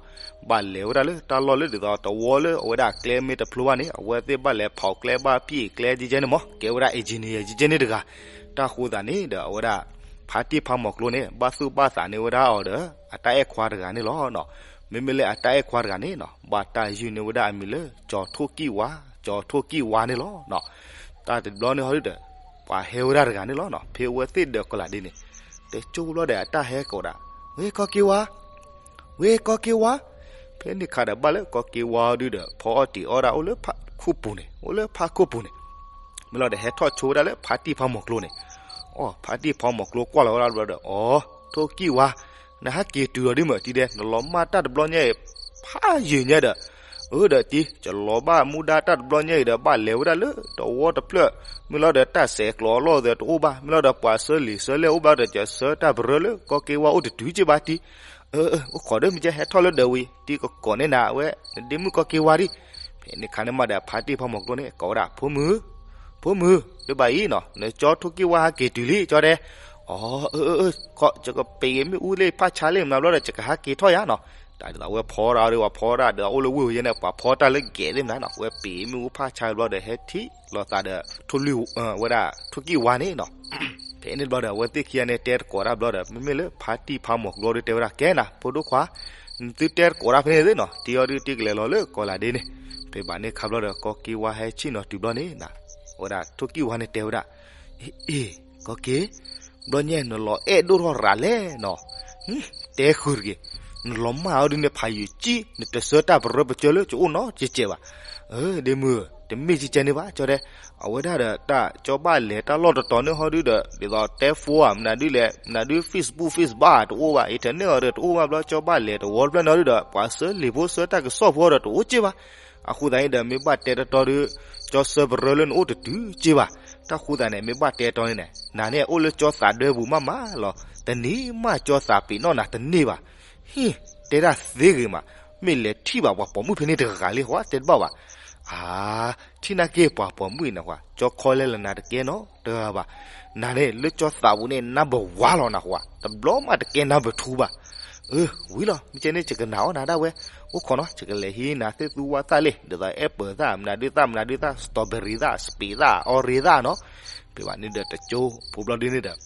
ဘၣ်လဲၤဝဲဒၣ်လၢတၢ်လီၢ်လၢဒ်သိးတဝီလၢအဝဲဒၣ်ကျဲမ့ၢ်တဖျိဘၣ်န့ၣ် အဝဲသ့ၣ်ဘၣ်လဲၤဖီၣ်ကျဲဘၣ်ပျဲၢ်ကျဲကဲကဲန့ၣ်မး, ကဲဝဲဒၣ် engineer ကဲကဲန့ၣ်တဂၤ. တၢ်ဃိသတးန့ၣ်ဒီးအဝဲဒၣ် ဖါတံၢ်ဖါမီၤကျိန့ၣ် ဘၣ်သူၣ်ဘၣ်သးန့ၢ်ဝဲဒၣ်အီၤဒီး အတၢ်အဲၣ်ခွါတဂၤန့ၣ်လီၤ. မ့မ့ၢ်လၢအတၢ်အဲၣ်ခွါတဂၤန့ၣ်နီၤ ဘၣ်တၢ်ယုၢ်န့ၢ်ဝဲဒၣ်အမံၤလၢ ကၠီၤထိၣ်ကံၣ်ဝါ, ကၠီၤထိၣ်ကံၣ်ဝါန့ၣ်လီၤ. တၢ်တဘျီန့ၣ်ဟီဒုဒီး ပှၤဟဲဝဲဒၣ်တဂၤန့ၣ်လီၤ. ဖဲအဝဲသ့ၣ်ဒၢးကီၤလးဒ်န့ၣ် တဲကၠိဘျီဒီးအတၢ်ဟဲကိးဒၣ်, ဝ့ၢ်ကီၢ်က့ဝါ, ဝ့ၢ်ကီၢ်က့ဝါ. ဖဲန့ၣ်ခါဒီးဘၣ်လၢကီၢ်က့ဝါဒုဒီး ဖီအီၣ်တံၢ်အီၣ်ဒၣ်အိၣ်လၢဖးခိၣ်ပူၤန့ၣ်, အိၣ်လၢဖးခိၣ်ပူၤန့ၣ်, မ့ၢ်လီၤဒီးဟဲထီၣ်ဆိဝဲဒၣ်လၢဖါတံၢ်ဖါမီၤကျိန့ၣ်, အိ ဖါတံၢ်ဖါမီၤကျိကွၢ်လီၤဝဲဒၣ်တဘျီဒီး အိ ထိၣ်ကံၢ်ဝါ, နဟးက့ၤတုၤလီၤဒ်မုၢ်တံၤဒဲး နလီၤမၢ်တၢ်တဘျီညါအံၤ ဖးယံာ်ညါဒီး, အၢ ဒီးတံၤ ယလီၤဘၣ်မူဒါတၢ်တဘျီညါအံၤဒီး ဘၣ်လဲၤဝဲဒၣ်လၢတဝီတဖျၢၣ်, မ့ၢ်လီၤဒီးတၢ်ဆဲးကျိးအလီၢ်သဲးတအိၣ်ဘၣ်, မ့ၢ်လီၤဒီးပှၤဆှၢလံာ်ဆှၢလဲၢ်အိၣ်ဘၣ်ဒီး ယဆှၢတၢ်ပရၢလၢကီၢ်က့ဝါအိၣ်တတုၤက့ဘၣ်တံၤ. အၢ အိၣ်ခိးဒီး မ့ၢ်ကဲဟဲထီၣ်လၢဒၢးဝံၤ တံၤကကိးန့ၢ်နၤဝဲ နဒ့မုၣ်ကီၢ်က့ဝါဒံး. ဖဲန့ၣ်ခါန့ၣ်မးဒီး ဖါတံၢ်ဖါမီၤကျိန့ၣ် ကိးဝဲဒၣ် ဖိမုၣ်, ဖိမုၣ်, ဒ်ဘၣ်အံၤနီၤ နကၠီထိၣ်ကံၢ်ဝါဟးက့ၤတုၤလံ ကၠီဒဲး. အိ အၢ အၢ အၢ ခီ ယကပ့ၤမ့ၣ်အူလၢဖၣ်ဆါလံမနၤဘျီဒီး ယကဟးက့ၤထီၣ်ယၤနီၤ. တၢ်ဒ်သိးဝဲဖီတၢ်ဒီး ဝဲဖီတၢ်ဒီး အိၣ်လၢဝ့ၢ်ဝဲယဲန့ၣ် ပှၤဖီတၢ်လၢကဲသ့ၣ်မနၤနီၤ ဝဲပ့ၤမ့ၣ်အူဖၣ်ဆါဘျီဒီး ဟဲထံၣ်လိာ်သးဒီး ထိၣ်လွံၢ် ဝဲဒၣ်ထိၣ်ကံၢ်ဝါန့ၣ်နီၤ. ဖဲန့ၣ်တဘျီဒီး အဝဲသ့ၣ်ခံဂၤန့ၣ် တဲတကိးတၢ်ဘျီဒီး မ့မ့ၢ်လၢဖါတံၢ်ဖါမီၤကျိဒီး တဲဝဲဒၣ် ကဲနၤ ဖိဒိၣ်ခွါ, နသုတဲတကိးတၢ်ဖဲန့ၣ်သ့နီၤ တံၤအီၤဒုးတံၤကလဲၤလီၤလၢကီးလးဒ့န့ၣ်. ဖဲဘၣ်န့ၣ်ခါဘျီဒီး ကီၢ်က့ဝါဟဲဆ့ၣ်နီၤတုၤဘျီန့ၣ်နၤ, အဝဲဒၣ်ထိၣ်ကံၢ်ဝါန့ၣ်တဲဝဲဒၣ်, အ့ ကီၢ်က့, ဘျီညါနလီၤအဲၣ်ဒိၣ်ထီၣ်ရၤလဲၣ်နီၤ, တဲဃုာ်တဂ့ၤ, နလီၤမၢ်အီၤဒုးန့ၣ်ဖးယံာ်ကံ, နတဆှၢတၢ်ပရၢပကၢလၢကအိၣ်နီတစဲးဘၣ်. အၢ ဒ့မုၣ်, တမ့ၢ်ကကဲန့ၣ်ဘၣ် ကၠီဒဲး, အဝဲဒၣ်ဒီးတၢ်ကၠီဘၣ်လဲၤတၢ်လီၢ်တတီၤန့ၣ်ဟီဒုဒီး ဒ်သိးတဲဖိဧါ မနုၤဒုလဲၣ် မနုၤဒု Facebook Facebook တအိၣ်ဘၣ် internet အီၤဒီးတအိၣ်ဘၣ်ဘျီ ကၠီဘၣ်လဲၤတဝီတဖျၢၣ်န့ၣ်ဟီဒုဒီး ပှၤဆှၢလံာ်ဖိဆှၢတၢ်ကစီၣ်ဖိဒီးတအိၣ်က့ဘၣ်. အဃိသတးန့ၣ်ဒီး မ့ၢ်ဘၣ်တဲတတီၤဒု ကၠီဆှၢပရၢလၢနအိၣ်တတုၤက့ဘၣ်. တၢ်ဃိသတးန့ၣ် မ့ၢ်ဘၣ်တဲတီၤန့ၣ်န့ၣ် နၤန့ၣ်အိၣ်လၢကၠီသးဒၢပူၤမးမးလီၤ. တနံၤမးကၠီသးပ့ၤနီၣ်နၤတန့ၢ်ဘၣ်. ဟ့ၣ်, တဲဒၣ်သ့ဂ့ၤမး, မ့ၢ်လဲၤထံၣ်ဘၣ်ပှၤပိာ်မုၣ်ဖဲန့ၣ်တဂၤဂၤလံဃီ တဲတဘၣ်ဘၣ်. အါ, ထံၣ်နာ်က့ပှၤပိာ်မုၣ်အံၤနၢ်ဟူဧါ, ကၠီခီလဲလၢနၤတကဲနီတဂၤဘၣ်. နၤန့ၣ်လၢကၠီသးပူၤန့ၣ် number one လီၤနၢ်ဟူဧါ, တဘျီမးတကဲ number two ဘၣ်. အၢ ဝံၤလီၤ မ့ၢ်ကဲန့ၣ် ယကနာ်အီၣ်နၤဒၣ်ဝဲ, အိၣ်ခိးနီၤ ယကလဲၤဟံးနၤသ့ၣ်သူဝါသၣ်လံ ဒ်သိး apple သၣ် မနုၤဒုသၣ် မနုၤဒုသၣ် strawberry သၣ် စပံးသၣ် orange သၣ်နီၤ. ဖဲဘၣ်န့ၣ်ဒီးတကၠိ ဖိဘျီဒ်န့ၣ်ဒီး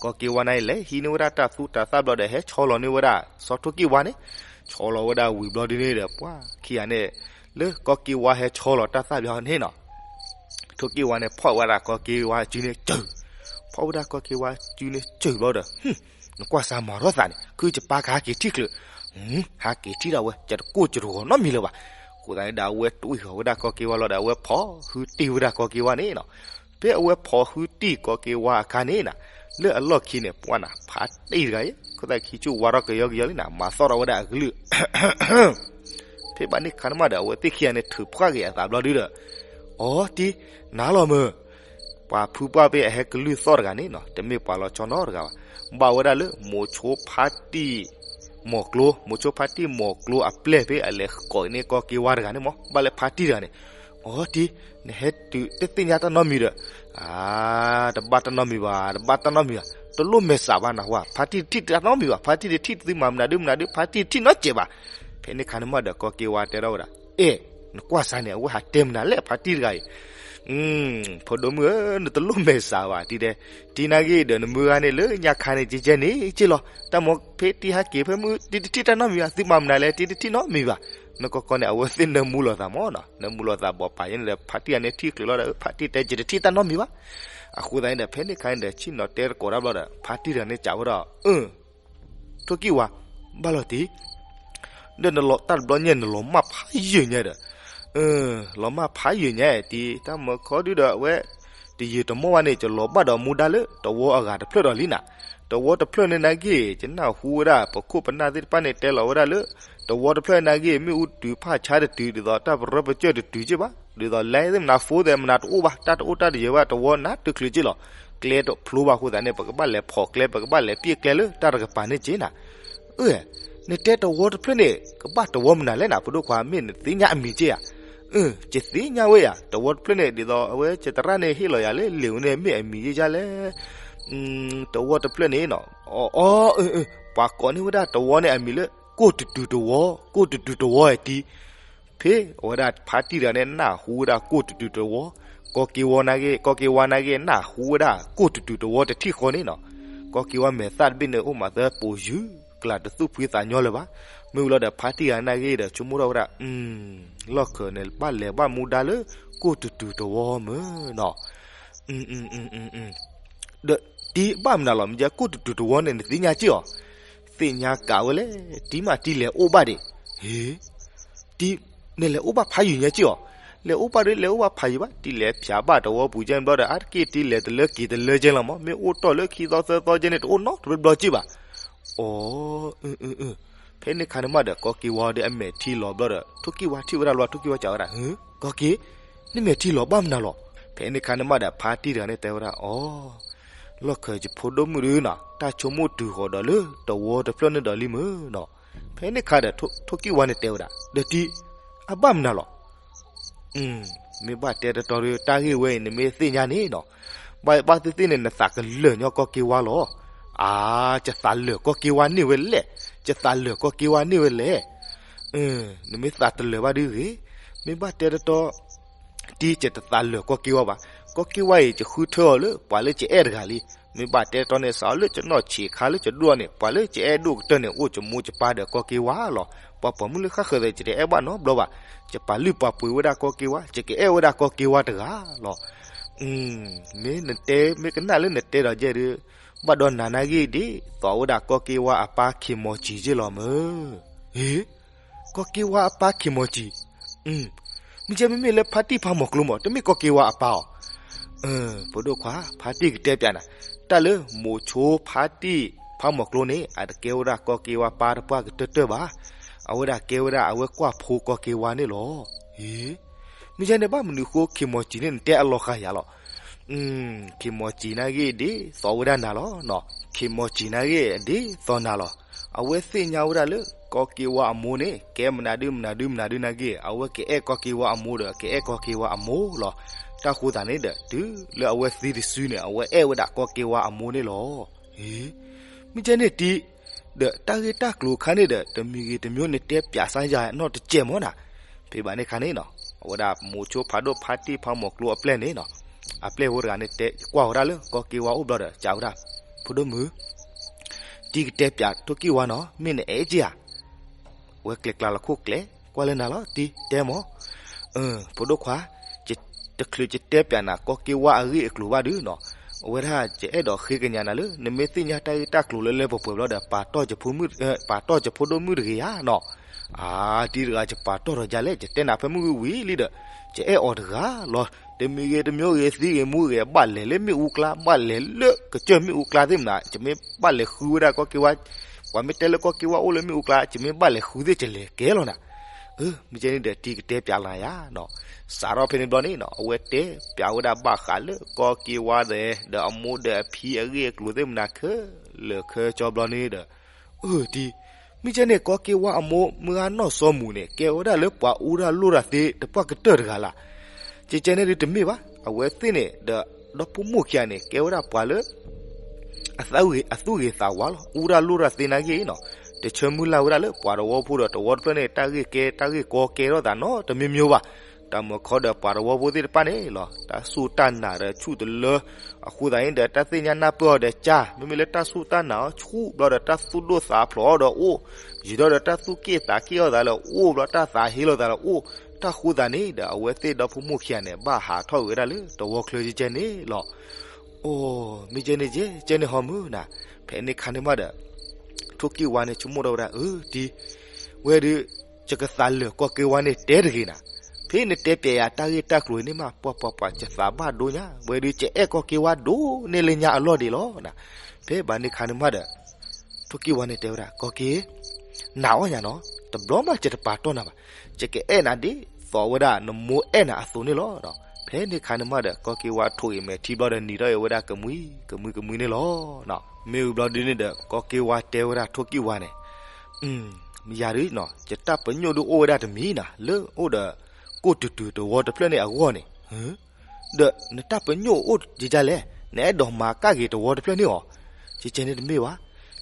ကီၢ်က့ဝါန့ၣ်လဲၤဟံးန့ၢ်ဝဲဒၣ်တၢ်သူတၢ်သၣ်ဘျီဒီး ဟဲဆီလီၤန့ၢ်ဝဲဒၣ် စီၤထိၣ်ကံၢ်ဝါန့ၣ်, ဆီလီၤဝဲဒၣ်ဝံၤဘျီဒ်န့ၣ်ဒီး ပှၤခံဂၤန့ၣ် လၢကီၢ်က့ဝါဟဲဆီလီၤတၢ်သၣ်ဘျီန့ၣ်နီၤ, ထိၣ်က့ဝါန့ၣ် ဖီၣ်ဝဲဒၣ်ကီၢ်က့ဝါစုန့ၣ်စၢၤ, ဖီၣ်ဝဲဒၣ်ကီၢ်က့ဝါစုန့ၣ်စၢၤဘျီဒီး နကွၢ်စၢ်မၤထီၣ်သးန့ၣ် ခုယပၢ်ကဟဲက့ၤထံၣ်ချုး, ဟးက့ၤထံၣ်ဒၣ်ဝဲ ယတကိၢ်ယတဂီၤနီတမံၤလၢၤဘၣ်. အဃိသတးန့ၣ်ဒီး အဝဲတွံၢ်ဃီၤဝဲဒၣ်ကီၢ်က့ဝါလီၤဒီး အဝဲဖီၣ်ဟုတံၢ်ဝဲဒၣ်ကီၢ်က့ဝါန့ၣ်နီၤ. ဖဲအဝဲဖီၣ်ဟုတံၢ်ကီၢ်က့ဝါအခါန့ၣ်နီၤ, လၢအလီၢ်ခံန့ၣ် ပှၤနၤ ဖါတံၢ်တဂၤအံၤ အဃိသတးခံဆူၣ်ဝါထီၣ်ကယီကယီလံနီၤ မၤသီၣ်ထီၣ်ဝဲဒၣ်အကလုၢ် ဖဲဘၣ်န့ၣ်ခါန့ၣ်မးဒီး အဝဲသ့ၣ်ခံဂၤန့ၣ် ထုးဖှၣ်က့ၤအသးဘျီဒုဒီး, အိ တံၤ, နၤလီၤမုၢ်, ပှၤဖုပှၢ်ဖဲအဟဲကလုၢ်သီၣ်တဂၤန့ၣ်နီၤ တမ့ၢ်ပှၤလီၤဆီနီတဂၤဘၣ်. ဘၣ်ဝဲဒၣ်လၢ မိၤဆိဖါတံၢ် မီၤကျိ, မိၤဆိဖါတံၢ်မီၤကျိအပျဲၢ်ဖဲအလဲၤကိးန့ၢ်ကီၢ်က့ဝါတဂၤန့ၣ်မး ဘၣ်လၢဖါတံၢ်တဂၤန့ၣ်, အိ တံၤ, နဟဲတုၤတသ့ၣ်ညါတၢ်နီတမံၤဒီး, အါ, တဘၣ်တၢ်နီတမံၤဘၣ် တဘၣ်တၢ်နီတမံၤဘၣ် တလိၣ်မဲာ်ဆှးဘၣ်နၢ်ဟူဧါ, ဖါတံၢ်တထံၣ်တၢ်နီတမံၤဘၣ် ဖါတံၢ်တထံၣ်သုမၤမနုၤဒုမနုၤဒု ဖါတံၢ်တထံၣ်နီတစဲးဘၣ်. ဖဲန့ၣ်ခါန့ၣ်မးဒီး ကီၢ်က့ဝါတဲထီၣ်ဝဲဒၣ်, အဲၣ်, နကွၢ်စၢ်န့ၣ် အဝဲဟးတဲမနုၤလဲၣ် ဖါတံၢ်တဂၤအံၤ ဖိဒိၣ်မုၣ်ဧၢ, နတလိၣ်မဲာ်ဆှးဘၣ်တံၤဒဲး, တံၤနာ်ဂ့ၤဒီးနမုၢ်ဂၤန့ၣ်လၢညါခါန့ၣ် ကဲကဲန့ၣ်က့လီၤ. တၢ်မ့ၢ်ဖဲတံၤဟဲက့ၤဖဲမုၢ် တံၤတထံၣ်တၢ်နီတမံၤဘၣ် သုမၤမနုၤလဲၣ် တံၤတထံၣ်နီတမံၤဘၣ်. နကီၢ်ကီၢ်န့ၣ် အဝဲသ့ၣ်နၢမူလိာ်သးမးနီၤ နၢမူလိာ်သးဘိးပာ်ယဲန့ၣ်ဒီး ဖါတံၢ်ဂၤန့ၣ်ထံၣ်ချုးလီၤဒီး ဖါတံၢ်တဲ ယတထံၣ်တၢ်နီတမံၤဘၣ်. အဃိသတးန့ၣ်ဒီး ဖဲန့ၣ်ခါန့ၣ်ဒီး ဆ့ၣ်နီၤတဲသကိးတၢ်ဘျီဒီး ဖါတံၢ်တဂၤန့ၣ်စံးဝဲဒၣ်, အၢ ထိၣ်ကံၢ်ဝါ, ဘၣ်လီၤတံၢ်, ဒီးနလီၤတၢ်တဘျီညါ နလီၤမၢ်ဖးယံာ်ညါဒီး, လီၤမၢ်ဖးယံာ်ညါတံၤ တၢ်မၢခီဒုဒီးအဝဲ တယံာ်တမီၢ်ဘၣ်န့ၣ် ယလီၤဘၣ်ဒီးမူဒါလၢတဝီအဂၤတဖျၢၣ်ဒီးလံနၤ. တဝီတဖျၢၣ်န့ၣ်နာ်ဂ့ၤ ယနၢ်ဟူဝဲဒၣ် ပခိၣ်ပနၢ်သ့ၣ်တဖၣ်န့ၣ် တဲလီၤဝဲဒၣ်လၢ တဝီတဖျၢၣ်နာ်ဂ့ၤ မ့ၣ်အူတုၤဖၣ်ဆါတတုၤ ဒ်သိးတၢ်ပရၢပကၢၢ်တတုၤက့ဘၣ် ဒ်သိးလဲသ့ၣ်မနၤ phone သ့ၣ်မနၤတအိၣ်ဘၣ် တၢ်တအိၣ်တၢ်တယၢၤဘၣ် တဝီနါတချုးက့လီၤ. ကျဲတဖျိဘၣ်အဃိသတးန့ၣ် ပကဘၣ်လဲၤဖီၣ်ကျဲ ပကဘၣ်လဲၤပျဲၢ်ကျဲလၢတၢ်တကပၤန့ၣ်က့နၤ. အၢ နတဲတဝီတဖျၢၣ်န့ၣ် ကဘၣ်တဝီမနုၤလဲၣ်နၤ ဖိဒိၣ်ခွါ မ့ၢ်နသ့ၣ်ညါအမံၤက့ဧါ. အၢ ယသ့ၣ်ညါဝဲယၤ တဝီတဖျၢၣ်န့ၣ် ဒ်သိးအဝဲကသရၣ်န့ၣ်ဟ့ၣ်လီၤယၤလၢလံာ်ဝဲန့ၣ် မ့ၢ်အမံၤယဲယါလဲၣ်. တဝီတဖျၢၣ်န့ၣ်နီၤ အီ အီ အၢ အၢ ပှၤကိးန့ၢ်ဝဲဒၣ်တဝီန့ၣ်အမံၤလၢ ကိၢ်တတုၤတဝီ ကိၢ်တတုၤတဝီဧတံၤ ဖဲအဝဲဒၣ်ဖါတံၢ်တဂၤန့ၣ် နၢ်ဟူဝဲဒၣ်ကိၢ်တတုၤတဝီ, ကီၢ်က့ၤဝါနာ်ဂ့ၤ ကီၢ်က့ၤဝါနာ်ဂ့ၤ နၢ်ဟူဝဲဒၣ်ကိၢ်တတုၤတဝီတထံၣ်ဃီန့ၣ်နီၤ, ကီၢ်က့ၤဝါမဲာ်သၣ်တဘ့ၣ်န့ၣ် အိၣ်မးသၢပိာ်ယုၢ်ကျါ တသူၣ်ဖှံသးညီလၢၤဘၣ်. မ့ၢ်ဝံၤလီၤဒီး ဖါတံၢ်တဂၤနာ်ဂ့ၤဒီး ဆိကမိၣ်ထီၣ်ဝဲဒၣ် လီၢ်ခၢၣ်န့ၣ် ဘၣ်လဲၤဘၣ်မူဒါလၢ ကိၢ်တတုၤတဝီမ့ၢ်နီၤ ဒီးတံၤဘၣ်မနုၤလီၤ မ့ၢ်ကဲကိၢ်တတုၤတဝီန့ၣ် နသ့ၣ်ညါက့ၢ်အီၤ, သ့ၣ်ညါကးဝဲလဲၣ် တံၤမးတံၤလဲၤအိၣ်ဘၣ်ဒံး, ဟ့, တံၤ, နလဲၤအိၣ်ဘၣ်ဖးယံာ်ညါက့ၢ်အီၤ, လဲၤအိၣ်ဘၣ်ဒီး လဲၤအိၣ်ဘၣ်ဖးယံၤဘၣ်, တံၢ်လဲၤဖၠးဘၣ်တဝီပူၤကဲန့ၣ်ဘျီဒီး အါတက့ၢ်တံၢ်လဲၤတလၢက့ၤတလၢကဲလီၤမး, မ့ၢ်အိၣ်တီၢ်လၢခံသီသၢသီကဲန့ၣ် တအိၣ်နီတဘျီဘျီက့ဘၣ်. အိ, ဖဲန့ၣ်ခါန့ၣ်မးဒီး ကီၢ်က့ဝါဒီးအမဲာ်ထံလီၤဘျီဒီး ထိၣ်ကံၢ်ဝါထံၣ်ဝဲဒၣ်လီၤ, ထိၣ်ကံၢ်ဝါစံးဝဲဒၣ်, ကီၢ်က့, နမဲာ်ထံလီၤဘၣ်မနုၤလီၤ. ဖဲန့ၣ်ခါန့ၣ်မးဒီး ဖါတံၢ်တဂၤန့ၣ်တဲဝဲဒၣ်, အိ, လီၢ်ခၢၣ်ယဖိဒိၣ်မုၣ်ဒုနီၤ တၢ်ဆိကမိၣ်တုၤဃီၤဒီးလၢတဝီတဖျၢၣ်န့ၣ်ဒီးလံမုၢ်နီၤ. ဖဲန့ၣ်ခါဒီး ထိၣ်ကံၢ်ဝါန့ၣ်တဲဝဲဒၣ်, ဒီးတံၢ်, အဘၣ်မနုၤလီၤ. မ့ၢ်ဘၣ်တဲတတီဒီး တၢ်ဂ့ၢ်ဝဲအံၤ နမ့ၢ်သ့ၣ်ညါန့ၣ်နီၤ, ဘၣ်ဘၣ်သ့ၣ်သ့ၣ်န့ၣ် နသးကလၢာ်ညီကီၢ်က့ဝါလီၤ. အါ, ယသးလၢာ်ကီၢ်က့ဝါန့ၢ်ဝဲလဲၣ်, ယသးလၢာ်ကီၢ်က့ဝါန့ၢ်ဝဲလဲၣ်. နမ့ၢ်သးတလၢာ်ဘၣ်ဒုဂ့ၤ, မ့ၢ်ဘၣ်တဲတတီ တံၢ် ယတသးလၢာ်ကီၢ်က့ဝါဘၣ်. ကီၢ်က့ဝါအံၤ ယဃုထၢအီၤလၢ ပှၤလၢယအဲၣ်တဂၤလံ. မ့ၢ်ဘၣ်တဲတတီန့ၣ် စးထီၣ်လၢယနီၢ်ဆံးခါလၢယဒိၣ်န့ၣ် ပှၤလၢယအဲၣ်ဒိၣ်ကတၢၢ်န့ၣ် အိၣ်ယမိၢ်ယပၢ်ဒီးကီၢ်က့ဝါလီၤ. ပှၤပိာ်မုၣ်လၢဃၣ်ဃၢၤသ့ၣ် ယတအဲၣ်ဘၣ်နီတဘျီဘၣ်. ယပာ်လုၢ်ပာ်ပှ့ၤဝဲဒၣ်ကီၢ်က့ဝါ, ယကအဲၣ်ဝဲဒၣ်ကီၢ်က့ဝါတဂၤလီၤ. မ့ၢ်နတဲ, မ့ၢ်ကနၣ်လၢနတဲဒီးယဲၢ်ဒု, ဘၣ်ဒီးနၤနာ်ဂ့ၢ်ဒ်သိးဝဲဒၣ်ကီၢ်က့ဝါအပၢ် ခ့ၣ်မီၤစံၤ ယ့ၢ်လီၤမုၢ်. ဟ့, ကီၢ်က့ဝါအပၢ် ခ့ၣ်မီၤစံၤ. မ့ၢ်ကဲ မ့မ့ၢ်လၢဖါတံၢ်ဖးမီၤကျိမး တမ့ၢ်ကီၢ်က့ဝါအပၢ်အီၤ. ဖိဒိၣ်ခွါ, ဖါတံၢ်ကတဲပျးနၤ, တၢ်လၢမိၤဆိဖါတံၢ်ဖးမီၤကျိန့ၣ် အတကဲဝဲဒၣ်ကီၢ်က့ဝါပၢ်တပှၢ်ကတၢၢ်တၢၢ်ဘၣ်. အဝဲဒၣ်ကဲဝဲဒၣ်အဝဲကွၢ်ဖိကီၢ်က့ဝါန့ၣ်လီၤ. ဟ့, မ့ၢ်ကဲန့ၣ် ဘၣ်မနုၤဃိ ခ့ၣ်မီၤစံၤန့ၣ် နတဲအလီၤဃာ်ယၤလီၤ. ခ့ၣ်မီၤစံၤနာ်ဂ့ၢ်ဒ်သိးဝဲဒၣ်နၤလီၤ. ခ့ၣ်မီၤစံၤနာ်ဂ့ၢ်ဒ်သိးနၤလီၤ. အဝဲသ့ၣ်ညါဝဲဒၣ်လၢ ကီၢ်က့ဝါအမိၢ်န့ၣ် ကဲမနုၤဒုမနုၤဒုမနုၤဒုနာ်ဂ့ၢ် အဝဲကအဲၣ်ကီၢ်က့ဝါအမိၢ်ဒီး ကအဲၣ်ကီၢ်က့ဝါအမိၢ်လီၤ. တၢ်ဃိသတးန့ၣ်ဒီး တုၤလၢအဝဲသံတစုန့ၣ် အဝဲအဲၣ်ဝဲဒၣ်ကီၢ်က့ဝါအမိၢ်န့ၣ်လီၤ. ဟ့, မ့ၢ်ကဲန့ၣ်တံၢ်, ဒီးတၢ်ဂ့ၢ်တၢ်ကျိၤအခါန့ၣ်ဒီး တမံၤဂ့ၤတမံၤ နတဲပျးစၢ်ယၤနီတစဲးမီၤနၤ. ဖဲဘၣ်န့ၣ်ခါန့ၣ်နီၤ အဝဲဒၣ်မိၤဆိဖးဒိၣ်ဖါတံၢ်ဖးမီၤကျိအပျဲၢ်န့ၣ်နီၤ, အပျဲၢ်ဖိတဂၤန့ၣ် တဲကွၢ်ဝဲဒၣ်လၢကီၢ်က့ဝါအိၣ်ဘျီဒီး စံးဝဲဒၣ်, ဖိဒိၣ်မုၣ်, တံၢ်ကတဲပျးထိၣ်ကံၢ်ဝါနီၤ မ့ၢ်နအဲၣ်က့ဧါ. ဝဲကျဲၤကျါလီၤခိၣ်ကျဲ ကွၢ်လၢနၤလီၤ တံၢ်တဲမီၤ. ဖိဒိၣ်ခွါ, တချုးယတဲပျးနၤ ကီၢ်က့ဝါအဂ့ၢ်အကျိၤဘၣ်ဒုနီၤ, အဝဲဒၣ်ယအဲၣ်ဒိးဃ့ကညးနၤလၢ နမ့ၢ်သ့ၣ်ညါတၢ်ဂ့ၢ်တၢ်ကျိၤလၢလၢပှဲၤပှဲၤဘျီဒီး ပာ်တီၢ်ယဖိဒိၣ်မုၣ်တဂ့ၤဧါနီၤ. အါ, တံၢ်တဂၤ ယပာ်တီၢ်ထီၣ်ယၤလဲၣ်, ယတဲနၤဖဲမုၢ်ဂ့ၤဝံၤလံဒီး ယအဲၣ်အီၤတဂၤလီၤ. တမံၤဂ့ၤတမံၤဂ့ၤ သံဂ့ၤမူဂ့ၤ ဘၣ်လဲၤလၢမ့ၣ်အူကျါ ဘၣ်လဲၤလၢကစၢၢ်မ့ၣ်အူကျါသ့ၣ်မနၤ ယမ့ၢ်ဘၣ်လဲၤဃုဝဲဒၣ်ကီၢ်က့ဝါ, ပှၤမ့ၢ်တဲလၢကီၢ်က့ဝါအိၣ်လၢမ့ၣ်အူကျါ ယမ့ၢ်ဘၣ်လဲၤဃုသ့ၣ် ယလဲၤကဲလီၤနၤ. မ့ၢ်ကဲန့ၣ်ဒီး တံၢ်ကတဲပျးလၢယၤနီၤ. စးထီၣ်ဖဲန့ၣ်ဘျီန့ၣ်နီၤ အဝဲတဲပျးဝဲဒၣ်ဘၣ်ဃးလၢကီၢ်က့ဝါဒီး ဒီးအမိၢ်ဒီးအဖံအဂ့ၢ်အကျိၤသ့ၣ်မနၤခဲလၢာ်ခဲဆ့ဘျီန့ၣ်ဒီး, အၢ တံၢ်, မ့ၢ်ကဲန့ၣ် ကီၢ်က့ဝါအမိၢ်မုၢ်ဂၤနီၢ်စီၤမူၤန့ၣ် ကဲဝဲဒၣ်လၢပှၤအူတၢ်လိၣ်တၢ်သ့တပှၢ်ကတၢၢ်တဂၤလၢ်. ကဲကဲန့ၣ်ဒုးတမ့ၢ်ဘၣ်, အဝဲသ့ၣ်န့ၣ်ဒီး ဒီဖိမိၢ်ခံဂၤန့ၣ် ကဲဝဲဒၣ်ပှၤလၢ အသူၣ်ဂ့ၤသးဝါလီၤ. အူတၢ်လိၣ်တၢ်သ့နာ်ဂ့ၢ်နီၤ, တဆၢမုၢ်လၢ်ဝဲဒၣ်လၢပှၤတဝီဖိဒီးတဝီတဖျၢၣ်န့ၣ် တၢ်ဂ့ၢ်ကဲတၢ်ဂ့ၢ်ကီကဲထီၣ်သးနီတမံၤမံၤဘၣ်. တၢ်မုၢ်ခီဒီးပှၤတဝီဖိသ့ၣ်တဖၣ်န့ၣ်လီၤ တၢ်စူၢ်တၢ်နာ်ဒီးဆူၣ်တလၢ, အဃိသတးန့ၣ်ဒီး တၢ်သ့ၣ်ညါနၢ်ပၢၢ်အီၤဒီးကၢ်, မ့မ့ၢ်လၢတၢ်စူၢ်တၢ်နာ်အီၤဆူၣ်ဘျီဒီး တၢ်သူၣ်ဒိၣ်သးဖျိးအီၤဒီးအိၣ်, ယံာ်ဒီးတၢ်သူၣ်က့ၣ်သးက့ၣ်အီၤသးလၢအိၣ်ဘျီ တၢ်သးဟ့လီၤသးလၢအိၣ်, တၢ်ဃိသတးန့ၣ်ဒီး အဝဲသ့ၣ်ဒီဖိမိၢ်ခံဂၤန့ၣ် ဘၣ်ဟးထီၣ်ဝဲဒၣ်လၢတဝီချၢကဲကဲန့ၣ်လီၤ. အိ, မ့ၢ်ကဲန့ၣ်ကဲကဲန့ၣ်ဟီမုၢ်နၤ, ဖဲန့ၣ်ခါန့ၣ်မးဒီး ထိၣ်က့ၢ်ဝါန့ၣ်ဆိကမိၣ်ထီၣ်ဝဲဒၣ်, အၢ တံၢ်, ဝဲဒုး ယကသးလၢာ်ကီၢ်က့ဝါန့ၣ်တဲတဂ့ၤနၤ, ဖဲနတဲပျးယၤတၢ်ဂ့ၢ်တၢ်ကျိၤအံၤန့ၣ်မး ပှၤပှၤပှၤ ယသးဘၣ်ဒိညါ, ဝဲဒုးယအဲၣ်ကီၢ်က့ဝါဒိၣ်န့ၢ်လၢညါအလီၢ်ဒံးလီၤနၤ. ဖဲဘၣ်န့ၣ်ခါန့ၣ်မးဒီး ထိၣ်က့ၢ်ဝါန့ၣ်တဲဝဲဒၣ် ကီၢ်က့, နာ်အီၣ်ညါနီၤ, တဘျီမးယတပာ်တီၢ်နၤဘၣ်, ယကအဲၣ်နၤဒ်သိးဝဲဒၣ် နမိၢ်အဲၣ်နၤအသိးန့ၣ်လီၤ. ဖဲန့ၣ်ခါန့ၣ်မးဒီး ကီၢ်က့ဝါထိၣ်ဂ့ၤမဲာ်ထံဘျီဒီး နံၤထီၣ်အဝဲဒၣ်ကမှံကမှံကမှံန့ၣ်လီၤ. မ့ၢ်ဝံၤဘျီဒုန့ၣ်ဒီး ကီၢ်က့ဝါတဲဝဲဒၣ်ထိၣ်က့ၢ်ဝါန့ၣ်, ယၤဒုး ယတၢ်ပညိၣ်ဒုးအိၣ်ဝဲဒၣ်တမံၤနၤ လၢအိၣ်ဒီး ကိၣ်တုၤတုၤတဝီတဖျၢၣ်န့ၣ်အဂီၢ်န့ၣ် ဒီးနတၢ်ပညိၣ်အိၣ်ယကလဲၣ်, နအဲၣ်ဒိးမၤကၣ်က့ၤတဝီတဖျၢၣ်န့ၣ်အီၤ, ကဲကဲန့ၣ်တမ့ၢ်ဘၣ်.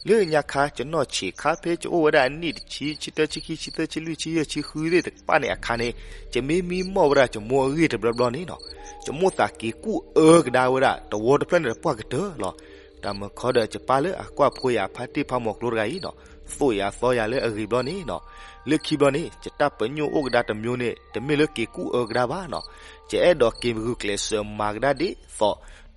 လၢညါခါ ယနီၢ်ဆံးခါဖဲယအိၣ်ဝဲဒၣ်အနံၣ်တဆံ ဆံတၢ ဆံခံ ဆံသၢ ဆံလွံၢ် ဆံယဲၢ် ဆံဃုသ့ၣ်တဖၣ်န့ၣ်အခါန့ၣ်, ယမ့ၢ်မံမီၢ်ဝဲဒၣ်ယမိၢ်အဂ့ၢ်တဘျီဘျီန့ၣ်နီၤ, ယမိၢ်သးက့ၤကူၣ်အၢကဒါဝဲဒၣ် တဝီတဖျၢၣ်န့ၣ်တပှၢ်ကတၢၢ်လီၤ. တၢ်မုၢ်ခီဒီးယပၢ်လၢအကွၢ်ဖိယၤဖါတံၢ်ဖါမီၤကျိတဂၤအံၤနီၤ, သိၣ်ယၤသီယၤလၢအဂ့ၤဘျီန့ၣ်နီၤ, လၢခံဘျီန့ၣ် ယတၢ်ပညိၣ်အိၣ်ကဒါတမျိုးန့ၣ် တမ့ၢ်လၢက့ၤကူၣ်အၢကဒါဘၣ်နီၤ, ယအဲၣ်ဒိးက့ၤဂုာ်ကျဲးစၢးမၤကဒါဒ်သိး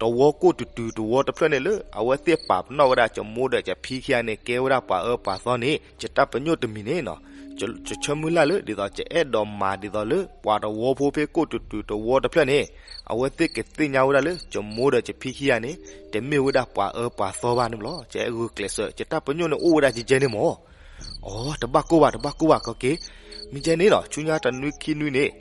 တဝီကိၣ်တုၤတုၤတဝီတဖျၢၣ်န့ၣ်လၢ အဝဲသ့ၣ်ပာ်ပနီၣ်ဝဲဒၣ်ယမိၢ်ဒီးယဖံခံဂၤန့ၣ် ကဲဝဲဒၣ်ပှၤအၢပှၤသီန့ၣ် ယတၢ်ပညိၣ်တမံၤန့ၣ်နီၤ ယဆၢမုၢ်လၢ်လၢ ဒ်သိးယအဲၣ်ဒိးမၤဒ်သိးလၢ ပှၤတဝီဖိဖဲကိးတူာ်တူာ်တဝီတဖျၢၣ်န့ၣ် အဝဲသ့ၣ်ကသ့ၣ်ညါဝဲဒၣ်လၢ ယမိၢ်ဒီးယဖံခံဂၤန့ၣ် တမ့ၢ်ဝဲဒၣ်ပှၤအၢပှၤသီဘၣ်န့ၣ်လီၤ. ယအဲၣ်ဂုာ်ကျဲးစၢး ယတၢ်ပညိၣ်န့ၣ်အိၣ်ဝဲဒၣ်ကဲကဲန့ၣ်မၢ်. အိ, တဘၣ်ကိၢ်ဘၣ် တဘၣ်ကိၢ်ဘၣ် ကီက့ၤ. မ့ၢ်ကဲန့ၣ်နီၤ ဆူညါတနွံခံနွံန့ၣ်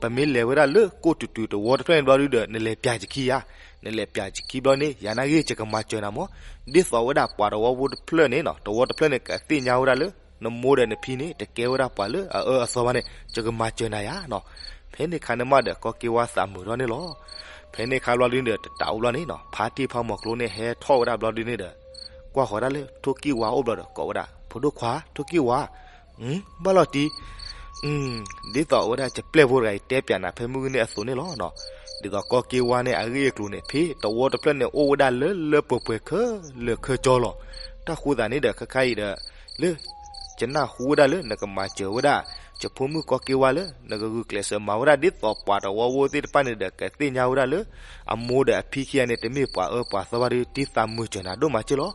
ပမ့ၢ်လဲၤဝဲဒၣ်လၢကိးတူာ်တူာ်တဝီတဖျၢၣ်န့ၣ်ဘျီဒုဒီး နလဲၤပျးယခံဧါ. နလဲၤပျးယခံဘျီန့ၣ် ယၤနာ်ဂ့ၢ်ယကမၤစၢၤနၤမၢ်. ဒ်သိးဝဲဒၣ်ပှၤတဝီဖိတဖျၢၣ်န့ၣ်နီၤ တဝီတဖျၢၣ်န့ၣ် ကသ့ၣ်ညါဝဲဒၣ်လၢ နမိၢ်ဒီးနဖံန့ၣ် တကဲဝဲဒၣ်ပှၤလၢအအၢအသီဘၣ်န့ၣ် ယကမၤစၢၤနၤယၤနီၤ. ဖဲန့ၣ်အခါန့ၣ်မးဒီး ကီက့ၤဝါသးမုာ်ထီၣ်န့ၣ်လီၤ. ဖဲန့ၣ်အခါဘျီဒုန့ၣ်ဒီး တတးအိၣ်ဘျီန့ၣ်နီၤ ဖါတံၢ်ဖါမိၢ်ကျိန့ၣ် ဟဲထီၣ်ဝဲဒၣ်ဘျီဒုန့ၣ်ဒီး ကွၢ်ဃီၤဒၣ်လၢထိၣ်ကံၢ်ဝါအိၣ်ဘျီဒီး ကိးဝဲဒၣ် ဖိဒိၣ်ခွါ ထိၣ်ကံၢ်ဝါ ဘၣ်လီၤတံၢ်. ဒ်သိးဝဲဒၣ်ယပျဲၢ်ဖိတဂၤအံၤ တဲပျးနၤဖဲမုၢ်ဂ့ၤန့ၣ်အသိးန့ၣ်လီၤ. ဒ်သိးကီက့ၤဝါန့ၣ် အဂ့ၢ်အကျိၤန့ၣ် ဖဲတဝီတဖျၢၣ်န့ၣ် အိၣ်ဝဲဒၣ်လၢလၢပှဲၤပှဲၤခဲလၢာ်ခဲဆ့လီၤ. တၢ်ဃိသးန့ၣ်ဒီး ခဲခါအံၤဒီး လၢ ယနၢ်ဟူဝဲဒၣ်လၢနကမၤစၢၤဝဲဒၣ် ယဖိမုၣ်ကီက့ၤဝါလၢ နကဂုာ်ကျဲးစၢးမၤဝဲဒၣ်ဒ်သိးပှၤတဝီဖိသ့ၣ်တဖၣ်န့ၣ်ဒီး ကသ့ၣ်ညါဝဲဒၣ်လၢ အမိၢ်ဒီးအဖံခံဂၤန့ၣ် တမ့ၢ်ပှၤအၢပှၤသီဘၣ်ဒီး တံၢ်သးမုာ်စၢၤနၤဒိၣ်မးက့လီၤ.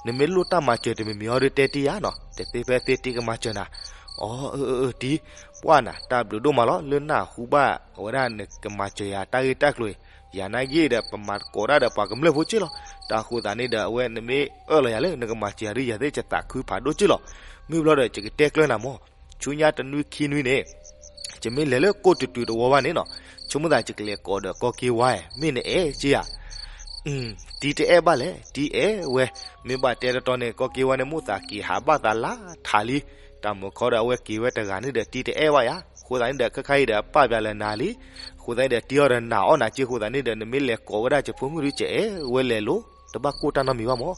နမ့ၢ်လိၣ်တၢ်မၤစၢၤတမံၤမံၤအံၤဒီး တဲတံၢ်ယၤနီၤ တသ့ဖဲသ့တံၢ်ကမၤစၢၤနၤ. အိ, အၢ အၢ အၢ တံၢ် ပှၢ်နၤ တၢ်ဘျုးဒိၣ်မးလီၤ လၢနၢ်ဟူဘၣ်ဝဲဒၣ်နကမၤစၢၤယၤတၢ်ဂ့ၢ်တၢ်ကျိၤအံၤ. ယၤနာ်ဂ့ၢ်ဒီး ပမၤသကိးဒၣ်ဒီးပှၤကမျၢၢ်ဖိက့လီၤ. တၢ်ဃိသးန့ၣ်ဒီး အဝဲနမ့ၢ်အၢၣ်လီၤယၤလၢနကမၤစၢၤယၤဒီး ယၤသ့ၣ်ယသးခုဖးဒိၣ်က့လီၤ. မ့ၢ်ဘျီဒီး ယကတဲကျၢၤနၤမၢ်. ဆူညါတနွံခံနွံန့ၣ် ယမ့ၢ်လဲၤလၢကိးတူာ်တူာ်တဝီဘၣ်န့ၣ်နီၤ ဆိကမိၣ်သးယကလဲၤကိးဒီးကီက့ၤဝါ မ့ၢ်နအဲၣ်က့ဧါ. တံၢ်တအဲၣ်ဘၣ်လဲၣ် တံၢ်အဲၣ်ဝဲ. မ့ၢ်ဘၣ်တဲတတီၤန့ၣ် ကီက့ၤဝါန့ၣ် မိၣ်သးက့ၤဟးဘၣ်သးလၢထးလံ. တၢ်မုာ်ခီဒီး အဝဲက့ၤဝဲတဂၤန့ၣ်ဒီး တံၢ်တအဲၣ်ဘၣ်ယၤ. အဃိသတးန့ၣ်ဒီး ခဲခါအံၤဒီး အပၢ်ပျးလၢနၤလံ. အဃိသတးန့ၣ်ဒီး တံၢ်အီၤဒီးနၤအီၣ်နၤက့အဃိသတးန့ၣ်ဒီး နမ့ၢ်လဲၤကိးဝဲဒၣ်ယဖိမုၣ်ဒုး ယအဲၣ်ဝဲလဲၤလိၤ တဘၣ်ကိၢ်တၢ်နီတမံၤဘၣ်မၢ်.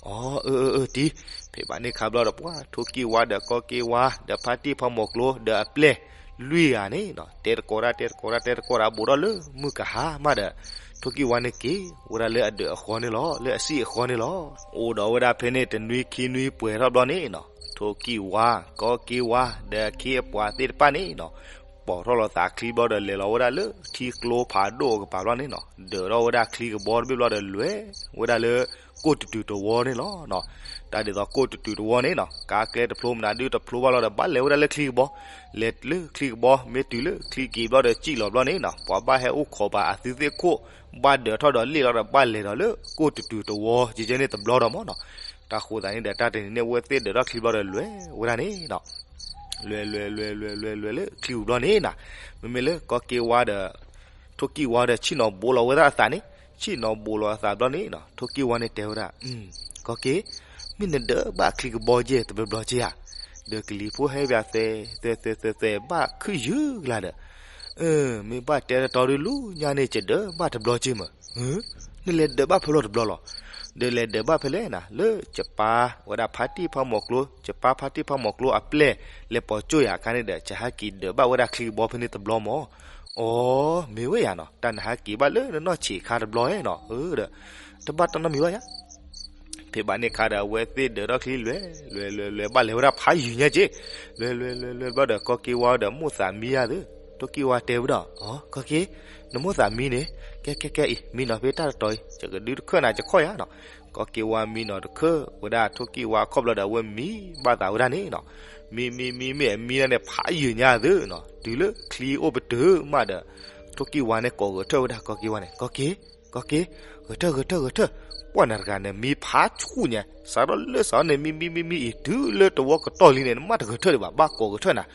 အိ, အၢ အၢ အၢ တံၢ် ဖဲဘၣ်န့ၣ်အခါဘျီဒီး ပှၢ်ထိၣ်ကံၢ်ဝါဒီးကီက့ၤဝါ ဒီးဖါတံၢ်ဖါမိၢ်ကျိ ဒီးအပျဲၢ်လွံၢ်ဂၤန့ၣ်နီၤ တဲတကိးတၢ် တဲတကိးတၢ် တဲတကိးတၢ် ဘူးထီၣ်လၢမုၢ်ကဟါမးဒီး ထိၣ်ကံၢ်ဝါန့ၣ်က့ၤဝဲဒၣ်လၢအဒၢးအဃီန့ၣ်လီၤ လၢအစံၣ်အဃီန့ၣ်လီၤ. အိၣ်ဒီးဝဲဒၣ်ဖဲန့ၣ် တနွံခံနွံပှဲၤထီၣ်ဘျီန့ၣ်နီၤ ထိၣ်ကံၢ်ဝါ ကီက့ၤဝါ ဒီးအခ့အပှၤသ့ၣ်တဖၣ်န့ၣ်နီၤ ပိာ်ထီၣ်လီၤသးချံဘျီဒီး လဲၤလီၤဝဲဒၣ်လၢထံကျိဖးဒိၣ်အကပၤဘျီန့ၣ်နီၤ ဒၢးထီၣ်ဝဲဒၣ်ချံကဘီတဘ့ၣ်ဘျီဒီး လဲၤဝဲဒၣ်လၢကိးတူာ်တူာ်တဝီန့ၣ်လီၤ. တၢ်ဒ်သိးကိးတူာ်တူာ်တဝီန့ၣ်နီၤ ကါကျဲတဖျိမနုၤဒုတဖျိဘၣ်လီၤဒီး ဘၣ်လဲၤဝဲဒၣ်လၢချံကဘီ, လဲၤလၢချံကဘီ မ့ၢ်တုၤလၢချံက့ၤဘျီဒီး စံၣ်လီၤဘျီန့ၣ်နီၤ ပှၤဘၣ်ဟဲအိၣ်ခိးပာ်အသုသ့ၣ်ခိၣ်, ဘၣ်ဒၢးထီၣ်ဒီးလ့ၣ်လီၤဒီး ဘၣ်လဲၤဒီးလၢကိးတူာ်တူာ်တဝီ ကဲကဲန့ၣ်တဘျီဒီးမၢ်နီၤ. တၢ်ဃိသတးန့ၣ်ဒီး တၢ်တနံၤန့ၣ် အဝဲသ့ၣ်ဒၢးထီၣ်ချံဘျီဒီး လဲၤဝဲဒၣ်န့ၣ်နီၤ လဲၤ လဲၤ လဲၤ လဲၤ လဲၤ လဲၤလၢချံပူၤဘျီန့ၣ်နီၤ, မ့မ့ၢ်လၢကီက့ၤဝါဒီး ထိၣ်ကံၢ်ဝါဒီး ဆ့ၣ်နီၤဘိးလီၤဝဲဒၣ်အသးန့ၣ်, ဆ့ၣ်နီၤဘိးလီၤအသးဘျီန့ၣ်နီၤ ထိၣ်ကံၢ်ဝါန့ၣ်တဲဝဲဒၣ်, ကီက့ၤ, မ့ၢ်နဒၢးဘၣ်ချံကဘီက့ၤတဘျီဘျီက့ၤဧါ, ဒီးကလံၤဖိဟဲပၠးသဲး သဲး သဲး သဲး သဲး ဘၣ်ခုၣ်ယုၢ်ကလါဒီး မ့ၢ်ဘၣ်တဲတတီၤဒုးလူညါန့ၣ် ယဒၢးဘၣ်တဘျီက့ၤမး, နလဲၤဒၢးဘၣ်ဖဲဘျီတဘျီလီၤ, ဒီးလဲၤဒၢးဘၣ်ဖဲလဲၣ်နၤ လၢယပၢ်ဝဲဒၣ်ဖါတံၢ်ဖါမိၢ်ကျိ, ယပၢ်ဖါတံၢ်ဖါမိၢ်ကျိအပျဲၢ် လဲၤပိာ်ကၠိၣ်ယၤအခါန့ၣ်ဒီး ယဟဲက့ၤဒၢးဘၣ်ဝဲဒၣ်ချံကဘီဖဲန့ၣ်တဘျီမး, အိ, မ့ၢ်ဝဲယၤနီၤ တၢ်နဟဲက့ၤဘၣ်လၢနနီၢ်ဆံးခါတဘျီနီၤ, ဒီး တဘၣ်တၢ်နီတမံၤဘၣ်ယၤ ဖဲဘၣ်န့ၣ်အခါဒီး အဝဲသ့ၣ်ဒၢးထီၣ်ချံလွဲၤ လွဲၤ လွဲၤ လွဲၤ ဘၣ်လဲၤဝဲဒၣ်ဖးယုၢ်ညါက့ၤ, လွဲၤ လွဲၤ လွဲၤ လွဲၤ ဘျီဒီး ကီက့ၤဝါဒီးမိၣ်သးမံယၤသု, ထိၣ်ကံၢ်ဝါတဲဝဲဒၣ်, ကီက့ၤ, နမိၣ်သးမံန့ၣ်, ကဲ ကဲ ကဲအံၤ မံနီၤဖဲတၢ်တတီၤအံၤ ယကဒုးတခၢၣ်နၤ ယခီၣ်ယၤနီၤ, ကီက့ၤဝါမံနီၤတခၢၣ်ဝဲဒၣ် ထိၣ်ကံၢ်ဝါအခီၣ်ဘျီဒီး အဝဲမံဘၣ်သးဝဲဒၣ်န့ၣ်နီၤ, မံ မံ မံ မံ အမံန့ၣ်ဖးယုၢ်ညါသုနီၤ, တုၤလၢချံအိၣ်ပတုာ်မးဒီး ထိၣ်ကံၢ်ဝါန့ၣ်ကိးဂဲၤထၢၣ်ဝဲဒၣ် ကီက့ၤဝါန့ၣ်, ကီက့ၤ ကီက့ၤ, ဂဲၤထၢၣ် ဂဲၤထၢၣ် ဂဲၤထၢၣ်, ပှၢ်နၤတဂၤန့ၣ် မံဖးဆူၣ်ညါ, စးထီၣ်လၢစးထီၣ်န့ၣ် မံ မံ မံ မံအံၤ တုၤလၢတဝီကတီၢ်လံန့ၣ် နမ့ၢ်တဂဲၤထၢၣ်ဒံးဘၣ် ဘၣ်ကိးဂဲၤထၢၣ်နၤ,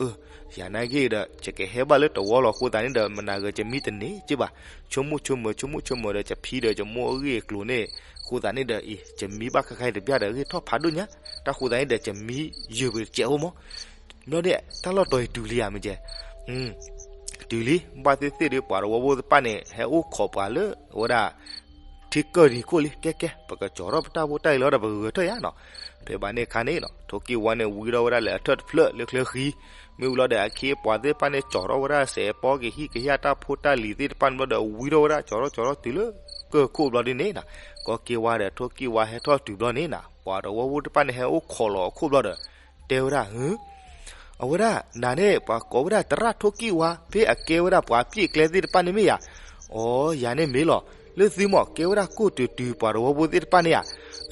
အိ, ယၤနာ်က့ၤဒီး ယကဟဲဘၣ်လၢတဝီလီၤ အဃိသတးန့ၣ်ဒီး မနၤဂဲၤယမံတန့ၢ်က့ၤဘၣ်, ဆိကမိၣ်ဆိကမိၣ် ဆိကမိၣ်ဆိကမိၣ်ဒီး ယဖံဒီးယမိၢ်အဂ့ၢ်အကျိၤန့ၣ်, အဃိသတးန့ၣ်ဒီး အံၤ ယမံဘၣ်ခဲခါအံၤတဘျီဒီး ဂ့ၢ်ထီၣ်ဖးဒိၣ်ညါ, တၢ်ဃိသတးန့ၣ်ဒီး ယမံယုၢ်ပတစဲးဖိမး ဘျီန့ၣ် တၢ်လီၢ်တီၤအံၤတုၤလံဧါ မ့ၢ်ကဲ, တုၤလံ, ဘၣ်သ့ၣ်သ့ၣ်ဒီး ပှၤတဝီဖိသ့ၣ်တဖၣ်န့ၣ် ဟဲအိၣ်ခိးပှၤလၢအဝဲဒၣ် ထံကၢၢ်နံၤခိၣ်လံ, ကဲကဲ ပကကၠီၤထီၣ်ပတၢ်ဖိတၢ်လံၤလီၤဒီး ပကဂဲၤထၢၣ်ယၤနီၤ, ဖဲဘၣ်န့ၣ်အခါန့ၣ်နီၤ ထိၣ်ကံၢ်ဝါန့ၣ် ဝံထီၣ်ဝဲဒၣ်လၢအထၢၣ်တဖျၢၣ်လၢချၢဃံ, မ့ၢ်ဝံၤလီၤဒီး အခ့အပှၤသ့ၣ်တဖၣ်န့ၣ် ကၠီၤထီၣ်ဝဲဒၣ်စဲးပီကဟံၣ်ကဟံၣ်အတၢ်ဖိတၢ်လံၤသ့ၣ်တဖၣ်န့ၣ်ဘျီဒီး ဝံထီၣ်ဝဲဒၣ် ကၠီၤထီၣ်ကၠီၤထီၣ်တုၤလၢကၢၢ်ခိၣ်ဘျီဒ်န့ၣ်နီၤ, ကီၢ်က့ဝါဒီးထိၣ်ကံၢ်ဝါဟဲထီၣ်တုၤဘျီန့ၣ်နီၤ ပှၤတဝီဖိတဖၣ်န့ၣ် ဟဲအိၣ်ခိးလီၤအခိၣ်ဘျီဒီး တဲဝဲဒၣ်, အဝဲဒၣ် နၤန့ၣ် ပှၤကိးဝဲဒၣ်သရၣ်ထိၣ်ကံၢ်ဝါ ဖဲအကဲဝဲဒၣ်ပှၤပျ့ၣ်ကျဲသ့ၣ်တဖၣ်န့ၣ်မ့ၢ်ယၤ, အိ, ယၤန့ၣ်မ့ၢ်လီၤ, လၢသုမ့ၢ်ကဲဝဲဒၣ်ကိၢ်တုၤတုၤပှၤတဝီဖိသ့ၣ်တဖၣ်န့ၣ်ဧါ.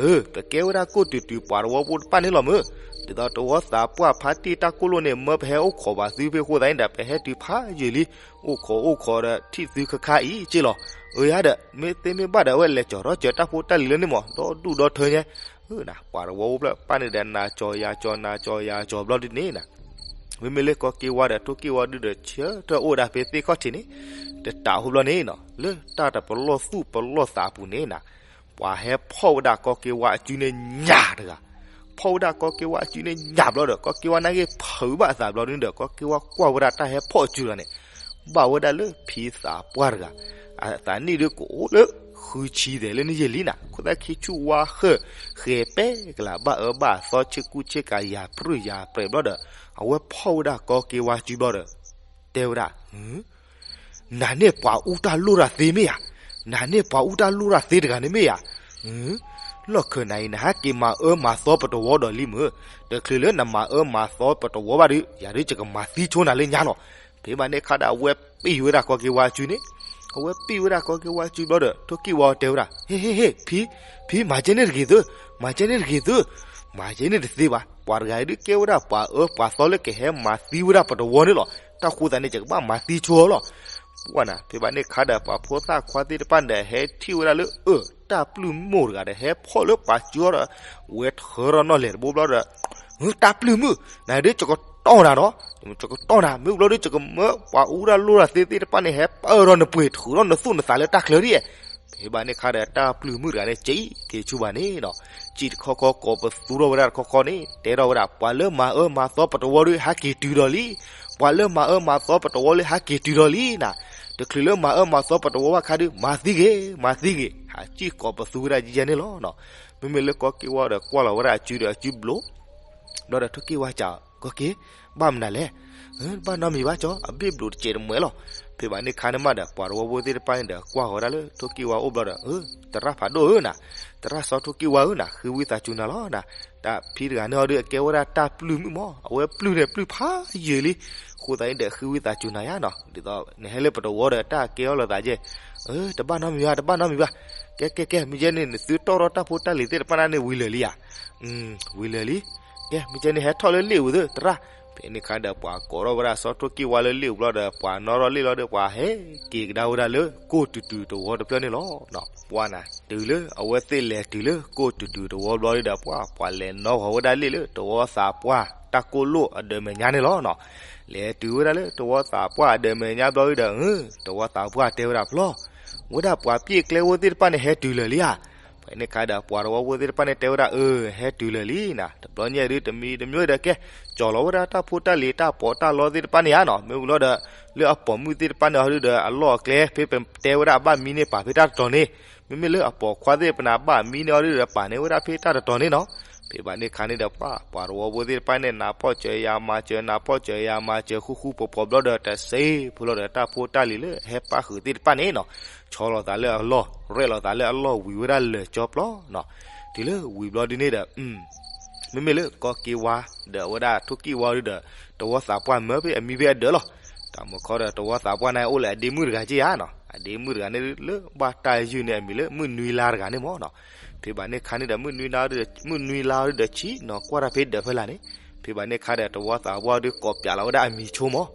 အၢ ပကဲဝဲဒၣ်ကိၢ်တုၤတုၤပှၤတဝီဖိတဖၣ်န့ၣ်လီၤမ့ၢ်. ဒ်သိးတဝီသးပှၢ်ဖါတံၢ်တၢ်ကိၢ်လိၣ်န့ၣ် မၢပဟဲအိၣ်ခိးဘၣ်သုဖဲအဃိသတးန့ၣ်ဒီး ပဟဲတုၤဖးယံာ်လံ, အိၣ်ခိးအိၣ်ခိးဒီးထံၣ်သုခါခါအံၤက့လီၤ. အၢ ယၤဒီး မ့ၢ်သ့မ့ၢ်ဘၣ်ဒီး အဝဲလဲၤကၠီၤထီၣ်စၢၤတၢ်ဖိတၢ်လံၤလၢန့ၣ်မ့ၢ် ဒီဒူၣ်ဒီထၢညါ ပှၤတဝီဖိတဖၣ်န့ၣ်ဒီး နၤကၠီၤယၤကၠီၤ နၤကၠီၤယၤကၠီၤဘျီဒ်န့ၣ် မ့မ့ၢ်လၢကီၢ်က့ဝါဒီးထိၣ်က့ဝါဒုဒီး ဆၢထၢၣ်အိၣ်ဝဲဒၣ်ဖဲသ့ၣ်ခီၣ်ထံးန့ၣ် တတးဖိဘျီန့ၣ်နီၤ လၢတၢ်တပလီၢ်သူၣ်ပလီၢ်သးအပူၤန့ၣ်နီၤ ပှၤဟဲဖီၣ်ဝဲဒၣ်ကီၢ်က့ဝါအစုန့ၣ်ညၣ်တဂၤ, ဖီၣ်ဝဲဒၣ်ကီၢ်က့ဝါအစုန့ၣ်ညၣ်ဘျီဒီး ကီၢ်က့ဝါနာ်က့ဖုးဘၣ်အသးဘျီဒုဒီး ကီၢ်က့ဝါကွၢ်ဝဲဒၣ်တၢ်ဟဲဖီၣ်အစုတဂၤန့ၣ် ဘၣ်ဝဲဒၣ်လၢဖံသးပှၢ်တဂၤ, အသးနံၣ်ဒုကအိၣ်လၢဃုဆံသဲးလၢနယဲၢ်လံနီၤ, ခိၣ်သၣ်ခံဆူၣ်ဝါဃၢၣ် ဃဲၤပဲကလး ဘၣ်အၢဘၣ်သီ ဆ့ကူဆ့ကၤ ယၤပြုၢ်ယၤပြဲးဘျီဒီး အဝဲဖီၣ်ဝဲဒၣ်ကီၢ်က့ဝါစုဘျီဒီး တဲဝဲဒၣ် နၤန့ၣ်ပှၤအူတၢ်လိၣ်တၢ်သ့မ့ၢ်ဧါ, နၤန့ၣ်ပှၤအူတၢ်လိၣ်တၢ်သ့တဂၤန့ၣ်မ့ၢ်ဧါ. လီၢ်ခၢၣ်နၤအံၤ နဟဲက့ၤမၤအၢမၤသီပတဝီဒီးလံမ့ၢ်, တချုးလၢနမၤအၢမၤသီပတဝီဘၣ်ဒီး ယၤဒုးယကမၤသံဆိနၤလၢညါလီၤ. ဖဲဘၣ်န့ၣ်အခါဒီး အဝဲပံၢ်ဝဲဒၣ်ကီၢ်က့ဝါစုန့ၣ်, အဝဲပံၢ်ဝဲဒၣ်ကီၢ်က့ဝါစုဘျီဒီး ထိၣ်က့ဝါတဲဝဲဒၣ် ဟ့ၣ်ဟ့ၣ်ဟ့ၣ် ဖံ, ဖံ မၤကဲန့ၣ်တဂ့ၤသု, မၤကဲန့ၣ်တဂ့ၤသု, မၤကဲန့ၣ်တသ့ဘၣ်. ပှၤတဂၤအံၤဒုးကဲဝဲဒၣ်ပှၤအၢပှၤသီလၢကဟဲမၤသံဝဲဒၣ်ပတဝီန့ၣ်လီၤ. တၢ်ဃိသးန့ၣ် ယကဘၣ်မၤသံဆိအီၤလီၤ. ပှၢ်နၤ ဖဲဘၣ်န့ၣ်အခါဒီး ပှၤဖိသၣ်ခွါသ့ၣ်တဖၣ်န့ၣ်ဒီး ဟဲထံၣ်ဝဲဒၣ်လၢ အၢ တၢ်ပျုၢ်မိၢ်တဂၤဒီး ဟဲဖီၣ်လၢပှၤစုအီၤဒီး ဝဲထၢထီၣ်နီၣ်လဲၤတဘိဘျီဒီး တၢ်ပျုၢ်မုၣ် နၤဒုးယကတီၢ်နၤဒီး, ယကတီၢ်နၤ မ့ၢ်ဘျီဒုး ယကမၢပှၤအူတၢ်လိၣ်တၢ်သ့သ့ၣ်တဖၣ်န့ၣ် ဟဲပၢၢ်ထီၣ်နပှ့ၤ ထုးထီၣ်နသူၣ်နသးလၢတၢ်ချၢဒ်. ဖဲဘၣ်န့ၣ်အခါဒီး တၢ်ပျုၢ်မုၣ်တဂၤန့ၣ် စံးက့ၤဆူဘၣ်န့ၣ်နီၤ, စံးတခီခီကိးပသူထီၣ်ဝဲဒၣ်တခီခီန့ၣ် တဲထီၣ်ဝဲဒၣ် ပှၤလၢမၤအၢမၤသီပတဝီဒီး ဟးက့ၤတုၤဒီးလံ. ပှၤလၢမၤအၢမၤသီပတဝီလၢဟးက့ၤတုၤဒီးလံနၤ. တချုးလၢမၤအၢမၤသီပတဝီဘၣ်ခါဒုး မၤသံဂ့ၤ မၤသံဂ့ၤ ဟးစံၣ်ကိးပသူဝဲဒၣ်ယဲၢ်န့ၣ်လီၤ. မ့မ့ၢ်လၢကီၢ်က့ဝါဒီး ကွၢ်လီၤဝဲဒၣ်အစုဒီးအစုဘျိ ဘျီဒီးထိၣ်က့ဝါစံး ကီၢ်က့, ဘၣ်မနုၤလဲၣ်. ဘၣ်နီတမံၤဘၣ်ကၠီ, အဘ့ၣ်ဘျိးတစဲးတမှဲလီၤ. ဖဲဘၣ်န့ၣ်ခါန့ၣ်မးဒီး ပှၤတဝီဖိသ့ၣ်တဖၣ်န့ၣ်ဒီး ကွၢ်ဃီၤဝဲဒၣ်လၢထိၣ်က့ဝါအိၣ်ဘျီဒီး သရၣ်ဖးဒိၣ်ဧၢနၤ, သရၣ်စီထိၣ်က့ဝါဧၢနၤ, ဃ့ဝံသးစူၤနၤလီၤနၤ. တၢ်ဖံတဂၤန့ၣ်အီၤဒုး အကဲဝဲဒၣ်တၢ်ပျုၢ်မုၣ်မး, အဝဲပျုၢ်န့ၣ်ပျုၢ်ဖးယံာ်လံ. အဃိသတးန့ၣ်ဒီး ဃ့ဝံသးစူၤနၤယါနီၤ, ဒ်သိးနဟဲလၢပတဝီဒီး တၢ်ကဲအီၤလိာ်သးယဲၢ်. တဘၣ်နီတမံၤဘၣ်, တဘၣ်နီတမံၤဘၣ်. ကဲကဲကဲ, မ့ၢ်ကဲန့ၣ် နသုတီၣ်ထီၣ်တၢ်ဖိတၢ်လံၤသ့ၣ်တဖၣ်န့ၣ် ဝံၤလၢာ်လံဧါ. ဝံၤလၢာ်လံ. ကဲ မ့ၢ်ကဲန့ၣ် ဟဲထီၣ်လၢလ့ၣ်ဝံၤသု သရၣ်. ဖဲန့ၣ်အခါဒီး ပှၤကိးထီၣ်ဝဲဒၣ်စီထိၣ်က့ဝါလၢလ့ၣ်ဝံၤဘျီဒီး ပှၤနီၣ်ထီၣ်လ့ၣ်လီၤဒီး ပှၤဟဲက့ၤကဒါဝဲဒၣ်လၢ ကိၢ်တုၤတုၤတဝီတဖျၢၣ်န့ၣ်လီၤ. ပှၢ်နၤ တုၤလၢအဝဲသ့ၣ်လဲၤတုၤလၢ ကိၢ်တုၤတုၤတဝီဘျီဒီး ပှၢ် ပှၤလဲၤနီၣ်ဃီၤဝဲဒၣ်လ့ၣ်လၢ တဝီသးပှၢ်တၢ်ကိၢ်လိၣ်အဒၢးမဲာ်ညါန့ၣ်လီၤ. လဲၤတုၤဝဲဒၣ်လၢ တဝီသးပှၢ်အဒၢးမဲာ်ညါဘျီဒီး တဝီသးပှၢ်တဲဝဲဒၣ်ဖျီ ဝဲဒၣ်ပှၤပျဲၢ်ကျဲဖိသ့ၣ်တဖၣ်န့ၣ် ဟဲတုၤလၢာ်လံဧါ. ဖဲန့ၣ်အခါဒီး ပှၤတဝီဖိသ့ၣ်တဖၣ်န့ၣ် တဲဝဲဒၣ် အၢ ဟဲတုၤလၢာ်လံနၤ. တဘျီညါဒုး တမံၤတမံၤဒီးကဲ ကၠီၤလီၤဝဲဒၣ်တၢ်ဖိတၢ်လံၤတၢ်ပီးတၢ်လီသ့ၣ်တဖၣ်န့ၣ်ဧါနီၤ. မ့ၢ်ဝံၤလီၤဒီး လၢအပိာ်မုၣ်သ့ၣ်တဖၣ်န့ၣ်အီၤဒုးဒီး အလီၢ်အကျဲ ဖဲပတဲဝဲဒၣ်အဘၣ်မံန့ၣ် ပာ်ဖဲတၢ်တတီၤန့ၣ်, မ့မ့ၢ်လၢအပိာ်ခွါသ့ၣ်တဖၣ်န့ၣ် အဘၣ်မံန့ၣ်အီၤဒုးဒီး ပာ်န့ၢ်ဝဲဒၣ်ဖဲတၢ်တတီၤန့ၣ်နီၤ. ဖဲဘၣ်န့ၣ်အခါန့ၣ်ဒီး ပှၤ ပှၤတဝီဖိသ့ၣ်တဖၣ်န့ၣ် နၢ်ပီၢ်စၢၤယၤမၤစၢၤ နၢ်ပီၢ်စၢၤယၤမၤစၢၤ ဃူဃူဖိးဖိးဘျီဒီး တစဲးဖိလီၤဒီး တၢ်ဖိတၢ်လံၤလၢအဟဲပၣ်ဃုာ်သ့ၣ်တဖၣ်န့ၣ်နီၤ ဆီလီၤသးလၢအလီၢ် ရဲၣ်လီၤသးလၢအလီၢ် ဝံၤဝဲဒၣ်လၢာ်ကၠီပျီနီၤ. တုၤလၢဝံၤဘျီဒုန့ၣ်ဒီး မ့မ့ၢ်လၢကီၢ်က့ဝါ ဒီးအဝဲဒၣ်ထိၣ်က့ဝါဒုဒီး တဝီသးပှၢ်မၢဖဲအမံဖဲအဒၢးလီၤ. တၢ်မုၢ်ခီဒီး တဝီသးပှၢ်န့ၣ် အိၣ်လၢအဒ့မုၣ်တဂၤက့ဧါနီၤ. အဒ့မုၣ်တဂၤန့ၣ်လၢဘၣ်တၢ်ယုၢ်န့ၣ် အမံၤလၢမုၢ်နွံလါတဂၤန့ၣ်မ့ၢ်နီၤ. ဖဲဘၣ်န့ၣ်အခါန့ၣ်ဒီး မုၢ်နွံလါ မုၢ်နွံလါဒုဒီး ဆံးနီၤကွၢ်တၢ်ဖဲဒၢးဖဲလာ်န့ၣ်. ဖဲဘၣ်န့ၣ်အခါဒီး တဝီသးပှၢ်ဒုကိးပျးလီၤဝဲဒၣ်အမံၤဆိမး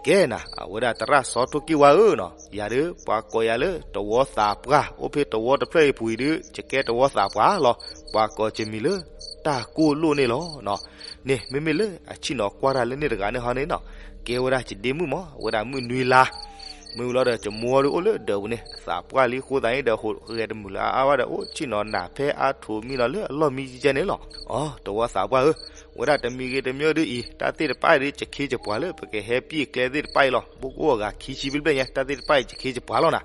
ကဲနၤ အဝဲဒၣ်သရၣ်စီထိၣ်က့ဝါဧၢနီၤ, ယၤဒုး ပှၤကိးယၤလၢတဝီသးပှၢ် အိၣ်ဖဲတဝီတဖျၢၣ်အံၤပူၤအံၤဒုး ယကဲတဝီသးပှၢ်လီၤ. ပှၤကိးယမံၤလၢ တၢ်ကိၢ်လိၣ်န့ၣ်လီၤနီၤ. န့ၣ် မ့မ့ၢ်လၢအဆံၣ်နီၤကွၢ်တၢ်လၢန့ၣ်တဂၤန့ၣ်ဟီန့ၣ်နီၤ, ကဲဝဲဒၣ်ယဒ့မုၣ်မး အဝဲဒၣ်မုၢ်နွံလါ မ့ၢ်ဝံၤလီၤဒီး ယမိၢ်အီၤဒုးအိၣ်လၢဒၢးပူၤန့ၣ် သးပှၢ်လံအဃိသတးန့ၣ်ဒီး ဟူးဂဲၤတမုာ်လၢၤအါအါဘၣ်ဒီး အိၣ်ဆ့ၣ်နီၤနၤဖဲအါထူးမံနီၤလၢအလီၢ်မံကဲန့ၣ်လီၤ. အိ တဝီသးပှၢ်ဧၢ, ဝဲဒၣ်တမံၤဂ့ၤတမံၤဒုးအံၤ တၢ်သ့ၣ်တဖၣ်အံၤဒုး ယခ့ယပှၤလၢပကဟဲပျဲၢ်ကျဲသ့ၣ်တဖၣ်အံၤလီၤ. ဘိကအိၣ်အဂၤခံဆံဘျဲၣ်ဘျဲၣ်ညါ တၢ်သ့ၣ်တဖၣ်အံၤ ယခ့ယပှၤလီၤနၤ.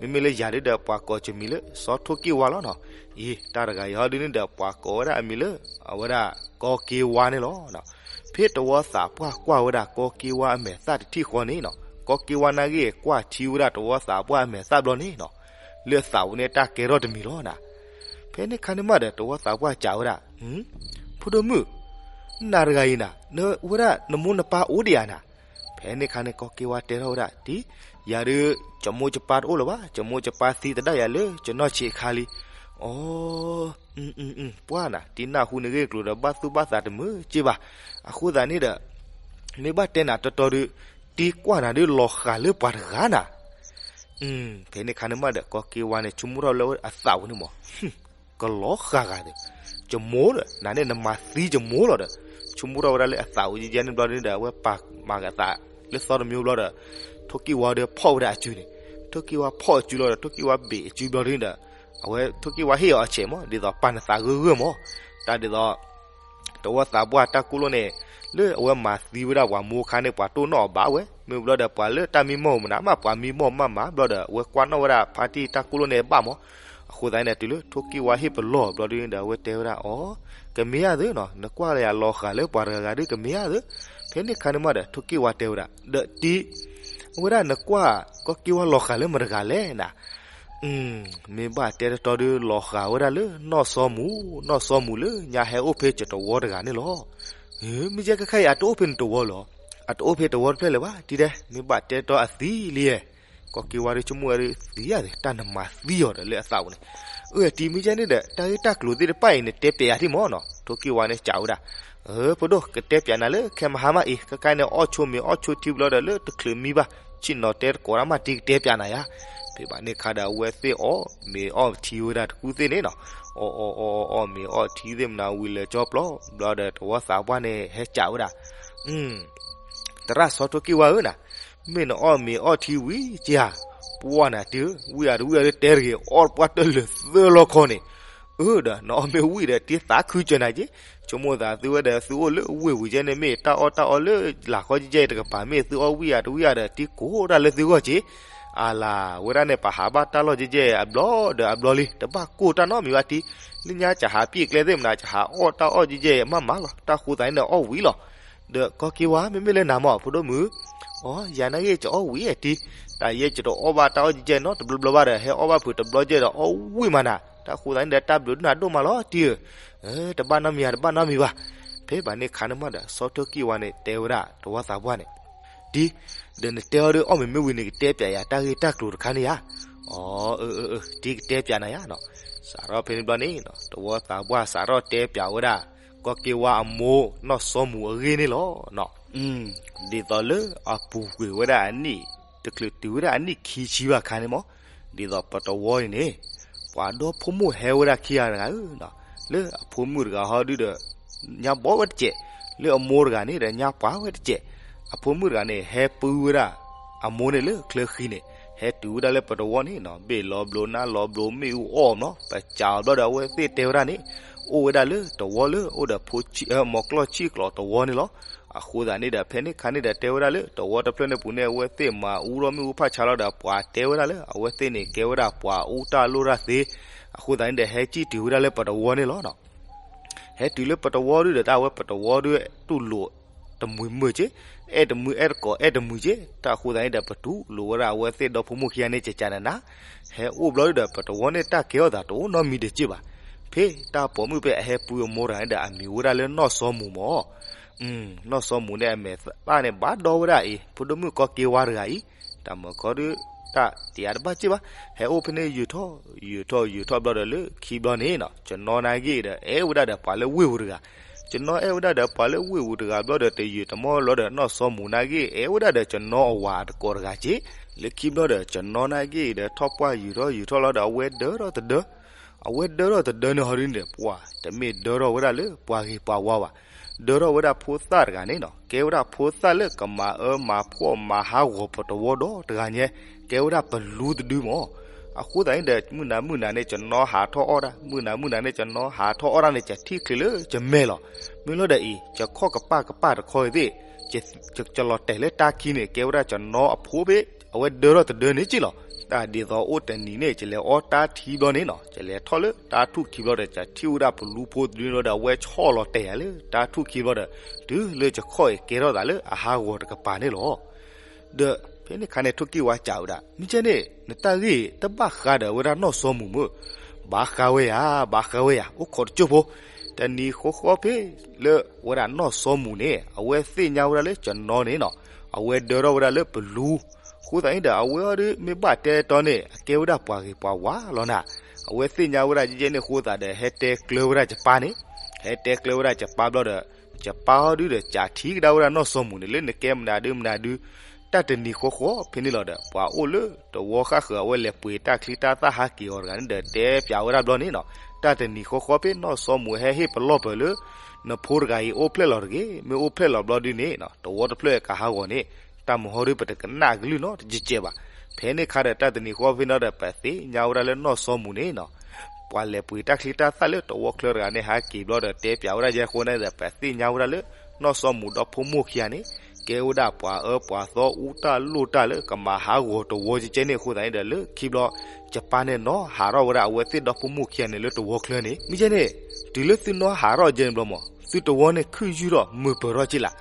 မ့မ့ၢ်လၢယၤဒုးဒီး ပှၤကိးယမံၤလၢ စီထိၣ်က့ဝါလီၤနီၤ. အံၤ တၢ်တဂၤအံၤဟီဒုးန့ၣ်ဒီး ပှၤကိးဝဲဒၣ်အမံၤလၢ အဝဲဒၣ်ကီၢ်က့ဝါန့ၣ်လီၤ. ဖဲတဝီသးပှၢ်ကွၢ်ဝဲဒၣ်ကီၢ်က့ဝါအမဲာ်သၣ်တထံၣ်ဃီန့ၣ်နီၤ, ကီၢ်က့ဝါနာ်ဂ့ၢ်ကွၢ်ထံဝဲဒၣ်တဝီသးပှၢ်အမဲာ်သၣ်ဘျီန့ၣ်နီၤ, လၢသးပူၤန့ၣ်တၢ်ကဲထီၣ်တမံၤလီၤနၤ. ဖဲန့ၣ်ခါန့ၣ်မးဒီး တဝီသးပှၢ်စံးဝဲဒၣ်, ဖိဒိၣ်မုၣ်, နၤတဂၤအံၤနၤ နဝဲဒၣ်နမိၢ်နပၢ်အိၣ်ဒံးဧါနၤ. ဖဲန့ၣ်ခါန့ၣ် ကီၢ်က့ဝါတဲထီၣ်ဝဲဒၣ်, တံၤ, ယၤဒုး ယမိၢ်ယပၢ်တအိၣ်လၢၤဘၣ်, ယမိၢ်ယပၢ်သံသဒၣ်ယၤလၢယနီၢ်ဆံးအခါလံ. အီ, ပှၢ်နၤ တံနၢ်ဟူနဂ့ၢ်ကျိၤဒီး ဘၣ်သူၣ်ဘၣ်သးတမုာ်က့ဘၣ်. အဃိသတးန့ၣ်ဒီး မ့ၢ်ဘၣ်တဲနၤတီတီဒုး တံကွၢ်နၤဒုးလီၤဃာ်လၢပှၤတဂၤနၤ. ဖဲန့ၣ်ခါန့ၣ်မးဒီး ကီၢ်က့ဝါန့ၣ် ဆိကမိၣ်ထီၣ်လၢအသးပူၤန့ၣ်မး ကလီၤဃာ်ဂၤဒီး ယမိၢ်ဒီး နၤန့ၣ်နမၤသံယမိၢ်လီၤဒီး ဆိကမိၣ်ထီၣ်ဝဲဒၣ်လၢအသးပူၤယဲန့ၣ်ဘျီဒုးဒီး အဝဲပာ်မၤအသးလၢသီတမံၤဘျီဒီး ထိၣ်ကံၢ်ဝါဒီးဖီၣ်ဝဲဒၣ်အစုန့ၣ်, ထိၣ်ကံၢ်ဝါဖီၣ်အစုလီၤဒီး ထိၣ်ကံၢ်ဝါဘ့ၣ်အစုဘျီဒုးဒီး အဝဲထိၣ်ကံၢ်ဝါဟ့ၣ်အီၤအဆဲးမး ဒ်သိးပာ်နသးဂၢၢ်ဂၢၢ်မး, တၢ်ဒ်သိး တဝီသးပှၢ်တၢ်ကိၣ်လိၣ်န့ၣ် လၢအဝဲမၤသံဝဲဒၣ်ပှၤမိၢ်ခါန့ၣ် ပှၤတိၢ်နီၣ်အီၤဘၣ်ဝဲ, မ့ၢ်ဘျီဒီးပှၤလၢတၢ်မံမီၢ်မနုၤမး ပှၤမံမီၢ်မးမးဘျီဒီး အဝဲကွၢ်နီၣ်ဝဲဒၣ်ဖါတံၢ်တၢ်ကိၣ်လိၣ်န့ၣ်ဘၣ်မး. အဃိသတးန့ၣ် တုၤလၢထိၣ်ကံၢ်ဝါဟ့ၣ်ပလီၢ်ဘျီဒုးဒီး အဝဲတဲဝဲဒၣ်အီၤ, ကမ့ၢ်ယၤသ့နီၤ, နကွၢ်လၢယၤလီၤဃာ်လၢပှၤတဂၤဂၤဒုး ကမ့ၢ်ယၤသ့. ဖဲန့ၣ်ခါန့ၣ်မးဒီး ထိၣ်ကံၢ်ဝါတဲဝဲဒၣ် ဒီးတံ အဝဲဒၣ်နကွၢ် ကီၢ်က့ဝါလီၤဃာ်လၢမတဂၤလဲၣ်နၤ. မ့ၢ်ဘၣ်တဲတတီဒုး လီၤဃာ်ဝဲဒၣ်လၢနီၢ်စီၤမူ, နီၢ်စီၤမူလၢညါဟဲအိၣ်ဖဲယတဝီတဂၤန့ၣ်လီၤ. မ့ၢ်ကဲခဲခါအံၤ အတအိၣ်ဖဲနတဝီလီၤ. အတအိၣ်ဖဲတဝီတဖျၢၣ်လၢၤဘၣ် တံဒဲး, မ့ၢ်ဘၣ်တဲတတီအသံလံဧါ. ကီၢ်က့ဝါဒုးဆိကမိၣ်ဝဲဒၣ်သံယၤသ့ တၢ်နမၤသံအီၤဒီးလၢအသးပူၤန့ၣ်. အၢ တံ မ့ၢ်ကဲန့ၣ်ဒီး တၢ်ဂ့ၢ်တၢ်ကျိၤသ့ၣ်တဖၣ်အံၤ နတဲပျဲယၤထံၣ်မးနီၤ. ထိၣ်ကံၢ်ဝါန့ၣ်စံးဝဲဒၣ်, အၢ ဖိဒိၣ် ကတဲပျဲနၤလၢခဲမဟါမးအံၤ, ခဲခါန့ၣ် အီၣ်ဆိမ့ၤအီၣ်ဆိထံဘျီဒီး လၢတချုးမံဘၣ် ဆ့ၣ်နီၤတဲတကိးတၢ်မး တံ ကတဲပျဲနၤယၤ. ဖဲဘၣ်န့ၣ်ခါဒီး အဝဲသ့ၣ်အီၣ်မ့ၤအီၣ်ထံဝဲဒၣ်တကူၣ်သ့ၣ်န့ၣ်နီၤ. အီၣ်အီၣ်အီၣ်အီၣ်အီၣ်မ့ၤအီၣ်ထံသ့ၣ်မနၤဝံၤလၢာ်ကၠီပျီ, ဘျီဒီးတဝီသးပှၢ်န့ၣ်ဟဲစံးဝဲဒၣ်, သရၣ်စီၤထိၣ်ကံၢ်ဝါဧၢနၤ, မ့ၢ်နအီၣ်မ့ၤအီၣ်ထံဝံၤက့ဧါ. ပှၢ်နၤတံဧၢ, ဝံၤအတဝံၤအတတဲတဂ့ၤ, အီၣ်ပှၢ်တလၢာ်သၢလီခီန့ၣ်. အၢ ဒီးနအီၣ်မ့ၢ်ဝံၤဒီး တံသးခုစၢၤနၤက့. ဆိကမိၣ်သးသုဝဲဒီး သုအိၣ်လၢဝ့ၢ်ပူၤကဲန့ၣ် မ့ၢ်တၢ်အီၣ်တၢ်အီလၢလၢ်ခီကဲကဲအံၤတကပၤ မ့ၢ်သုအီၣ်ဝံၤအတဝံၤအဒီး တံကိးတၢ်လၢသုဂီၢ်က့. အလၤ ဝဲဒၣ်န့ၣ် ပဟးဘၣ်တၢ်လီၢ်ကဲကဲအံၤအဘျီဒီးအဘျီလံ, တဘၣ်ကိၢ်တၢ်နီတမံၤဘၣ်တံ. လၢညါကဟးပံၣ်ကျဲသ့ၣ်မနၤ ကဟးအီၣ်တၢ်အီၣ်ကဲကဲအံၤမးမးလီၤ. တၢ်ဃိသးန့ၣ်ဒီး အီၣ်ဝံၤလီၤ. ဒီးကီၢ်က့ဝါ မ့မ့ၢ်လၢနၤမး ဖိဒိၣ်မုၣ်, အီ ယၤနာ်က့ ကအီၣ်ဝံၤဧါတံ. တၢ်ယဲယတအီၣ်ဘၣ်တၢ်အီၣ်ကဲကဲနီတဘျီဘျီဘၣ်ဒီး ဟဲအီၣ်ဘၣ်ဖုးတဘျီကဲဒီး အီၣ်ဝံၤမးနၤ. တၢ်ဃိသးန့ၣ်ဒီး တၢ်ဘျုးဒိၣ်နၤဒိၣ်မးလီၤတံဧၢ. တဘၣ်နီတမံၤဧါ တဘၣ်နီတမံၤဘၣ်. ဖဲဘၣ်န့ၣ်ခါန့ၣ်မးဒီး စီၤထိၣ်ကံၢ်ဝါန့ၣ် တဲဝဲဒၣ်တဝီသးပှၢ်န့ၣ်, တံ, ဒီးနတဲအီၤဒီး အီၣ်မ့ၢ်မ့ၢ်ဝံၤန့ၣ် ကတဲပျးယၤတၢ်ဂ့ၢ်တၢ်ကျိၤတခါန့ၣ်ဧါ. အီ အၢ အၢ အၢ တံ ကတဲပျးနၤယၤနီၤ. စးထီၣ်ဖဲန့ၣ်ဘျီန့ၣ် တဝီသးပှၢ်စးထီၣ်တဲပျးဝဲဒၣ် ကီၢ်က့ဝါအမိၢ် နီၢ်စီၤမူအဂ့ၢ်န့ၣ်လီၤ. ဒ်သိးလၢအပူၤကွံာ်ဝဲဒၣ်အနံၣ် တချုးတုၤဝဲဒၣ်အနံၣ်ခံဆံဘၣ်ခါန့ၣ်မး, ဒ်သိးပတဝီအံၤန့ၣ် ပှၤဒီဖိမိၢ်ဟဲဝဲဒၣ်ခံဂၤတဂၤဧၢ, လၢအဖိမုၣ်တဂၤဟီဒုဒီး ညါဘီဝဲတစဲး, လၢအမိၢ်တဂၤန့ၣ်ဒီး ညါပှၢ်ဝဲတစဲး. အဖိမုၣ်တဂၤန့ၣ် ဟဲပုၢ်ဝဲဒၣ် အမိၢ်န့ၣ်လၢချၢဃံန့ၣ် ဟဲတုၤဝဲဒၣ်လၢပတဝီန့ၣ်နီၤ, ဘ့ၣ်လီၤဘျိးနါလီၤဘျိးမ့ၣ်အူအီၣ်နီၤ, ပစံးအီၤဘျီဒီး အဝဲသ့ၣ်တဲဝဲဒၣ်န့ၣ် အိၣ်ဝဲဒၣ်လၢတဝီလၢအိၣ်ဒီးဖိဆံ မီၤကျီၢ်ဆံၣ်ကျီၤတဝီန့ၣ်လီၤ. အဃိသတးန့ၣ်ဒီး ဖဲန့ၣ်ခါန့ၣ်ဒီး တဲဝဲဒၣ်လၢတဝီတဖျၢၣ်န့ၣ်ပူၤန့ၣ် အဝဲသ့ၣ်မၤအူထီၣ်မ့ၣ်အူဖးဆါလီၤဒီး ပှၤတဲဝဲဒၣ်လၢ အဝဲသ့ၣ်န့ၣ် ကဲဝဲဒၣ်ပှၤအူတၢ်လိၣ်တၢ်သ့. အဃိသတးန့ၣ်ဒီး ဟဲစံၣ်တုၤဝဲဒၣ်လၢပတဝီန့ၣ်လီၤ. ဟဲတုၤလၢပတဝီဒုဒီး တၢ်ဝဲပတဝီဒု တူၢ်လိာ်တမှံၤမုာ်က့, အဲၣ်တမှံၤအဲၣ်တကိးအဲၣ်တမှံၤက့, တၢ်ဃိသတးန့ၣ်ဒီး ပတူၢ်လိာ်ဝဲဒၣ်အဝဲသ့ၣ်ဒီဖိမိၢ်ခံဂၤန့ၣ် ကကနနၤ, ဟဲအိၣ်ဘျီဒုဒီး ပတဝီန့ၣ်တၢ်ကဲထီၣ်သးတအိၣ်နီတမံၤဒံးက့ဘၣ်. ဖဲတၢ်ပိာ်မုၣ်ဖဲအဟဲပုၢ်အမိၢ်တဂၤန့ၣ်ဒီး အမံၤဝဲဒၣ်လၢနီၢ်စီၤမူမး. နီၢ်စီၤမူန့ၣ် အမဲာ်သၣ်န့ၣ် ဘၣ်ဒီဝဲဒၣ်အံၤ ဖိဒိၣ်မုၣ်ကီၢ်က့ဝါတဂၤအံၤ, တၢ်မၢကီဒု တၢ်တယၤတဘၣ်က့ဘၣ်. ဟဲအိၣ်ဖဲန့ၣ်ယုာ်ထီၣ် ယုာ်ထီၣ်ယုာ်ထီၣ်ဘျီဒီးလၢခံဘျီန့ၣ်နီၤ, ကနီနာ်က့ဒီး အဲၣ်ဝဲဒၣ်ဒီးပှၤလၢဝ့ၢ်ပူၤတဂၤ. ကနီအဲၣ်ဝဲဒၣ်ဒီးပှၤလၢဝ့ၢ်ပူၤတဂၤဘျီဒီး တယုာ်တမီၢ်ဘျီဒီး နီၢ်စီၤမူနာ်က့ အဲၣ်ဝဲဒၣ်ဒီးကနီအဝၤအတကိးတဂၤက့. လၢခံဘျီဒီး ကနီနာ်က့ဒီး ထီၣ်ပှၢ်ယုာ်ထီၣ်ယုာ်ထီၣ်လီၤဒီး အဝဲဒၢထီၣ်တဒၢ အဝဲဒၢထီၣ်တဒၢန့ၣ်ဟီဒုန့ၣ် ပှၤတမ့ၢ်ဒၢထီၣ်ဝဲဒၣ်လၢပှၤဂ့ၤပှၤဝါဘၣ်, ဒၢထီၣ်ဝဲဒၣ်ဖိသၣ်တဂၤန့ၣ်နီၤ, ကဲဝဲဒၣ်ဖိသၣ်လၢကမၤအၢမၤဖှီၣ်မၤဟးဂီၤပတဝီဒီတဂၤညါ, ကဲဝဲဒၣ်ပလူတဒုမး. အဃိသတးန့ၣ်ဒီး မုၢ်နၤမုၢ်နၤန့ၣ် ကနီဟးထီၣ်အီၣ်တၢ်, မုၢ်နၤမုၢ်နၤန့ၣ် ကနီဟးထီၣ်အီၣ်တၢ်န့ၣ် ကထံၣ်ချ့လၢကမဲာ်လီၤ. မ့ၢ်လီၤဒီးအံၤ ကခီၣ်ကပၣ်ကပၣ်တခီအံၤသ့ၣ် ကလီၤတဲာ်လၢတၢ်ခံန့ၣ် ကဲဝဲဒၣ်ကနီအဖိဖဲ အဝဲဒၢထီၣ်တဒၢန့ၣ်က့လီၤ. တၢ်ဒ်သိးအိၣ်တနံၤန့ၣ် ကလဲၤအီတၢ်ထံဘျီန့ၣ်နီၤ, ကလဲၤထီၣ်လၢတၢ်ထူၣ်ခံဘျီဒီး ကထံၣ်ဝဲဒၣ်ပလူဖိတဒုန့ၣ်ဒီး အဝဲဆီၣ်လီၤတဲာ်ယၤလၢတၢ်ထူၣ်ခံဘျီဒီး တုၤလၢကခီၣ်အံၤကဲထီၣ်သးလၢအဟးဂီၤတကပၤန့ၣ်လီၤ. ဒီးဖဲန့ၣ်ခါန့ၣ် ထိၣ်က့ၢ်ဝါစံးဝဲဒၣ်, မ့ၢ်ကဲန့ၣ် နတၢ်ဂ့ၢ်တဘၣ်ဃးဒီးဝဲဒၣ်နီၢ်စီၤမူမ့ၢ်, ဘၣ်ဃးဝဲယၤ ဘၣ်ဃးဝဲယၤ အိၣ်ခိးတကၠိၢ်ဖိ. တနံၤဃီဃီဖဲလၢဝဲဒၣ်နီၢ်စီၤမူန့ၣ် အဝဲသ့ၣ်ညါဝဲဒၣ်လၢကနီန့ၣ်နီၤ, အဝဲဒၢထီၣ်ဝဲဒၣ်လၢပလူ အဃိသတးန့ၣ်ဒီး အဝဲအံၤဒုး မ့ၢ်ဘၣ်တဲတီန့ၣ် အကဲဝဲဒၣ်ပှၤဂ့ၤပှၤဝါလီၤနၤ. အဝဲသ့ၣ်ညါဝဲဒၣ်ကဲကဲန့ၣ်အဃိသတးဒီး ဟဲတဲကျၢၤဝဲဒၣ်ယပၢ်န့ၣ်, ဟဲတဲကျၢၤဝဲဒၣ်ယပၢ်ဘျီဒီး ယပၢ်အံၤဒုးဒီး ကးထံၣ်ကဒါဝဲဒၣ်နီၢ်စီၤမူၤန့ၣ် လၢနကဲမနုၤဒုးမနုၤဒုး တၢ်တနံၤဃီဃီဖဲန့ၣ်လီၤဒီး ပှၤအိၣ်လၢတဝီဃၣ်ဃၢၤ အဝဲလဲၤပှ့ၤတၢ်ချံတၢ်သၣ်ဟးက့ၤအီၤတဂၤန့ၣ်ဒီး တဲပၠးဝဲဒၣ်ဘျီန့ၣ်နီၤ, တၢ်တနံၤဃီဃီဖဲနီၢ်စီၤမူၤဟဲဟ့ၣ်ပလီၢ်ပၢၤလၢ နဖိတဂၤအံၤအိၣ်ဖျဲၣ်လီၤတဂ့ၤ, မ့ၢ်အိၣ်ဖျဲၣ်လီၤဘျီဒုးန့ၣ် တဝီတဖျၢၣ်ကဟးဂီၤန့ၣ် တၢ်မုၢ်ဟီဒုးပတကနၣ်အကလုၢ်နီတကဲးဘၣ်. ဖဲန့ၣ်အခါဒီး တၢ်တနံၤဃီဖဲန့ၣ်ဒီး ပသ့ၣ်ညါဝဲဒၣ်လၢနီၢ်စီၤမူၤန့ၣ်နီၤ ပှၤလဲၤပှ့ၤတၢ်ချံတၢ်သၣ်လၢတဝီချၢတဂၤန့ၣ် ဟးက့ၤဘျီဒီး တဲပၠးဝဲဒၣ်ယဲအဃိန့ၣ်ဒီး ပသ့ၣ်ညါဝဲဒၣ်လၢ နီၢ်စီၤမူၤဒီဖိမိၢ်ခံဂၤန့ၣ် ကဲဝဲဒၣ်ပှၤအၢပှၤသီ အူတၢ်လိၣ်တၢ်လၢကမၤဟးဂီၤတဝီကဲကဲန့ၣ်အဃိသတးန့ၣ်ဒီး လၢခံဘျီ ယပၢ်န့ၣ်နီၤ ဟးထီၣ်ဝဲဒၣ်အဝဲသ့ၣ်ဒီဖိမိၢ်ခံဂၤန့ၣ်လၢတဝီချၢန့ၣ် မ့ၢ်ကဲန့ၣ် တုၤလၢသုနီၤဟးထီၣ်ကဲန့ၣ်ဘျီမး သုတဝီန့ၣ်ခုၣ်ယုၢ်ထီၣ်မုာ်ပၢၤထီၣ်က့လီၤ.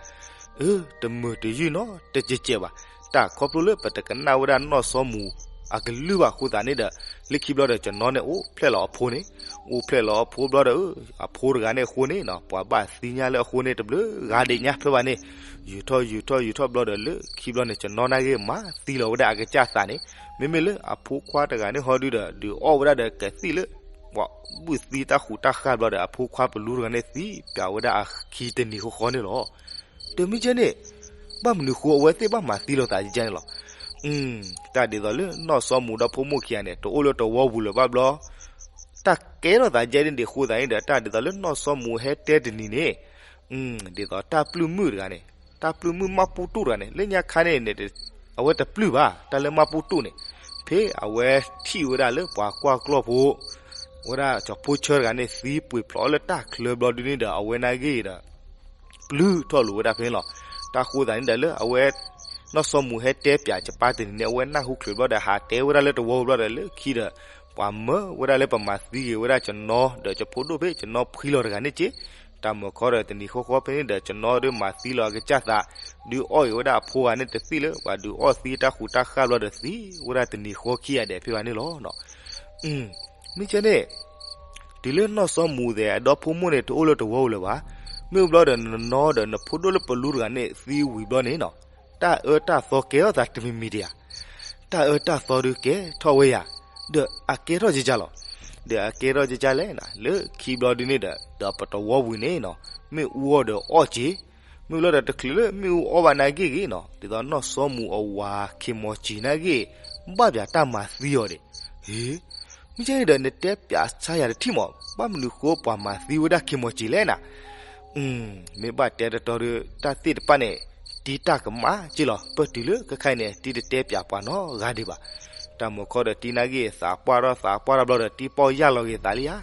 အၢ တမုာ်တယုၢ်နီတကဲးကဲးဘၣ်. တၢ်ခီဖျိလၢပတကနၣ်ဝဲဒၣ်နီၢ်စီၤမူၤအကလုၢ်ဘၣ်အဃိသတးန့ၣ်ဒီး လၢခံဘျီဒီး ကနီန့ၣ်အိၣ်ဖျဲၣ်လီၤအဖိန့ၣ်, အိၣ်ဖျဲၣ်လီၤအဖိဘျီဒီး အဖိတဂၤန့ၣ်အဃိန့ၣ်နီၤ ပှၤဘၣ်သံညါလၢအဃိန့ၣ် တဘျုးဂၤဒံးညါဖျၢၣ်ဘၣ်န့ၣ် ယူာ်ထီၣ်ယူာ်ထီၣ်ယူာ်ထီၣ်ဘျီဒီး လၢခံဘျီန့ၣ် ကနီနာ်က့ၤမၤသံလီၤဝဲဒၣ်အကစၢ်သးန့ၣ်, မ့မ့ၢ်လၢအဖိခွါတဂၤန့ၣ်ဟီဒုဒီး ဒုးအီၣ်ဝဲဒၣ်ဒီးကသံၣ်လၢ ပှၤဘုၣ်သံတၢ်ဃူးတၢ်ဃၢ်ဘျီဒီး အဖိခွါပလူတဂၤန့ၣ်သံပၠးဝဲဒၣ်အခံတနံၤဃီဃီန့ၣ်လီၤ. ဒီးမ့ၢ်ကဲန့ၣ် ဘၣ်မနုၤဃိအဝဲသ့ၣ်ဘၣ်မၤသံလိာ်သးကဲန့ၣ်လီၤ. တၢ်ဒ်သိးလၢနီၢ်စီၤမူၤဒီဖိမိၢ်ခံဂၤန့ၣ် တအိၣ်လၢတဝီပူၤလၢၤဘၣ်ဘျီ တၢ်ကဲထီၣ်သးကဲန့ၣ်ဒ်အဃိသတးန့ၣ်ဒီး တၢ်ဒ်သိးလၢနီၢ်စီၤမူၤဟဲတဲတနံၤန့ၣ် ဒ်သိးတၢ်ပျုၢ်မုၣ်တဂၤန့ၣ် တၢ်ပျုၢ်မုၣ်မၢ်ပူၤတူၣ်တဂၤန့ၣ် လၢညါခါန့ၣ်န့ၣ် အဝဲတပျုၢ်ဘၣ် တၢ်လၢမၢ်ပူၤတူၣ်န့ၣ်, ဖဲအဝဲထံၣ်ဝဲဒၣ်လၢပှၤကွၢ်ကျီၢ်ဖိ ဝဲဒၣ်ကၠီၤဖိဆၢတဂၤန့ၣ် သံပှ့ၤဖျိးလၢတၢ်ချၢဘျီဒုန့ၣ်ဒီး အဝဲနာ်က့ၤဒီး ပျုၢ်ထီၣ်လိာ်ဝဲဒၣ်ဖဲန့ၣ်လီၤ. တၢ်ဃိသတးန့ၣ်ဒီးလၢအဝဲ နီၢ်စီၤမူၤဟဲတဲပၠးယပၢ်တနံၤန့ၣ် အဝဲနၢ်ဟူချုးဘျီဒီး ဟးတဲဝဲဒၣ်လၢတဝီပူၤဘျီဒီး လၢခံဒီး ပှၤမၢဝဲဒၣ်လၢပမၤသံက့ၤဝဲဒၣ်ကနီဒီးကၠီၤဖိဒိၣ်ဖဲကၠီၤနီဖှံလီၤတဂၤန့ၣ်က့ တၢ်မုၢ်ခီဒီးတနံၤဃီဃီဖဲန့ၣ်ဒီး ကနီဒုးမၤသံလီၤအကစၢ်သး, ဒုးအီၣ်က့ၤဝဲဒၣ်အဖိဂၤန့ၣ်တသံၣ်လၢ ပှၤဒုးအီၣ်သံတၢ်ဃူးတၢ်ဃၢ်ဘျီဒီးသံဝဲဒၣ်တနံၤဃီခံဂၤဒဲးဖဲဘၣ်န့ၣ်လီၤ. မ့ၢ်ကဲန့ၣ် တုၤလၢနီၢ်စီၤမူၤသဲးအဒီဖိမိၢ်န့ၣ် တအိၣ်လၢတဝီပူၤလၢၤဘၣ်. မ့ၢ်ဘျီဒီးနနီဒီးနဖိဒိၣ်လၢပလူတဂၤန့ၣ်သံဝံၤဘျီန့ၣ်နီၤ, တၢ်အၢတၢ်သီကဲထီၣ်သးတမံၤမံၤဒံးဧါ. တၢ်အၢတၢ်သီဒုးကဲထီၣ်ဝဲယၤ, ဒီးအကဲထီၣ်ကကလဲၣ်နၤ, လၢခံဘျီဒုန့ၣ်ဒီး ဒီးပတဝီပူၤန့ၣ်နီၤ, မ့ၣ်အူအီၣ်ဒီးအီၣ်က့ၤ, မ့ၢ်ဘျီဒီးတချုးလၢမ့ၣ်အူအီၣ်ဘၣ်နာ်က့ၤက့ၤနီၤ, ဒ်သိးနီၢ်စီၤမူၤအဝၤခ့ၢ်မီၤစံၤနာ်က့ၤ ဘၣ်ပၠးတၢ်မၤသံအီၤဒံး. ဟ့ မ့ၢ်ကဲန့ၣ်ဒီး နတဲပၠးဆါယၤတထံၣ်မး, ဘၣ်မနုၤဃိပှၤမၤသံဝဲဒၣ်ခ့ၢ်မီၤစံၤလဲၣ်နၤ. မ့ၢ်ဘၣ်တဲတတီဒီး တၢ်သ့ၣ်တဖၣ်န့ၣ် တံၤတၢ်ကမၣ်က့ၤလီၤ. ပတုၤလၢခဲခါအံၤန့ၣ် တံၤတတဲပၠးပှၤနီတဂၤဒံးဘၣ်. တၢ်မုၢ်ခီဒီးတံၤနာ်က့ၤ သးပှၢ်ထီၣ်သးပှၢ်ထီၣ်ဘျီဒီး တံၤပီၢ်ယၢ်လီၤက့ၤသးလံဧါ.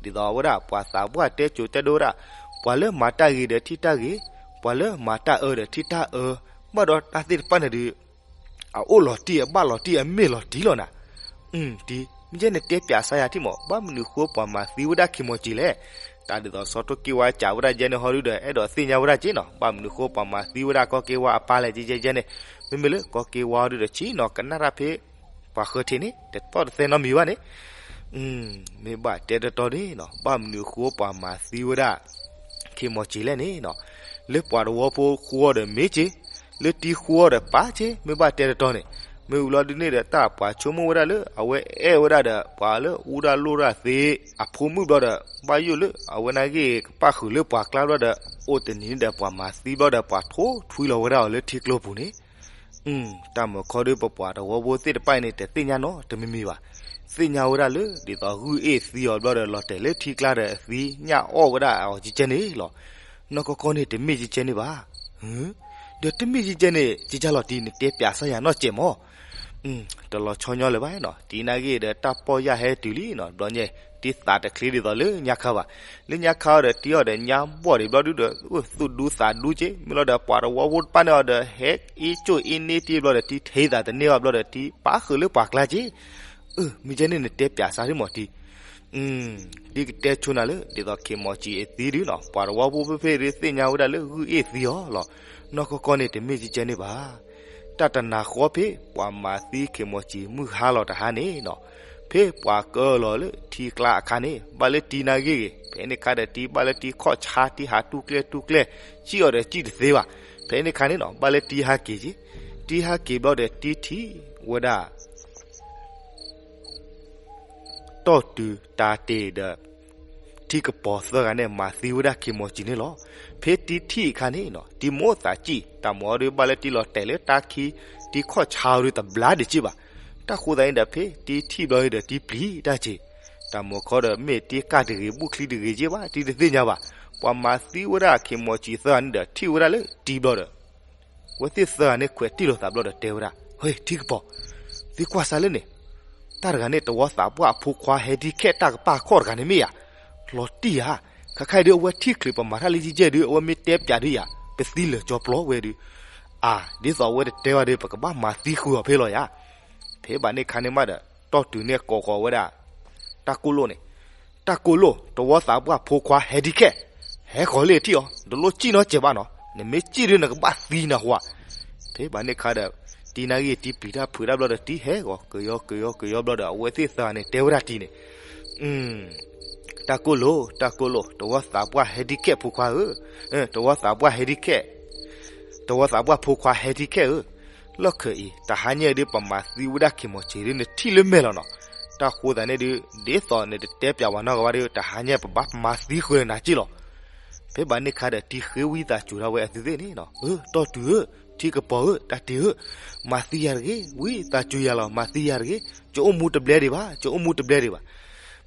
ဒ်သိးဝဲဒၣ် ပှၤသးပှၢ်တဲစိၤတဲဒိဝဲဒၣ်, ပှၤလၢမၤတၢ်ဂ့ၤဒီးထံၣ်တၢ်ဂ့ၤ, ပှၤလၢမၤတၢ်အၢဒီးထံၣ်တၢ်အၢ, ဘၣ်ဒီးတၢ်သ့ၣ်တဖၣ်န့ၣ်ဒီး အအိၣ်လီၤတံၢ်အဘၣ်လီၤတံၢ်အမ့ၢ်လီၤတံၢ်လီၤနၤ. တံၤ, မ့ၢ်ကဲနတဲပၠးစါယၤထံၣ်မး, ဘၣ်မနုၤဃိပှၤမၤသံဝဲဒၣ်ခ့ၢ်မီၤစံၤလဲၣ်. တၢ်ဒ်သိးစီၤထိၣ်က့ဝါစံးဝဲဒၣ်ယဲန့ၣ်ဟီဒုဒီး အဲၣ်ဒိးသ့ၣ်ညါဝဲဒၣ်က့ၤနီၤ, ဘၣ်မနုၤဃိပှၤမၤသံဝဲဒၣ်ကီၢ်က့ဝါအပၢ်လဲၣ်ကဲကဲန့ၣ်. မ့မ့ၢ်လၢကီၢ်က့ဝါဟီဒုဒီး ဆံးနီၤ ကနၣ်တၢ်ဖဲ ပှၤဃၢၤထံးန့ၣ် တသီၣ်တသဲနီတမံၤဘၣ်န့ၣ် မ့ၢ်ဘၣ်တဲတတီန့ၣ်နီၤ, ဘၣ်မနုၤဃိပှၤမၤသံဝဲဒၣ် ခ့ၢ်မီၤစံၤလဲၣ်န့ၣ်နီၤ, လၢပှၤတဝီဖိဃုအီၤဒီးမ့ၢ်က့ၤ, လၢတံၤဃုအီၤဒီးပာ်က့ၤ, မ့ၢ်ဘၣ်တဲတတီန့ၣ်, မ့ၢ်ဝံၤလီၤဒုန့ၣ်ဒီး တၢ်ပှၤဆိကမိၣ်ဝဲဒၣ်လၢ အဝဲအဲၣ်ဝဲဒၣ်ဒီး ပှၤလၢအူတၢ်လိၣ်တၢ်သ့ အဖိမုၣ်ဘျီဒီး ဘၣ်ယိၣ်လၢအဝဲနာ်က့ၤကပၣ်ဃုာ်လၢပှၤကျါဘျီဒီး အိၣ်တနံၤန့ၣ်ဒီး ပှၤမၤသံဘျီဒီး ပှၤထိၣ်ထွံလီၤဝဲဒၣ်အီၤလၢထံကျိပူၤန့ၣ် တၢ်မုၢ်ခီဒုပပှၤတဝီဖိသ့ၣ်တဖၣ်အံၤန့ၣ် တသ့ၣ်ညါနီတမံၤမံၤဘၣ်. သ့ၣ်ညါဝဲဒၣ်လၢ ဒ်သိးဂုၢ်အ့ၣ်သံအီၤဘျီဒီး လီၤတဲာ်လၢထံကျါဒီးအသံညၣ်အီၣ်ဝဲဒၣ်အီၤကကဲန့ၣ်လီၤ. နီၢ်ကီၢ်ကီၢ်န့ၣ် တမ့ၢ်ကကဲန့ၣ်ဘၣ်. ဒီးတမ့ၢ်ကကဲန့ၣ် ကကဲလီၤတံၢ် နတဲပၠးစါယၤနီၢ်ကဲးမး တလီၤဆီညီလၢၤဘၣ်နီၤ, တံၤနာ်က့ၤဒီးတၢ်ပီၢ်ယၢ်ဟဲတုၤလံနီၤ, ဘျီညါ တံၤသးတချ့ဒ်သိးလၢညါခါဘၣ်. လၢညါခါအီၤဒီးတံၤအီၤဒီးညါဘီၣ်ဒံးဘျီဒုဒီး သူၣ်ဒူသးဒူက့ၤ, မ့ၢ်လီၤဒီးပှၤတဝီဖိတဖၣ်န့ၣ်အီၤဒီး ဟဲအ့ၣ်ကၠိၣ်အ့ၣ်န့ၢ်တံၤဘျီဒီး တံၤထဲသးတန့ၢ်ဘၣ်ဘျီဒီး တံၤပာ်ဃုာ်လၢပှၤကျါက့ၤ. မ့ၢ်ကဲန့ၣ် နတဲပၠးစါဒ်မးတံၤ ဒ်ကတဲဆိနၤလၢ ဒ်သိးခ့ၢ်မီၤစံၤအသံဒုနီၤ, ပှၤတဝီဖိဖဲဖဲဒုးသ့ၣ်ညါဝဲဒၣ်လၢဂုၢ်အ့ၣ်သံအီၤလီၤ. နီၢ်ကီၢ်ကီၢ်န့ၣ် တမ့ၢ်ကကဲန့ၣ်ဘၣ်. တၢ်တနၤဃီဖဲပှၤမၤသံခ့ၢ်မီၤစံၤမုၢ်ဟါလီၤတဟါန့ၣ်နီၤ, ဖဲပှၤကၢလီၤလၢထံကျါအခါန့ၣ် ဘၣ်လၢတံၤနာ်က့ၤဂ့ၤ, ဖဲန့ၣ်ခါဒီးတံၤဘၣ်လၢတံၤခီၣ်ဆါ တံၤဟးတူၢ်ကျဲတူၢ်ကျဲ, စံၣ်အီၤဒီးစံၣ်တသ့ဘၣ်. ဖဲန့ၣ်ခါန့ၣ်နီၤ ဘၣ်လၢတံၤဟးက့ၤက့ၤ, တံၤဟးက့ၤဘျီဒီးတံၤထံၣ်ဝဲဒၣ် တီၢ်တုၤတၢ်တ့ၢ်ဒီး ထံကပီၤသၢဂၤန့ၣ် မၤသံဝဲဒၣ်ခ့ၢ်မီၤစံၤန့ၣ်လီၤ. ဖဲတံၤထံၣ်အခါန့ၣ်နီၤ တံၤမိၣ်သးစံၣ် တၢ်မၤအီၤဒုးဘၣ်လၢတံၤလီၤတဲာ်လၢတၢ်ခံ တံၤခီၣ်ဆါအီၤဒုးတဘျါဒံးက့ဘၣ်. တၢ်ဃိသတးန့ၣ်ဒီး ဖဲတံၤထံၣ်ဘျီန့ၣ်ဒီးတံၤပျံၤတၢ်က့ၤ တၢ်မၤခီဒီး မ့ၢ်တံၤကၢ်တဂ့ၤ ဘူၣ်ချံတဂ့ၤက့ဘၣ် တံၤတသ့ၣ်ညါဘၣ်. ပှၤမၤသံဝဲဒၣ်ခ့ၢ်မီၤစံၤသၢဂၤန့ၣ်ဒီး ထံၣ်ဝဲဒၣ်လၢတံၤဘျီဒီး အဝဲသ့ၣ်သၢဂၤန့ၣ် ခွဲးတံၢ်လိာ်သးဘျီဒီးတဲဝဲဒၣ်, ဟဲ ထံကပီၤ, သုကွၢ်စၢ်လၢန့ၣ်, တၢ်တဂၤန့ၣ် တဝီသးပှၢ်အဖိခွါ ဟဲဒံခဲ တၢ်ကပၣ်ခီၣ်တဂၤန့ၣ်မ့ၢ်ဧါ. လီၤတံၢ်ဧါ. ခဲခါအံၤဒုး အဝဲထံၣ်ချုးပမၤတၢ်လၢယဲၢ်ဒုး အဝဲမ့ၢ်တဲပၠးဒုးယၤ ပသံလၢာ်ကၠီပျီဝဲဒုး, အၢ ဒ်သိးအဝဲတတဲဝဲဒီး ပကဘၣ်မၤသံဃုာ်အီၤဖဲလီၤယၤ. ဖဲဘၣ်န့ၣ်ခါန့ၣ်မးဒီး တီၢ်တုၤန့ၣ်ကိးဃီၤဝဲဒၣ် တၢ်ကိၣ်လိၣ်န့ၣ်, တၢ်ကိၣ်လိၣ် တဝီသးပှၢ်ဖိခွါ ဟဲဒံခဲ, ဟဲဃီၤလၢထံၣ်အီၤ တလိၣ်စံၣ်နီတစဲးဘၣ်နီၤ, နမ့ၢ်စံၣ်ဒုး နကဘၣ်သံနဟူဧါ. ဖဲဘၣ်န့ၣ်ခါဒီး တံၤနာ်ဂ့ၢ် တံၤပျံၤတၢ်ဖုးတၢ်ဘျီဒီး တံၤဟဲဂီၤ ကယီကယီကယီဘျီဒီး အဝဲသ့ၣ်သၢဂၤန့ၣ် တဲဝဲဒၣ်တံၤန့ၣ်, တၢ်ကိၣ်လိၣ် တၢ်ကိၣ်လိၣ် တဝီသးပှၢ်ဟဲဒံခဲဖိခွါဧၢ, တဝီသးပှၢ်ဟဲဒံခဲ, တဝီသးပှၢ်ဖိခွါဟဲဒံခဲဧၢ, လီၢ်ခၢၣ်အံၤ တဟါညါအံၤဒုး ပမၤသံဝဲဒၣ်ခ့ၢ်မီၤစံၤဒုး နထံၣ်လၢမဲာ်လီၤနီၤ. တၢ်ဃိသတးန့ၣ်ဒုး ဒ်သိးနတတဲပၠးဝဲနီတဂၤဘၣ်ဒီး တဟါညါပဘၣ်မၤသံဃုာ်နၤက့လီၤ. ဖဲဘၣ်န့ၣ်ခါဒီး တံၤဃ့ဝံသးစူၤဒၣ်ဝဲအသုသ့ၣ်န့ၣ်နီၤ, အၢ တီၢ်တုၤဧၢ, ထံကပီၤဧၢ, တၢ်တ့ၢ်ဧၢ, မၤသံယၤတဂ့ၤ, ဝံသးစူၤယၤလီၤ, မၤသံယၤတဂ့ၤ, ယအိၣ်မူတဘျဲဒံးဘၣ်, ယအိၣ်မူတဘျဲဒံးဘၣ်.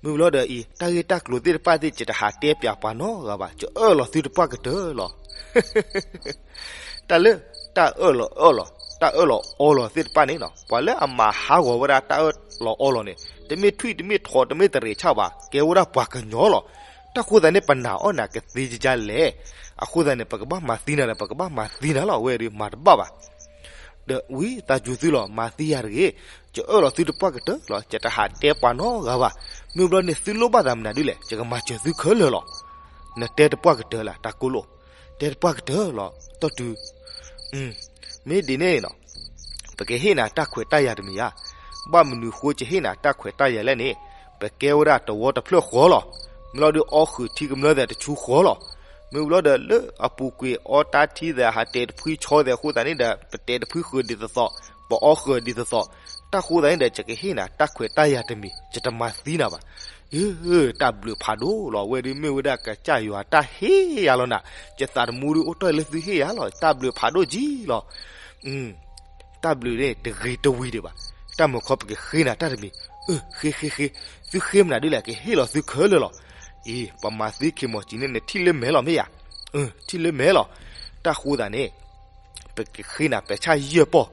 မ့ၢ်ဘျီဒီးအံၤ တၢ်ဂ့ၢ်တၢ်ကျိၤသ့ၣ်တဖၣ်သ့ၣ် ယတဟးတဲပၠးပှၤနီတဂၤဘၣ်, ယအၢၣ်လီၤသုတပှၢ်ကတၢၢ်လီၤ. တၢ်လၢ တၢ်အၢၣ်လီၤအၢၣ်လီၤ တၢ်အၢၣ်လီၤအီလီၤသ့ၣ်တဖၣ်န့ၣ်နီၤ, ပှၤလၢအမၤဟးဂီၤဝဲဒၣ်တၢ်အၢၣ်လီၤအီလီၤန့ၣ် တမ့ၢ်ထွံၣ်တမ့ၢ်ထိး တမ့ၢ်တရံးဆၣ်ဘၣ်, ကဲဝဲဒၣ်ပှၤကညီလီၤ. တၢ်ဃိသတးန့ၣ် ပနာ်အီၣ်နၤကသ့ကကလဲၣ်. အဃိသတးန့ၣ် ပကဘၣ်မၤသံနၤဒီး ပကဘၣ်မၤသံနၤလီၤ, အဝဲဒုးမၤတဘၣ်ဘၣ်. ဒီးဝံသးစူၤသုလီၤ, မၤသံယၤတဂ့ၤ, ယအၢၣ်လီၤသုတပှၢ်ကတၢၢ်လီၤ, ယတဟးတဲပှၤနီတဂၤဘၣ်. မ့ၢ်ဘျီန့ၣ် သုလိၣ်ဘၣ်သးမနုၤဒ်လဲၣ်, ယကမၤစၢၤသုခဲလၢာ်လီၤ. နတဲတပှၢ်ကတၢၢ်လၢ တၢ်ကိၣ်လိၣ်, တဲတပှၢ်ကတၢၢ်လီၤ, တီၢ်တုၤ မ့ၢ်ဒ်န့ၣ်နီၤ, ပကဟ့ၣ်နၤတၢ်ခွဲးတၢ်ယာ်တမံၤဧါ. ဘၣ်မနုၤဃိယဟ့ၣ်နၤတၢ်ခွဲးတၢ်ယာ်လဲၣ်န့ၣ်, ပကဲဝဲဒၣ်တဝီတဖျၢၣ်ဃီလီၤ. မ့ၢ်လီၤဒုးအီဃုာ်ထံကမျၢၢ်သဲးတဆူဃီလီၤ. မ့ၢ်ဘျီဒီးလၢအပူၤကွံာ်အီတၢ်ထံသဲး ဟးတဲာ်တဖှံဆီသဲးအဃိသတးန့ၣ်ဒီး ပတဲာ်တဖှံဃုာ်ဒ်သိးသိး, ပအီဃုာ်ဒ်သိးသိး, တၢ်ဃိသတးန့ၣ်ဒီး ယကဟ့ၣ်နၤတၢ်ခွဲးတၢ်ယာ်တမံၤ, ယတမၤသံနၤဘၣ်. အၢ တၢ်ဘျုးဖးဒိၣ်လီၤ, အဝဲဒုးမ့ၢ်ဝဲဒၣ်ကစၢ်ယွၤတၢ်ဟ့ၣ်ယၤလီၤနၤ, ယသးသမူဒုးအိၣ်တ့ၢ်လၢသုဟ့ၣ်ယၤလီၤ, တၢ်ဘျုးဖးဒိၣ်ကံလီၤ. တၢ်ဘျုးန့ၣ်တဂ့ၤတဝံၤဒံးဘၣ်. တၢ်မုာ်ခီပကဃ့နၤတၢ်တမံၤ, အၢ ဃ့ဃ့ဃ့, သုဃ့မနုၤဒ်လဲၣ် ကဟ့ၣ်လီၤသုခဲလၢာ်လီၤ. အံၤ ပမၤသံခ့ၢ်မီၤစံၤန့ၣ် နထံၣ်လၢမဲာ်လီၤမ့ၢ်ဧါ. အၢ ထံၣ်လၢမဲာ်လီၤ. တၢ်ဃိသတးန့ၣ် ပကဃ့နၤပဲာ်ဆၣ်ယဲၢ်ပီၢ်.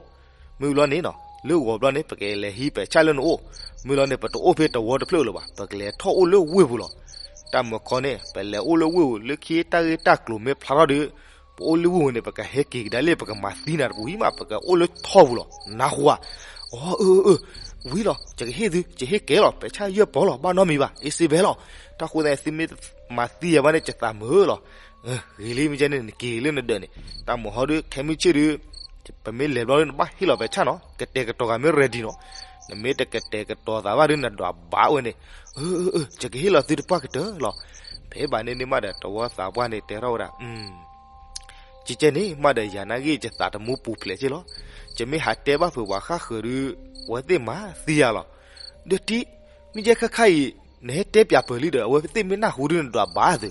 မ့ၢ်ဘျီန့ၣ်နီၤ လၢဂီၤဘျီန့ၣ် ပကလဲၤဟံးပဲာ်ဆၣ်လၢနအိၣ်, မ့ၢ်လီၤန့ၣ် ပတအိၣ်ဖဲတဝီတဖျၢၣ်လၢၤဘၣ်, ပကလဲၤထီၣ်အိၣ်လၢဝ့ၢ်ပူၤလီၤ. တၢ်မုာ်ခီန့ၣ် ပလဲၤအိၣ်လၢဝ့ၢ်ပူၤ လၢခံတၢ်ဂ့ၢ်တၢ်ကျိၤမ့ၢ်ဖျါထီၣ်ဒီး ပအိၣ်လၢဝ့ၢ်ပူၤန့ၣ် ပကဟဲက့ၤကဒါလၢ ပကမၤသံနၤတပူၤအံၤမး ပကအိၣ်လၢထီပူၤလီၤ. နၢ်ဟူဧါ. အီ အၢ အၢ ဝံၤလီၤ ယကဟ့ၣ်သု ယဟ့ၣ်ကဲလီၤ ပဲာ်ဆၣ်ယဲၢ်ပီၢ်လီၤ ဘၣ်နီတမံၤဘၣ် အ့စ့ဘဲလီၤ. တၢ်ဃိသတးန့ၣ် သုမ့ၢ်မၤသံယၤဘၣ်န့ၣ် ယသးမုာ်လီၤ. ဂ့ၤလံ မ့ၢ်ကဲန့ၣ် နက့ၤလၢနဒၢးန့ၣ် တၢ်မုာ်ဟီဒုး ခဲမုၢ်ဆ့ၣ်ဒုး ပမ့ၢ်လဲၤဘျီဒုး နဘၣ်ဟ့ၣ်လီၤပဲာ်ဆၣ်နီၤ ကတဲာ်ကတီၤဂၤမ့ၢ် ready နီၤ နမ့ၢ်တကတဲာ်ကတီၤသးဘၣ်ဒုး နဒွးဘၣ်ဝဲန့ၣ်. အၢ အၢ အၢ ယကဟ့ၣ်လီၤသုတပှၢ်ကတၢၢ်လီၤ. ဖဲဘၣ်န့ၣ်န့ၣ်မးဒီး တဝီသးပှၢ်န့ၣ် တဲထီၣ်ဝဲဒၣ် ကကဲန့ၣ်မးဒီး ယၤနာ်ဂ့ၢ် ယသးတမူပူၤဖျဲးက့လီၤ. ယမ့ၢ်ဟးတဲဘၣ်ဖုးပှၤဃၣ်ဃၢၤဒုး အဝဲသ့ၣ်မၤသံယၤလီၤ. ဒီးတံၤ မ့ၢ်ယဲၢ်ခါခါအံၤ နဟဲတဲပၠးပၢၤလံဒီး အဝဲသ့ၣ်မ့ၢ်နၢ်ဟူဒုး နဒွးဘၣ်သု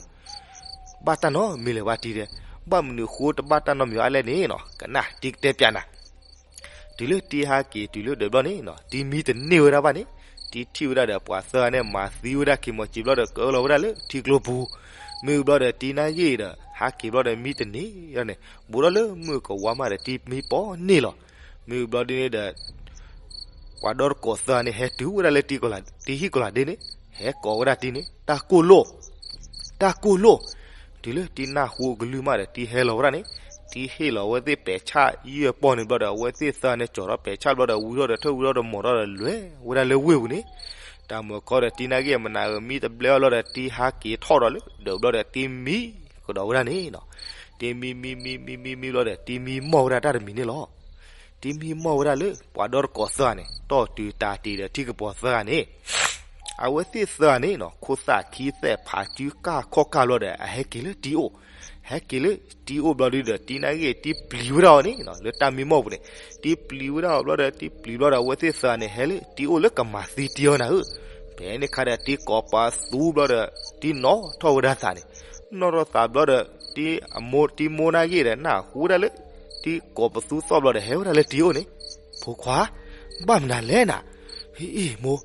ဘၣ်တၢ်နီတမံၤလၢၤဘၣ်တံၤတဲ. ဘၣ်မနုၤဃိတဘၣ်တၢ်နီတမံၤအါလဲၣ်န့ၣ်နီၤ ကနၣ်တံၤကတဲပၠးနၤ. တုၤလၢတံၤဟဲက့ၤတုၤလၢဒၢးဘျီန့ၣ်နီၤ တံၤမံတန့ၢ်ဝဲဒၣ်ဘၣ်န့ၣ် တံၤထံၣ်ဝဲဒၣ်ဒီးပှၤသၢဂၤန့ၣ် မၤသံဝဲဒၣ်ခ့ၢ်မီၤစံၤဘျီဒီး ကအၢၣ်လီၤဝဲဒၣ်လၢထံကျိပူၤ. မ့ၢ်ဘျီဒီးတံၤနာ်ဂ့ၢ်ဒီး ဟဲက့ၤဘျီဒီးမံတန့ၢ်န့ၣ် ဘူးထီၣ်လၢမုၢ်ကဝါမးဒီးတံၤမံပီန့ၢ်လီၤ. မ့ၢ်ဘျီဒ်န့ၣ်ဒီး ပှၤဒီတကိးသၢဂၤန့ၣ် ဟဲတုၤဝဲဒၣ်လၢ တံၤဟံၣ်ကီၤလၤဒ့န့ၣ် ဟဲကိးဝဲဒၣ်တံၤန့ၣ် တၢ်ကိၢ်လိၣ် တၢ်ကိၢ်လိၣ်. တုၤလၢတံၤနၢ်ဟူအကလုၢ်မးဒီး တံၤဟဲလီၤဝဲဒၣ်န့ၣ် တံၤဟ့ၣ်လီၤဝဲသ့ၣ်ပဲာ်ဆၣ်ယဲၢ်ပီၢ်န့ၣ်ဘျီဒီး အဝဲသ့ၣ်သၢဂၤန့ၣ် ကၠီၤထီၣ်ပဲာ်ဆၣ်ဘျီဒီး ဝံၤထီၣ်ဒီးထၢၣ်ဝံၤထီၣ်ဒီးမီၤထီၣ်ဒီးလဲၤဝဲဒၣ်လၢဝ့ၢ်ပူၤန့ၣ်. တၢ်မုာ်ခီဒီးတံၤနာ်ဂ့ၢ်မနၤဧၢ မံတဘျဲအီၤဘျီဒီး တံၤဟဲက့ၤထီၣ်ဒီးလၢဒၢးဘျီဒီး တံၤမံကဒီးဝဲဒၣ်န့ၣ်နီၤ. တံၤမံမံမံမံမံမံဘျီဒီး တံၤမံမီၢ်ဝဲဒၣ်တၢ်တမံၤန့ၣ်လီၤ. တံၤမံမီၢ်ဝဲဒၣ်လၢ ပှၤဒီတကိးသၢဂၤန့ၣ် တီၢ်တုၤတၢ်တံၤဒီးထံကပီၤသၢဂၤန့ၣ် အဝဲသ့ၣ်သၢဂၤန့ၣ်နီၤ ခိၣ်သၣ်ခံသဲးဖးစုကၢ်ခီၣ်ကၢ်ဘျီဒီး အဟဲက့ၤလၢတံၤအိၣ်, ဟဲက့ၤလၢတံၤအိၣ်ဘျီဒုဒီး တံၤနာ်ဂ့ၢ်တံၤပျံၤဝဲဒၣ်အီၤန့ၣ်နီၤ လၢတၢ်မံမီၢ်ပူၤန့ၣ်, တံၤပျံၤဝဲဒၣ်အီၤဘျီဒီး တံၤပျံၤဘျီဒီး အဝဲသ့ၣ်သၢဂၤန့ၣ် ဟဲလၢတံၤအိၣ်လၢကမၤသံတံၤအီၤနၤဧၢ, ဖဲန့ၣ်ခါဒီးတံၤကိးပသူဘျီဒီး တံၤနီၣ်ထီၣ်ဝဲဒၣ်သးန့ၣ်, နီၣ်ထီၣ်သးဘျီဒီး တံၤအမိၢ်တံၤမိၢ်နာ်ဂ့ၢ်ဒီး နၢ်ဟူဝဲဒၣ်လၢ တံၤကိးပသူသီၣ်ဘျီဒီး ဟဲဝဲဒၣ်လၢတံၤအိၣ်န့ၣ်, ဖိခွါ ဘၣ်မနုၤလဲၣ်နၤ, ဟ့ၣ်အ့ၣ်မိၢ်,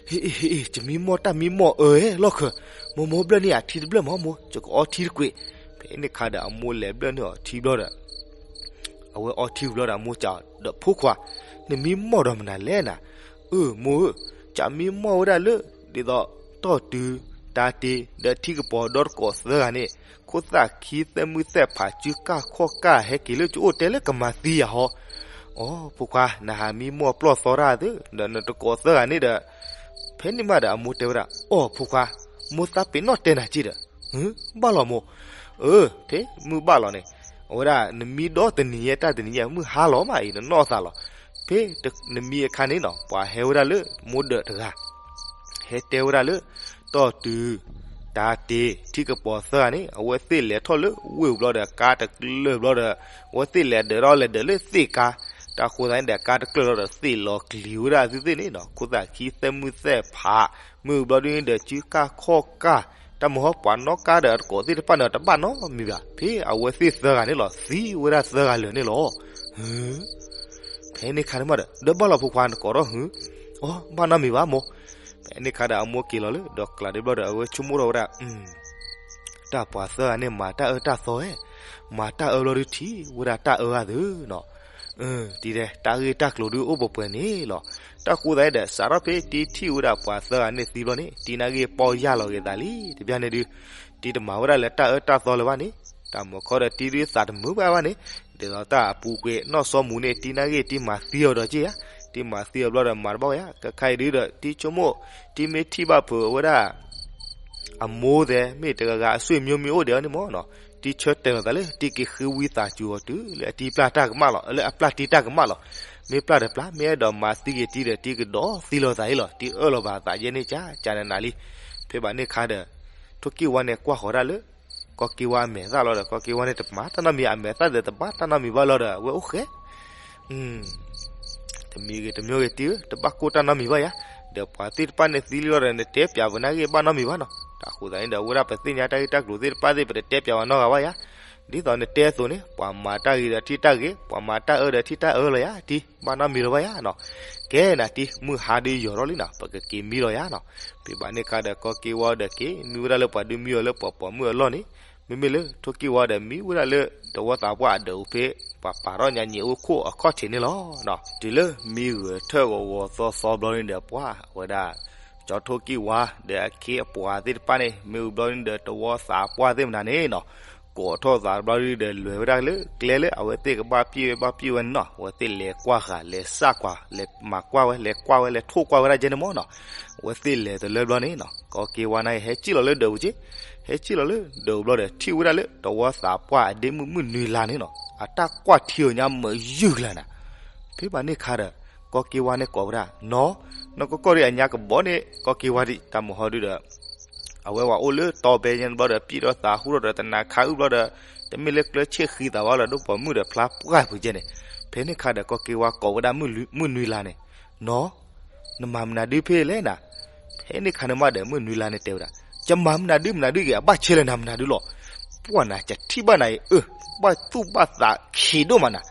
ဟ့ၣ်အ့ၣ် ဟ့ၣ်အ့ၣ် ယမံမီၢ်တၢ်မံမီၢ်အၢလီၢ်ခၢၣ်, မိၢ်မိၢ်ဘျၢၣ်န့ၢ်အထံတဘျၢၣ်မးမိၢ်, ယကအီထံတကွံာ်, ဖဲန့ၣ်ခါဒီးအမိၢ်လဲၤဘျၢၣ်န့ၢ်အီၤထံဘျီဒီး အဝဲအီထံဘျီဒီးအမိၢ်စံးဒီးဖိခွါ, နမံမီၢ်ဒီးမနုၤလဲၣ်နၤ, အၢ မိၢ်ဧၢ, ယမံမီၢ်ဝဲဒၣ်လၢ ဒ်သိး တီၢ်တုၤ တၤတ့ ဒီးထံကပီၤဒီတကိးသၢဂၤန့ၣ်, ခိၣ်သၣ်ခံသဲးမုၢ်သဲးဖးစုကၢ်ခီၣ်ကၢ်ဟဲက့ၤလၢကအိၣ်တဲလၢကမၤသံယၤဟီ, အိ ဖိခွါ နဟးမံမီၢ်ပျီၢ်သီတၢ်သု, ဒီးနတကိးသၢဂၤန့ၣ်ဒီး ဖဲန့ၣ်မးဒီးအမိၢ်တဲဝဲဒၣ် အိ ဖိခွါ, မိၢ်သးပ့ၤနီၣ်တဲနၤက့ဒီး, ဘၣ်လီၤမိၢ်, အၢ ဖဲမုၢ်ဘၣ်လီၤန့ၣ်, အဝဲဒၣ်နမံဒီတနံၤညါတၢ်တနံၤညါ မုၢ်ဟါလီၤမးအံၤ နနီၢ်သးလီၤ, ဖဲနမံအခါန့ၣ်နီၤ ပှၤဟဲဝဲဒၣ်လၢမိၢ်ဒၢးတဂၤ ဟဲတဲဝဲဒၣ်လၢ တီၢ်တုၤ တၤတ့ ထံကပီၤသၢဂၤန့ၣ် အဝဲသ့ၣ်လဲၤထီၣ်လၢဝ့ၢ်ဘျီဒီး ကါတကျၢၢ်ဘျီဒီး အဝဲသ့ၣ်လဲၤဒၢးထီၣ်လဲၤဒၢးလၢသ့ၣ်ကါ, တၢ်ဃိသးန့ၣ်ဒီး ကါတကျၢၢ်လီၤဒီးသ့ၣ်လီၤကလံၤဝဲဒၣ်သုသ့ၣ်န့ၣ်နီၤ, ခိၣ်သၣ်ခံသဲးမုၢ်သဲးဖး မုၢ်ဘျီဒုန့ၣ်ဒီး စုကၢ်ခီၣ်ကၢ်, တၢ်မုၢ်ဟီပှၤနီၣ်ကါဒီးအတကိးသ့ၣ်တဖၣ်န့ၣ် တဘၣ်နီတမံၤဘၣ်, ဖဲအဝဲသ့ၣ်သၢဂၤန့ၣ်လီၤ သံဝဲဒၣ်သၢဂၤလၢာ်န့ၣ်လီၤ. ဖဲန့ၣ်ခါန့ၣ်မးဒီး ဒီးဘၣ်လီၤဖိခွါနကိးထီၣ်ဟု, အိ ဘၣ်နီတမံၤဘၣ်မိၢ်, ဖဲန့ၣ်ခါဒီးအမိၢ်က့ၤလီၤလၢဒီးကျးဒ့ဘျီဒီး အဝဲဆိကမိၣ်ထီၣ်ဝဲဒၣ် တၢ်ပှၤသၢဂၤန့ၣ် မၤတၢ်အၢတၢ်သီဧဲ, မၤတၢ်အၢဘျီဒုထံၣ်ဝဲဒၣ်တၢ်အၢဂၤသုနီၤ, တံၤတဲ တၢ်ဂ့ၢ်တၢ်ကျိၤဒုအိၣ်ပှဲၤပှဲၤန့ၣ်လီၤ. တၢ်ဃိသးန့ၣ်ဒီး စးထီၣ်ဖဲတံၤထံၣ်ဝဲဒၣ်ပှၤသၢဂၤန့ၣ်သံဘျီန့ၣ် တံၤနာ်ဂ့ၢ်ပီၢ်ယၢ်လီၤက့ၤသးလံ တဘျီန့ၣ်ဒု, တံၤတမၤဝဲဒၣ်လၢတၢ်အၢတၢ်သီလၢၤဘၣ်န့ၣ်, တၢ်မုၢ်ခီဒီးတံၤဒုသးတမုာ်ဘၣ်ဘၣ်န့ၣ်, ဒ်သိးတၢ်အပူၤကွံာ်နီၢ်စီမူၤန့ၣ် တံၤနာ်ဂ့ၢ်တံၤမၤသံအီၤဒီးက့ဧါ, တံၤမၤသံအီၤဘျီဒီးမၤတဘၣ်ဝဲဧါ, ကခါအံၤဒုဒီး တံၤဆိကမိၣ် တံၤမ့ၢ်ထံၣ်ဘၣ်ဖုးဝဲဒၣ် အမိၢ်သဲး မ့ၢ်တဂၤဂၤအဆွေမျိုးမ့ၢ်အိၣ်ဒံးအီၤန့ၣ်မး, တံၤဆၢတဲာ်လီၤသးလၢ တံၤက့ၤဃ့ဝံသးစူၤအီၤတုၤလၢအတံၤပျၢ်တၢ်ကမၣ်လီၤ, လၢအပျၢ်တံၤတၢ်ကမၣ်လီၤ. မ့ၢ်ပျၢ်ဒီးပျၢ်, မ့ၢ်အဲၣ်ဒိးမၤသံက့ၤတံၤဒီး တံၤကဒီးသံလီၤသးအံၤလီၤ. တံၤအၢၣ်လီၤဘၣ်သးယဲန့ၣ် ကကနနၤလံ. ဖဲဘၣ်န့ၣ်ခါဒီး ထိၣ်ကံၢ်ဝါန့ၣ်ကွၢ်ဃီၤဒၣ်လၢ ကီၢ်က့ဝါအမဲာ်သၣ်လီၤဒီး ကီၢ်က့ဝါန့ၣ်တမၤတၢ်နီတမံၤ အမဲာ်သၣ်ဒီးတဘၣ်တၢ်နီတမံၤဘၣ်လီၤဒီး အဝဲအိၣ်ဃဲ တမံၤဂ့ၤတမံၤဂ့ၤတံၤဧၢ, တဘၣ်ကိၢ်တၢ်နီတမံၤဘၣ်ယၤ, ဒီးပှၤသ့ၣ်တဖၣ်န့ၣ်သံလံလီၤဒီး နတဲပျးပနာ်ဂ့ၢ်ဘၣ်နီတမံၤဘၣ်နီၤ. တၢ်ဃိသးန့ၣ်ဒီး အဝဲဒၣ်ပသ့ၣ်ညါတၢ်ဂ့ၢ်တၢ်ကျိၤသ့ၣ်တဖၣ်သ့ၣ် ပတတဲပျးဝဲနီတဂၤဘၣ်ယၤ. ဒ်သိးနတဲအသိးန့ၣ် ပှၤမၤတၢ်ဂ့ၤဒီးထံၣ်တၢ်ဂ့ၤ, ပှၤမၤတၢ်အၢဒီးထံၣ်တၢ်အၢလီၤယၤ, တံၤဘၣ်နီတမံၤလီၤဘၣ်ယၤနီၤ. ကဲနၤတံၤ မုၢ်ဟါဒုယီၤထီၣ်လံနီၤ, ပကက့ၤမံလီၤယၤနီၤ. ဖဲဘၣ်န့ၣ်ခါဒီး ကီၢ်က့ဝါဒီးက့ၤမံဝဲဒၣ်လၢပှၤဒုးမံအီၤလၢပှၤပိာ်မုၣ်အလီၢ်န့ၣ်, မ့မ့ၢ်လၢထိၣ်ကံၢ်ဝါဒီးမံဝဲဒၣ်လၢ တဝီသးပှၢ်အဒၢးအူဖဲ ပှၤပာ်ထီၣ်ညါညံးအိၣ်ခိၣ်အခီၣ်ထံးန့ၣ်လီၤ. တုၤလၢမံဂၢၢ်ထၢၣ်ဂီၤဂီၤသီသီဘျီန့ၣ်ဒီး ပှၤဝဲဒၣ် ကၠီထိၣ်ကံၢ်ဝါ ဒီးအခ့အပှၤသ့ၣ်တဖၣ်န့ၣ် မ့ၢ်ဝံၤဘျီန့ၣ်ဒီး တဝီသးပှၢ်သ့ၣ်မနၤန့ၣ်နီၤ, ကိးထီၣ်သးတဘျီဒီး လဲၤဝဲဒၣ်လၢကျဲလၢအဝဲသ့ၣ်ကဘၣ်ပျံၢ်ဝဲဘၣ်ပျံၢ်ဝဲန့ၣ်နီၤ, အဝဲသ့ၣ်လဲၤကွၢ်ဃာ် လဲၤစၢ်ကွၢ် လဲၤမၤကွၢ်ဝဲ လဲၤကွၢ်ဝဲ လဲၤထိၣ်ကွၢ်ဝဲဒၣ်ကဲန့ၣ်မးနီၤ, အဝဲသ့ၣ်လဲၤတလၢဘျီန့ၣ်နီၤ, ကီၢ်က့ဝါန့ၣ် ဟဲစံၣ်လီၤလၢဒၢးပူၤက့, ဟဲစံၣ်လီၤလၢဒၢးပူၤဘျီဒီး ထံၣ်ဝဲဒၣ်လၢ တဝီသးပှၢ်အဒ့မုၣ်မုၢ်နွံလါန့ၣ်နီၤ, အတၢ်ကွၢ်ထံအီၤညါမ့ၢ်ယုၢ်လၢ်နၤ ဖဲဘၣ်န့ၣ်ခါဒီး ကီၢ်က့ဝါန့ၣ်ကိးဝဲဒၣ် နီၢ်, နီၢ်ကီၢ်ကီၢ်ဒီးအညါကဘီန့ၣ် ကီၢ်က့ဝါဒံး တၢ်မုၢ်ဟီဒုဒီး အဝဲဝဲအိၣ်လၢတီဘဲညါဘျီဒီး ပျံၢ်ဒီးသးဟူထီၣ်ဒီး တနၤခါအုၣ်ဘျီဒီး တမ့ၢ်လၢကျၢဆ့ၣ်ဃံသးဘၣ်လီၤ ဒိၣ်ပိာ်မုၣ်ဒီးဖျါပှၢ်ပူၤကဲန့ၣ်, ဖဲန့ၣ်ခါဒီး ကီၢ်က့ဝါကိးဝဲဒၣ်မုၢ်နွံလါန့ၣ်, နီၢ် နမၤမနုၤဒုဖဲလဲၣ်နၤ, ဖဲန့ၣ်ခါန့ၣ်မးဒီး မုၢ်နွံလါန့ၣ်တဲဝဲဒၣ်, ယမၤမနုၤဒုမနုၤဒုက့ၤ အဘၣ်ဆဲးလၢနၤမနုၤဒုလီၤ, ပှၢ်နၤ ယထံၣ်ဘၣ်နၤအံၤ အၢ ဘၣ်သူၣ်ဘၣ်သးခံးဒိၣ်မးနၤ,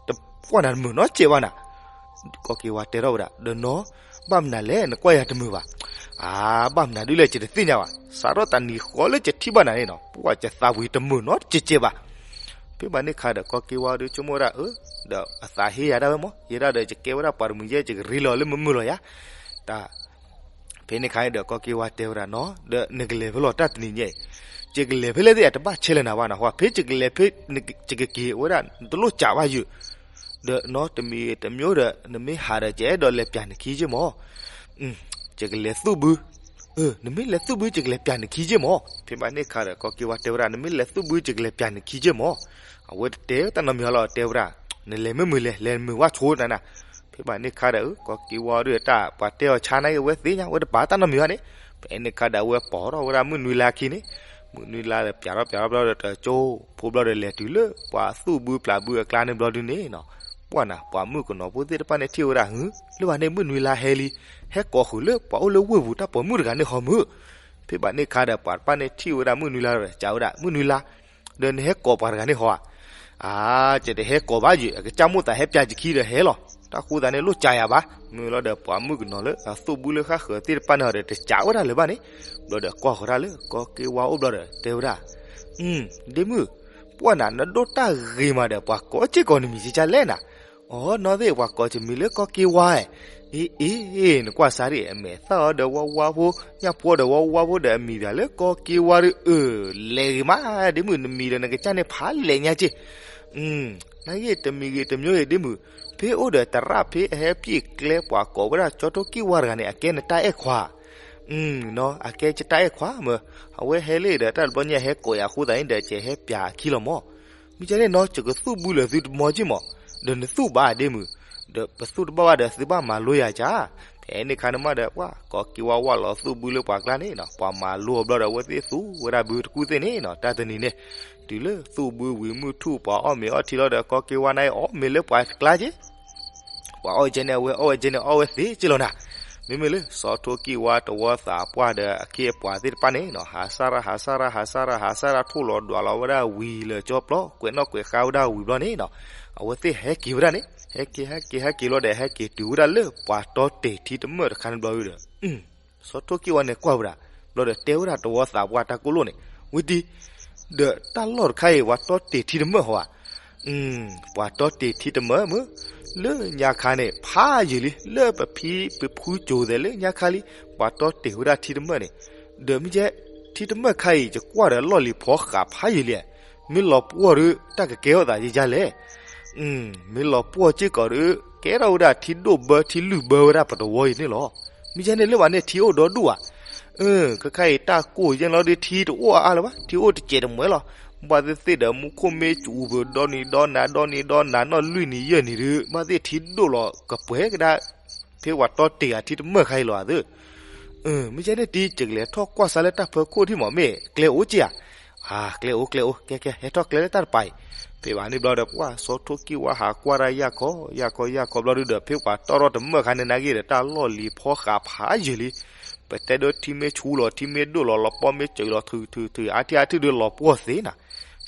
တပှၢ်နၤတမုာ်နီတစဲးဘၣ်နၤ, ကီၢ်က့ဝါတဲထီၣ်ဝဲဒၣ် ဒီးနီၢ်, ဘၣ်မနုၤလဲၣ် နကွၢ်ယၤတမုာ်ဘၣ်, အါ ဘၣ်မနုၤဒုလဲၣ် ယတသ့ၣ်ညါဘၣ်, စးထီၣ်တနံၤဃီလၢယထံၣ်ဘၣ်နၤန့ၣ်နီၤ ပှၢ်ယသးဝံၤတမုာ်နီတစဲးဘၣ်, ဖဲဘၣ်န့ၣ်ခါဒီး ကီၢ်က့ဝါဒုဆိကမိၣ်ဝဲဒၣ် အၢ ဒီးအသးဟ့ယၤဒၣ်ဝဲမး ယဲဒၣ်ဒီး ယကဲဝဲဒၣ်ပှၤတမှံၤယဲ ယကရ့လိာ်လၢမုာ်မုာ်လီၤယၤ, တၢ် ဖဲန့ၣ်ခါန့ၣ်ဒီး ကီၢ်က့ဝါတဲဝဲဒၣ်နီၢ် ဒီးနကလဲၤဖဲလဲၣ်တၢ်တနံၤညါအံၤ, ယကလဲၤဖဲလဲၣ်သ့ၣ် တဘၣ်ဆဲးလၢနၤဘၣ်နၤ ဟီ ဖဲယကလဲၤဖဲ ယကက့ၤဝဲဒၣ် နတလိၣ်စံးဘၣ်ယုၢ်, ဒီးနီၢ်တမံၤတမံၤဒီး နမ့ၢ်ဟးဒီး ယအဲၣ်ဒိးလဲၤပျးနခံယ့ၢ်မး, ယကလဲၤသူၣ်ဘု နမ့ၢ်လဲၤသူၣ်ဘု ယကလဲၤပျးနခံယ့ၢ်မး, ဖဲဘၣ်န့ၣ်ခါဒီး ကီၢ်က့ဝါတဲဝဲဒၣ် နမ့ၢ်လဲၤသူၣ်ဘု ယကလဲၤပျးနခံယ့ၢ်မး, အဝဲတတဲတၢ်နီတမံၤလီၤ တဲဝဲဒၣ်, နလဲၤမုာ်မုာ်လဲၤ လဲၤမုာ်ဝဲဆိနၤနၤ, ဖဲဘၣ်န့ၣ်ခါဒီး ကီၢ်က့ဝါဒုးတၢ် ပှၤတဲအီၤဆါန့ၣ် အဝဲသ့ၣ်ညါ အဝဲတပာ်တၢ်နီတမံၤဘၣ်န့ၣ်, ဖဲန့ၣ်ခါဒီး အဝဲပိာ်ထီၣ်ဝဲဒၣ်မုၢ်နွံလါခံန့ၣ်, မုၢ်နွံလါဒီး ပၠးထီၣ်ပၠးထီၣ်ဘျီဒီး တကၠိဖိဘျီဒီး လဲၤတုၤလၢပှၤသူၣ်ဘုဖျးဘုအကျါန့ၣ်ဘျီဒုန့ၣ်နီၤ, ပှၢ်နၤ ပှၤမုၣ်ကနီၤဖိသ့ၣ်တဖၣ်န့ၣ်ထံၣ်ဝဲဒၣ် ဟု, လၢဘၣ်န့ၣ် မုၢ်နွံလါဟဲလံ, ဟဲကိးဃုာ်လၢပှၤအိၣ်လၢဝ့ၢ်ပူၤတၢ်ပိာ်မုၣ်တဂၤန့ၣ်ဟီမုၢ်, ဖဲဘၣ်န့ၣ်ခါဒီး ပှၤတဖၣ်န့ၣ်ထံၣ်ဝဲဒၣ်မုၢ်နွံလါဒီး စံးဝဲဒၣ် မုၢ်နွံလါ, ဒီးနဟဲကိးပှၤတဂၤန့ၣ်ဟီဧါ, အါ, ကတဟဲကိးဘၣ်ယဲၢ် အကစၢ်မိၣ်သးဟဲပၠးယခံဒီးဟဲလီၤ, တၢ်ဃိသးန့ၣ်လိၣ်စံးယၤဘၣ်, မ့ၢ်လီၤဒီးပှၤမုၣ်ကနီၤလၢအသူၣ်ဘုလၢဃၣ်ဃၢၤသ့ၣ်တဖၣ်န့ၣ်ဒီး တစံးဝဲဒၣ်လၢၤဘၣ်န့ၣ်, ဘျီဒီးကွၢ်ဃီၤတၢ်လၢကီၢ်က့ဝါအိၣ်ဘျီဒီး တဲဝဲဒၣ် ဒ့မုၣ်, ပှၢ်နၤ နဒိၣ်တၢ်ဂ့ၤမးဒီး ပှၤကိးစ့ၢ်ကီးနမံၤကကလဲၣ်နၤ, အိ နီၢ်သ့ၣ် ပှၤကိးယမံၤလၢကီၢ်က့ဝါဧါ, အ့ အ့ နကွၢ်စးဒံး အမဲာ်သၣ်အီၤဒီးဝါဝါဖိ, ညၣ်ဖိဒီးဝါဝါဖိဒီး အမံၤဒၣ်လၢကီၢ်က့ဝါဒီး အၢ လဲၤဂ့ၤမး, ဒ့မုၣ် နမံၤဒီးနကစၢ်န့ၣ် ဖးလဲၢ်ညါက့ၢ်, နာ်က့ တမံၤဂ့ၤတမံၤဂ့ၤ ဒ့မုၣ်, ဖဲအိၣ်ဒီးတရၣ်ဖဲအဟဲပှ့ၤကျဲပှၤကိးဝဲဒၣ်ကၠီထိၣ်က့ဝါတဂၤန့ၣ် အကဲနတၢ်အဲၣ်ခွါ နီၤ အကဲယတၢ်အဲၣ်ခွါမၢ်, အဝဲဟဲလံဒီး တၢ်တဘျီညါဟဲကိးယၤအဃိသတးန့ၣ်ဒီး ကဟဲပၠးအခံလီၤမၢ်, မ့ၢ်ကဲန့ၣ်နီၤ ယကသူၣ်ဘုလၢသုတမီက့ၢ်မၢ်, ဒီးနသူၣ်ဘၣ်ဒ့မုၣ်, ဒီးပသူၣ်တဘၣ်ဘၣ်ဒီးသုဘၣ်မၤလိယၤကၢ်, ဖဲန့ၣ်ခါန့ၣ်မးဒီး ပှၤကီၢ်က့ဝါဝၣ်လီၤသူၣ်ဘုလၢပှၤကျါန့ၣ်နီၤ ပှၤမၤလိအီၤဘျီဒီး အဝဲသ့ၣ်သူဝဲဒၣ်ဘုတကူၣ်သ့ၣ်န့ၣ်နီၤ တၢ်တနံၤန့ၣ်, တုၤလၢသူၣ်ဘုဝံၤမုၢ်ထူၣ် ပှၤအီၣ်မ့ၤအီထံလီၤဒီး ကီၢ်က့ဝါန့ၣ်အီၣ်မ့ၤလၢပှၤတကျါက့ၢ် ပှၤအီၣ်ဝဲကဲန့ၣ် အဝဲအီၣ်ဝဲကဲန့ၣ် အီၣ်ဝဲသ့က့ၢ်လီၤနၤ, မ့မ့ၢ်လၢစီၤထိၣ်ကံၢ်ဝါတဝီသးပှၢ်ဒီးအခ့အပှၤသ့ၣ်တဖၣ်န့ၣ်နီၤ ဟးစၢ်ရၣ် ဟးစၢ်ရၣ် ဟးစၢ်ရၣ် ဟးစၢ်ရၣ်ထိၣ်လီၤဒွးလီၤဝဲဒၣ်ဝံၤလၢာ်ကၠီပျီ ကွဲးနီၣ်ကွဲးဃါဝဲဒၣ်ဝံၤဘျီန့ၣ်နီၤ, အဝဲသ့ၣ်ဟဲက့ၤဝဲဒၣ်န့ၣ် ဟဲက့ၤ ဟဲက့ၤ ဟဲက့ၤလီၤဒီး ဟဲက့ၤတုၤဝဲဒၣ်လၢပှၤတီတ့ၢ်ထံတမၢၢ်တခါန့ၣ်ဘျီဒီး စီၤထိၣ်ကံၢ်ဝါန့ၣ်ကွၢ်ဝဲဒၣ်, ဘျီဒီးတဲဝဲဒၣ်တဝီသးပှၢ်တၢ်ကိၣ်လိၣ်န့ၣ်, ဝံၤဒံး, ဒီးတၢ်လီၢ်တခါအံၤ ပှၤတီတ့ၢ်ထံတမၢၢ်ဟီဧါ, ပှၤတီတ့ၢ်ထံတမၢၢ်မၢ်, လၢညါခါန့ၣ် ဖးယံာ်လံ လၢပဖံပဖုကိၤသဲးလၢညါခါလံ, ပှၤတီတ့ၢ်ဝဲဒၣ်ထံတမၢၢ်န့ၣ်, ဒီးမ့ၢ်ကဲ, ထံတမၢၢ်ခါအံၤ ယကွၢ်ဒီးလီၢ်လံၤဖီဃးဖးယံာ်လံ, မ့ၢ်လီၤပှီၢ်ဒီး တၢ်ကကဲထီၣ်သးယယါလဲၣ် မ့ၢ်လီၤပှီၢ်စ့ၢ်ကီးဒီး ကဲထီၣ်ဝဲဒၣ်ထံဒိၣ်ဘၢထံလုၢ်ဘၢဝဲဒၣ်ပတဝီအံၤန့ၣ်လီၤ. မ့ၢ်ကဲန့ၣ်လၢဘၣ်န့ၣ်ထံအိၣ်ဒီဒူၣ်ဧါ. အၢ ခဲခါအံၤတၢ်ကိၢ်ယဲၢ်လီၤဒီးထံတအိၣ်အါအါလၢၤဘၣ်, ထံအိၣ်တစဲးတမှဲလီၤ. ဘၣ်သ့ၣ်သ့ၣ်ဒီးမူခိၣ်မ့ၢ်စူၤပဒီနံၤဒီနၤ ဒီနံၤဒီနၤ နီၢ်လွံၢ်နံၤယဲၢ်နံၤဒီး ဘၣ်သ့ၣ်ထံဒိၣ်လီၤကပှဲၤကဒါ ဖဲပှၤတီတ့ၢ်အထံတမၢၢ်ခါအံၤလီၤဧါသၢ မ့ၢ်ကဲန့ၣ်တံၤ ယကလဲၤထီၣ်ကွၢ်စးလၢတၢ်ဖၢခိၣ်ထံၣ်မး မ့ၢ်ကျဲအိၣ်က့ဧါ. အၢ ကျဲအိၣ် ကျဲအိၣ် ကဲ ကဲ ဟဲထီၣ်ကျဲလၢတၢ်တပၤအံၤ. ဖဲဘၣ်န့ၣ်ဘျီဒီး ပှၢ်စီၤထိၣ်ကံၢ်ဝါဟးကွၢ်တၢ်ယၢ်ခီ ယၢ်ခီ ယၢ်ခီဘျီဒုဒီး ဖဲပှၤတီထီၣ်တမၢၢ်ခါန့ၣ် နာ်က့ဒီး တၢ်လီၢ်လံၤဖီဃးဖးယံာ်လံ. ပတဲဒိးထံမ့ၢ်ဆူလီၤ ထံမ့ၢ်ဒိၣ်လီၤ လီၤပှီၢ်မ့ၢ်စၢၤလီၤ ထုးထုးထုး အါထံၣ်အါထံၣ်ဒီးလီၤပှီၢ်သ့နၤ.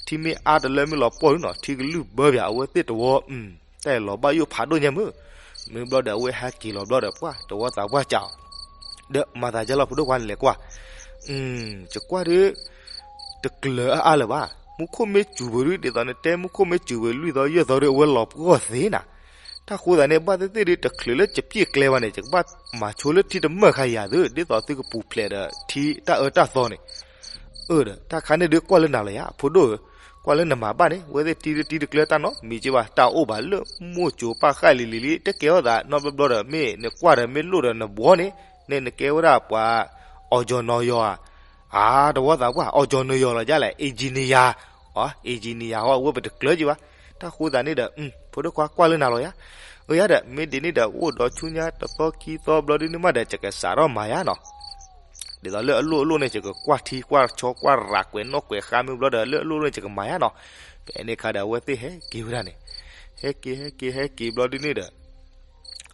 ထံမ့ၢ်အါတလၢမ့ၢ်လီၤပှီၢ်ဒုနီၤ ထံကလုၢ်ဘၢဘၣ် အဝဲသ့ၣ်တဝီ တၢ်အံၤလီၤဘၣ်ယိၣ်ဖးဒိၣ်ညါမုၢ်. မ့ၢ်ဘျီဒီး အဝဲဟဲက့ၤလီၤဘျီဒီး ပှၢ်တဝီသးပှၢ်စံးအီၤ, ဒီးမၤသးဒ်လဲၣ် ဖိဒိၣ်ခွါ နလဲၤကွၢ်. ယကွၢ်ဒီး တကျၢၤအါအါလၢၤဘၣ်. မူခိၣ်မ့ၢ်စူၤပူၤဒု ဒ်သိးနတဲ မူခိၣ်မ့ၢ်စူၤပူၤ လွံၢ်သီယဲၢ်သီဒီး အဝဲလီၤပှီၢ်သ့နၤ. တၢ်ဃိသတးန့ၣ် ဘၣ်သ့ၣ်သ့ၣ်ဒီး တချုးလၢယပျ့ၢ်ကျဲဘၣ်န့ၣ် ယကဘၣ်မၤဆိလၢထံတမၢၢ်ခါယၤသု ဒ်သိးသုကပူၤဖျဲးဒီးထံတၢ်အၢတၢ်သီန့ၣ် အၢ ဒီးတၢ်ခါန့ၣ်ဒုးကွၢ်လၢနၤလီၤယၤ ဖိဒိၣ်ဧၢ, ကွၢ်လၢနမၤဘၣ်န့ၣ် အဝဲသ့ၣ်တံၤတံၤတကျၢၤတၢ်နီတမံၤက့ဘၣ် တၢ်အိၣ်ဘၣ်လၢမိၢ်စိၤပၢ်ဃၣ်လံၤလံၤလံ တကဲထီၣ်သးနီတဘျီဘျီဒီး မ့ၢ်နကွၢ်ဒီးမ့ၢ်လိၣ်ဒီးနဘှီန့ၣ် န့ၣ်နကဲဝဲဒၣ်ပှၤ အီၣ်ကၠီၣ်နီၣ်ယီၤဧါ. အါ တဝီသးပှၢ် အီၣ်ကၠီၣ်နီၣ်ယီၤလီၤယၤလဲၣ် engineer အီ engineer ဟီ အဝဲပတကျၢၤက့ဘၣ်. တၢ်ဃိသတးန့ၣ်ဒီး ဖိဒိၣ်ခွါကွၢ်လၢနၤလီၤယၤ. အၢ ယၤဒီး မ့ၢ်ဒ်န့ၣ်ဒီး အိၣ်ဒီးဆူညါတသီခံသီဘျီဒုန့ၣ်မးဒီး ယကစးထီၣ်မၤယၤနီၤ ဒ်သိးလၢအလိၣ်အလိၣ်န့ၣ် ယကကွၢ်ထံကွၢ်ဆီကွၢ်ရၤကွဲးနီၣ်ကွဲးဃါမ့ၢ်ဘျီဒီး လၢအလိၣ်န့ၣ် ယကမၤယၤနီၤ. ဖဲန့ၣ်ခါဒီး အဝဲသ့ၣ်ဟဲက့ၤဝဲဒၣ်န့ၣ် ဟဲက့ၤ ဟဲက့ၤ ဟဲက့ၤဘျီဒုန့ၣ်ဒီး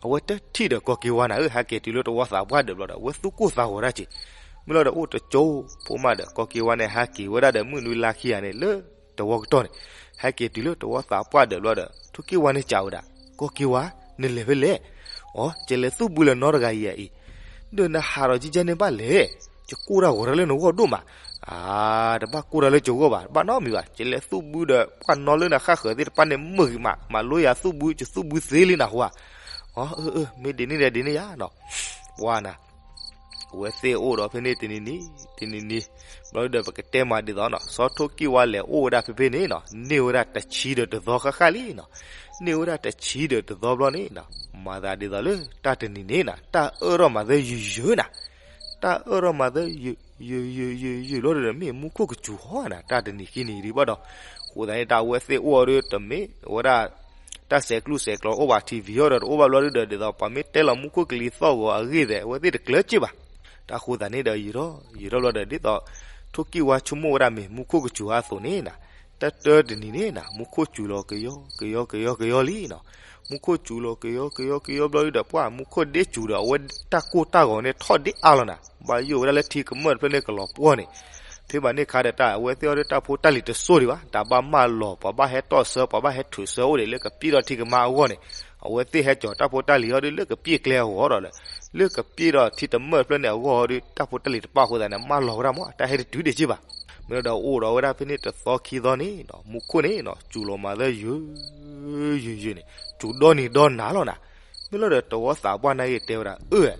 အဝဲတထံၣ်ဒီးကီၢ်က့ဝါနၤဧၢ, ဟဲက့ၤတုၤလၢတဝီသးပှၢ်ဒီးဘျီဒီး အဝဲသူၣ်ကိၢ်သးဂီၤဒၣ်က့ၤ. မ့ၢ်လီၤဒီး အိၣ်တကၠိဖိမးဒီး ကီၢ်က့ဝါန့ၣ် ဟဲက့ၤဝဲဒၣ်ဒီး မုၢ်နွံလါခံဂၤန့ၣ် လၢတဝီကတီၢ်န့ၣ် ဟဲက့ၤတုၤလၢတဝီသးပှၢ်ဒီးဘျီဒီး ထိၣ်က့ဝါန့ၣ်စံးဝဲဒၣ် ကီၢ်က့ဝါ နလဲၤဖဲလဲၣ်. အိ ယလဲၤသူၣ်ဘုလၢနီတဂၤအံၤအံၤ ဒီးနဟးထီၣ်ကကဲန့ၣ်ဘၣ်လဲၣ်. ယကိၢ်တၢ်ဂီၤတၢ်လၢနဂီၢ်ဒိၣ်မး. အါ တဘၣ်ကိၢ်တၢ်လၢယဂီၢ်ဘၣ်, တဘၣ်နီတမံၤဘၣ်. ယလဲၤသူၣ်ဘုဒီး ပှၢ်နီၢ်လၢနဃၣ်ဃၢၤသ့ၣ်တဖၣ်န့ၣ် မုာ်ဂ့ၤမး, မၤလိယၤသူၣ်ဘု ယသူၣ်ဘုသ့လံနၢ်ဟူဧါ. အိ အၢ အၢ မ့ၢ်ဒ်န့ၣ်ဒီးဒ်န့ၣ်ယါနီၤ. ပှၢ်နၤ အဝဲသ့ၣ်အိၣ်ဒီးဖဲန့ၣ်တနံၤနံၤ တနံၤနံၤ ဘျီဒီးပကတဲမးဒ်သိးနီၤ စီၤထိၣ်ကံၢ်ဝါလဲၤအိၣ်ဝဲဒၣ်ဖဲဖဲန့ၣ်နီၤ န့ၢ်ဝဲဒၣ်တဆံဒီးတသီဃၣ်ဃၣ်လံနီၤ. န့ၢ်ဝဲဒၣ်တဆံဒီးတသီဘျီန့ၣ်နီၤ မၤသးဒ်သိးလၢတၢ်တနံၤန့ၣ်နီၤ တၢ်အၢၣ်ထီၣ်မၤသၢယုာ်ယုာ်နၤ. တၢ်အၢၣ်ထီၣ်မၤသၢယုာ်ယုာ်ယုာ်ယုာ်ယုာ်လီၤဒီး မ့ၢ်မူခိၣ်ကစူၤဟီနၤ တၢ်တနံၤခံနံၤဒံးဘၣ်ဒီး အဃိသတးန့ၣ် တၢ်အဝဲသ့ၣ်အိၣ်အီၤဒီးတမ့ၢ်ဝဲဒၣ် တၢ်ဆဲးကျိးဆဲးကျိးအိၣ်ဘၣ် ထံၣ်ဝံၤအီၤဒီးတအိၣ်ဘၣ်ဘျီဒုဒီး ဒ်သိးပှၤမ့ၢ်တဲလီၤမူခိၣ်ကလံၤသီၣ်ဂီၤအဂ့ၢ်သ့ၣ် အဝဲသ့ၣ်တကျၢၤစ့ၢ်ဘၣ်. တၢ်ဃိသတးန့ၣ်ဒီး ယံာ်ထီၣ်ယံာ်ထီၣ်ဘျီဒီး ဒ်သိး ထိၣ်ကံၢ်ဝါဆိကမိၣ်ဝဲဒၣ်မ့ၢ် မူခိၣ်ကစူၤအသိးန့ၣ်နီၤ, တၢ်တၢတနံၤန့ၣ်နီၤ မူခိၣ်စူၤလီၤကယီကယီကယီကယီလံနီၤ. မူခိၣ်စူၤလီၤကယီကယီကယီဘျီဒုဒီး ပှၤမူခိၣ်ဒ့စူၤဒီး အဝဲတၢ်ကိၢ်တၢ်ဂီၤန့ၣ်ထီၣ်ဒ့အါလီၤနီၤ, ဘၣ်ယိၣ်ဝဲဒၣ်လၢထံကမၢၢ်တဖျၢၣ်န့ၣ်ကလီၤပှီၢ်န့ၣ်. ဖဲဘၣ်န့ၣ်အခါဒီး တၢ်အဝဲသ့ၣ်အီၤဒီး တၢ်ဖိတၢ်လံၤတစိၢ်ဒံးဘၣ်, တၢ်ဘၣ်မၢလီၤ ပှၤဘၣ်ဟဲတီၢ်ဆၢ ပှၤဘၣ်ဟဲထုးဆၢအိၣ်ဒံးလၢကပျ့ၢ်ဒီးထံကမၢၢ်အဂီၢ်န့ၣ်, အဝဲသ့ၣ်ဟဲကၠီၤတၢ်ဖိတၢ်လံၤအီၤဒီး လၢကပျ့ၢ်ကျဲအဂီၢ်ဒီး လၢကပျ့ၢ်ဒီးထံတမၢၢ်တဖျၢၣ်န့ၣ်အဂီၢ်ဒီး တၢ်ဖိတၢ်လံၤတပၣ်အဃိသတးန့ၣ် မၢလီၤဝဲဒၣ်မး တၢ်ဟဲတတုၤဒံးစ့ၢ်ဘၣ်. မ့ၢ်လီၤဒီးအိၣ်ဒီးဝဲဒၣ်ဖဲန့ၣ်တသီခံသီန့ၣ်နီၤ မူခိၣ်န့ၣ်နီၤ စူၤလီၤမၤသၢယုာ်ယုာ်ယုာ်န့ၣ် စူၤဒီနံၤဒီနၤလီၤနီၤ. မ့ၢ်လီၤဒီးတဝီသးပှၢ်နာ်က့ၤတဲဝဲဒၣ် အၢ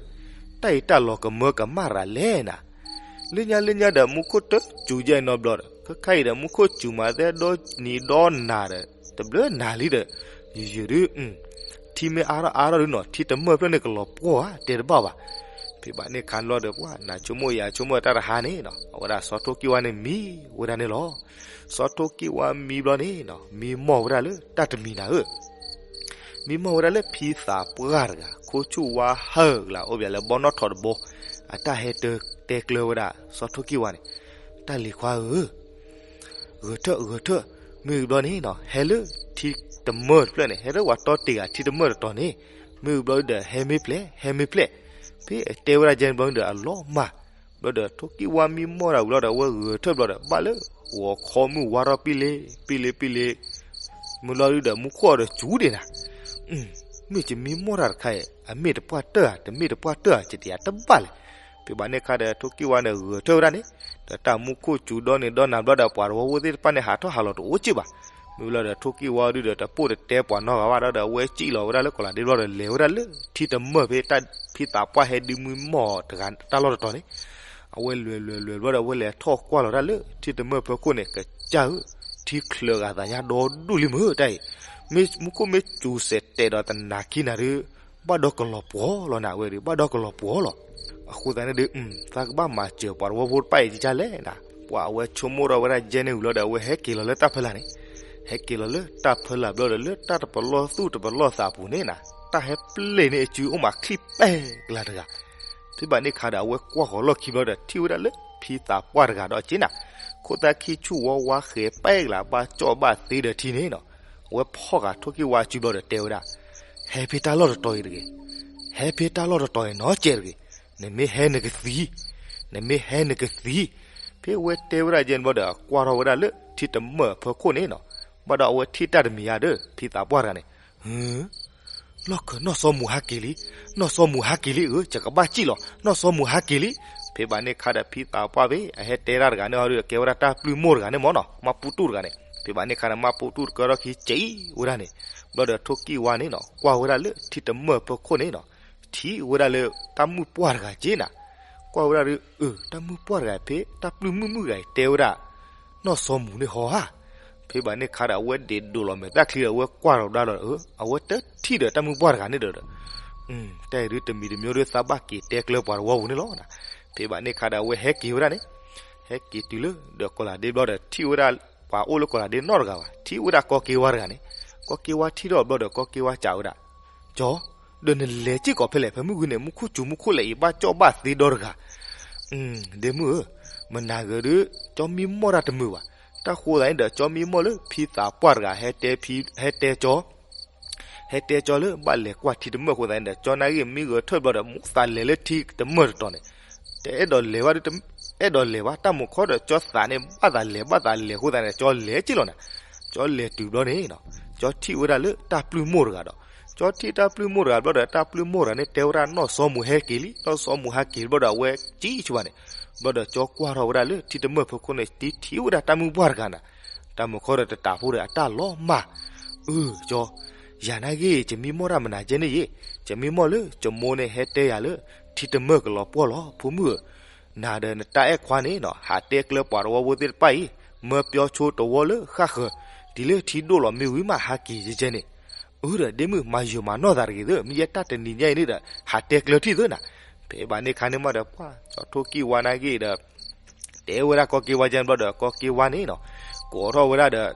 တၢ်အံၤတၢ်လီၤကမၢကမၣ်ရၤလဲၣ်နၤ. လၢညါလၢညါဒီး မူခိၣ်တစူၤယဲၢ်နီတဘျီဒီး ခဲခါအံၤဒီး မူခိၣ်စူၤမၤသဲဒီနံၤဒီနၤဒီး တဘျုးနၤလံဒီး ယယုာ်ဒုး ထံမ့ၢ်အါထီၣ်အါထီၣ်ဒုးနီၤ ထံတမၢၢ်ဖျၢၣ်န့ၣ်ကလီၤပှီၢ်ဧါ တဲတဘၣ်ဘၣ်. ဖဲဘၣ်န့ၣ်ခါဘျီဒီး ပှၤနၤဆိကမိၣ်ယၤဆိကမိၣ်တၢ်တဟါန့ၣ်နီၤ အဝဲဒၣ်စီၤထိၣ်ကံၢ်ဝါန့ၣ်မံဝဲဒၣ်န့ၣ်လီၤ. စီၤထိၣ်ကံၢ်ဝါမံဘျီန့ၣ်နီၤ မံမီၢ်ဝဲဒၣ်လၢတၢ်တမံၤနၤဧၢ မံမီၢ်ဝဲဒၣ်လၢဖံသးပှၢ်တဂၤ ခိၣ်ဆူၣ်ဝါဟၢၣ်ကလးအိၣ်ဘၣ်လၢဘီနီၣ်ထိးတဘိ အတၢ်ဟဲတဲကျၢၤဝဲဒၣ် စီၤထိၣ်ကံၢ်ဝါန့ၣ် တၢ်လံၤခွါဧၢ ဂဲၤထၢၣ်ဂဲၤထၢၣ် မ့ၢ်ဘျီန့ၣ်နီၤ ဟဲလၢထံတမၢၢ်တဖျၢၣ်န့ၣ် ဟဲလၢပှၤတီတ့ၢ်ဂၤထံတမၢၢ်တတီၤန့ၣ် မ့ၢ်ဘျီဒီး ဟဲမ့ၢ်ဖျဲး ဟဲမ့ၢ်ဖျဲး ဖဲတဲဝဲဒၣ်ကဲန့ၣ်ဘျီဒီး အလီၤမၢ် ဘျီဒီး ထိၣ်ကံၢ်ဝါမံမီၢ်တၢ်ဝံၤလီၤဒီး အဝဲဂဲၤထၢၣ်ဘျီဒီး ဘၣ်လၢ ဂီၤခီမုၢ်ဝါထီၣ်ပံလ့ ပံလ့ပံလ့ မ့ၢ်လီၤဒုဒီး မူခိၣ်အီၤဒီးစူၤဒံးနၤ မ့ၢ်ယမံမီၢ်တၢ်တခါအံၤ အမ့ၢ်တပှၢ်တၢၢ်ဧါ တမ့ၢ်တပှၢ်တၢၢ်ဧါ ယတယၤတဘၣ်လဲၣ်. ဖဲဘၣ်န့ၣ်ခါဒီး ထိၣ်ကံၢ်ဝါန့ၣ်ဂဲၤထၢၣ်ဝဲဒၣ်န့ၣ် ဒီးတၢ်မူခိၣ်စူၤဒီနံၤဒီနၤဘျီဒီး ပှၤတဝီဖိသ့ၣ်တဖၣ်န့ၣ် ဟးထီၣ်ဟးလီၤတအိၣ်စ့ၢ်ဘၣ်. မ့ၢ်လီၤဒီး ထိၣ်ကံၢ်ဝါဒုဒီး တပိၢ်တတဲပှၤနီတဂၤဘၣ်ဒီး အဝဲစံၣ်လီၤဝဲဒၣ်လၢကီးလးဒ့ဘျီဒီး လဲၤဝဲဒၣ်လၢထံတမၢၢ်ဖဲတၢ်ဖံသးပှၢ်ဟဲဒုးမံမီၢ်တဂၤတၢ်လီၢ်တတီၤန့ၣ် အဝဲလဲၤလဲၤလဲၤဘျီဒီး အဝဲလဲၤထီၣ်ကွၢ်လီၤဒၣ်လၢထံတမၢၢ်ဖီခိၣ်န့ၣ် ကစၢ်ဧၢ, ထံချၢးဂၤသးညါဒီဒူၣ်လံမုၢ်တၢ်အံၤ, မ့ၢ်မူခိၣ်မ့ၢ်စူၤစဲးတဲာ်ဒီးတနၤခံနၤဒီး ဘၣ်ဒီကလီၤပှီၢ်လီၤနၤဝဲဒီး ဘၣ်ဒီကလီၤပှီၢ်လီၤ. အဃိသတးန့ၣ်ဒီး သးကဘၣ်မၤစၢၤပှၤတဝီဖိတဖၣ်အံၤဒ်လဲၣ်နၤ, ပှၤအဝဲဆိကမိၣ်ထီၣ်ဝဲဒၣ်ယဲန့ၣ်ဝံၤလီၤဒီး အဝဲဟဲက့ၤလီၤလၢတၢ်ဖီလာ်န့ၣ်, ဟဲက့ၤလီၤလၢတၢ်ဖီလာ်ဘျီဒီး လၢတၢ်တပလီၢ်သူၣ်တပလီၢ်သးပူၤန့ၣ်နၤ, တၢ်ဟဲပျဲၢ်န့ၢ်အစုအိၣ်မးချံပဲၢ်ကလၤတဂၤ ဖဲဘၣ်န့ၣ်ခါဒီး အဝဲကွၢ်ဃီၤလီၢ်ခံဘျီဒီး ထံၣ်ဝဲဒၣ်လၢဖံသးပှၢ်တဂၤဒီးက့နၤ, ခိၣ်သၣ်ခံဆူၣ်ဝါဝါဃဲၤပဲၢ်ကလၤ ဘၣ်ကၠီၣ်ဘၣ်သ့ဒီးထံန့ၣ်နီၤ, အဝဲဖီၣ်ဃာ်ထိၣ်ကံၢ်ဝါစုဘျီဒီးတဲဝဲဒၣ်, ဟဲဖဲတၢ်လီၢ်တတီၤအံၤတဂ့ၤ, ဟဲဖဲတၢ်လီၢ်တတီၤအံၤနီၤကဲးတဂ့ၤ, နမ့ၢ်ဟဲနကသံ, နမ့ၢ်ဟဲနကသံ. ဖဲအဝဲတဲဝဲဒၣ်ယဲန့ၣ်ဘျီဒီး ကွၢ်ထီၣ်ဝဲဒၣ်လၢထံတမၢၢ်အဖီခိၣ်န့ၣ်နီၤ, ဘၣ်ဒီးအဝဲထံၣ်တၢ်တမံၤဧါဒီး ဖံသးပှၢ်တဂၤန့ၣ်, ဟၢ လီၢ်ခၢၣ်နီၢ်စီမူၤဟးက့ၤလံ, နီၢ်စီမူၤဟးက့ၤလံဧၢ, ယကဘၣ်စံၣ်လီၤ, နီၢ်စီမူၤဟးက့ၤလံ. ဖဲဘၣ်န့ၣ်ခါဒီး ဖံသးပှၢ်ဖဲ အဟဲတဲတၢ်တဂၤန့ၣ်အီၤဒီး ကဲဝဲဒၣ်တၢ်ပျုၢ်မိၢ်တဂၤန့ၣ်မ့ၢ်နီၤ, မါပူတူၣ်တဂၤန့ၣ်. ဖဲဘၣ်န့ၣ်ခါဒီး မါပူတူၣ်တကဲထီၣ်ခံကံဝဲဒၣ်န့ၣ်, ဘျီဒီးထိၣ်ကံၢ်ဝါန့ၣ်နီၤ ကွၢ်ဝဲဒၣ်လၢထံတမၢၢ်ဖီခိၣ်န့ၣ်နီၤ, ထံၣ်ဝဲဒၣ်လၢတၢ်မုၣ်ပှၢ်တဂၤက့နၤ, ကွၢ်ဝဲဒၣ်ဒီး အၢ တၢ်မုၣ်ပှၢ်တဂၤဖဲ တၢ်ပျုၢ်မုၣ်မုၣ်တဂၤအံၤတဲဝဲဒၣ် နီၢ်စီမူၤန့ၣ်ဟီဧါ. ဖဲဘၣ်န့ၣ်ခါဒီး အဝဲဒ့ၣ်ဒိၣ်လီၤမဲာ်သၣ်ချံဒီး အဝဲကွၢ်လီၤဒၣ်လီၤဒီး အဝဲတထံၣ်ဒီးတၢ်မုၣ်ပှၢ်တဂၤန့ၣ်ဒီး, တၢ်အံၤဒုးတမံၤတမံၤဒီး သးဘၣ်က့ၤတဲကျၢၤပှၤတဝီပူၤန့ၣ်လီၤ. ဖဲဘၣ်န့ၣ်ခါဒီး အဝဲဟဲက့ၤဝဲဒၣ်န့ၣ်, ဟဲက့ၤတုၤလၢဒီးကီးလးဒ့ဘျီဒီး ထံၣ်ဝဲဒၣ်ပှၤအိၣ်လၢကီးလးဒ့နီတဂၤဘၣ်, ထံၣ်ဝဲဒၣ်ကီၢ်က့ဝါတဂၤန့ၣ်, ကီၢ်က့ဝါထံၣ်ထီၣ်ဘျီဒီး ကီၢ်က့ဝါစံးဝဲဒၣ်, ကၠီ ဒီးနလဲၤစ့ၢ်ကီးဖဲလဲၣ်, ဖဲမုၢ်ဂီၤန့ၣ် မူခိၣ်စူၤမူခိၣ်လဲၤအံၤ ဘၣ်ကၠီၣ်ဘၣ်သ့ဒီတဂၤ. ဒ့မုၣ်ဧၢ, မနၤဂ့ၤဒီး ကၠီမံမီၢ်တၢ်တမုာ်ဘၣ်. တၢ်ဃိသးန့ၣ်ဒီး ကၠီမံမီၢ်လၢဖံသးပှၢ်တဂၤ ဟဲတဲကၠီ, ဟဲတဲကၠီလၢဘၣ်လဲၤကွၢ်ထံတမၢၢ်အဃိသတးန့ၣ်ဒီး ကၠီနာ်ဂ့ၢ်မ့ၢ်ဂဲၤထၢၣ်ဘျီဒီး မူသးလဲၤလၢထံတမၢၢ်တတီၤန့ၣ်, တအဲၣ်ဒိးလဲၤဘၣ်ဒီး အဲၣ်ဒိးလဲၤဘၣ်, တၢ်မူခီဒီး ကၠီသးန့ၣ် ဘၣ်သးလဲၤ ဘၣ်သးလဲၤအဃိသတးန့ၣ် ကၠီလဲၤက့လီၤနၤ. ကၠီလဲၤတုၤဘျီန့ၣ်, ကၠီထံၣ်ဝဲဒၣ်လၢတၢ်ပျုၢ်မိၢ်တဂၤဒီး, ကၠီထံၣ်တၢ်ပျုၢ်မိၢ်တဂၤဘျီဒီး တၢ်ပျုၢ်မိၢ်တဂၤန့ၣ် တဲဝဲဒၣ် နီၢ်စီမူၤဟဲက့ၤလံ, နီၢ်စီမူၤဟဲက့ၤဘျီဒီး အဝဲကံဆူဘၣ်န့ၣ်, ဘျီဒီးကၠီကွၢ်ထီၣ်ဝဲဒၣ်လၢထံတမၢၢ်ဖီခိၣ်န့ၣ် တထံၣ်ဝဲဒၣ်တၢ်မုၣ်ပှၢ်တဂၤနၤ. တၢ်မူခီဒီးတတးဖိဒီး အတၢ်လီၤမၢ်, အၢ ကၠီ, ယၤနာ်ဂ့ၢ် ယမံမီၢ်တၢ်မနၤကဲန့ၣ်ယ့ၣ်, ယမံမီၢ်လၢ ယမိၢ်န့ၣ်ဟဲတဲယၤလၢ ထံတမၢၢ်ကလီၤပှီၢ်လီၤ ဖိမုၣ်ဧၢ. နၤဒီးနတၢ်အဲၣ်ခွါန့ၣ်နီၤ ဟးတဲကျၢၤပှၤတဝီဖိသ့ၣ်တဖၣ်အံၤ, မၢပျီဆိတဝီလၢဃၣ်ဃၢၤ, တုၤလၢထံဒိၣ်လီၤမ့ၢ်ဝံၤမးဟးက့ၤယဲကဲန့ၣ်. အၢ ဒီးဒ့မုၣ် မၤယၢၤမၤနီၢ်သးတဂ့ၤသၢ, မ့ၢ်ယဲတၢ်တနံၤညါအံၤန့ၣ်ဒီး ဟးတဲကျၢၤထံၣ်သၢနၤ. ဖဲဘၣ်န့ၣ်ခါန့ၣ်မးဒီး ပှၤစီၤထိၣ်ကံၢ်ဝါနာ်ဂ့ၢ်ဒီး တဲဝဲဒၣ်ကီၢ်က့ဝါကဲန့ၣ်ဘျီဒီး ကီၢ်က့ဝါန့ၣ်နီၤ ကိးထီၣ်ဝဲဒၣ်ဒီး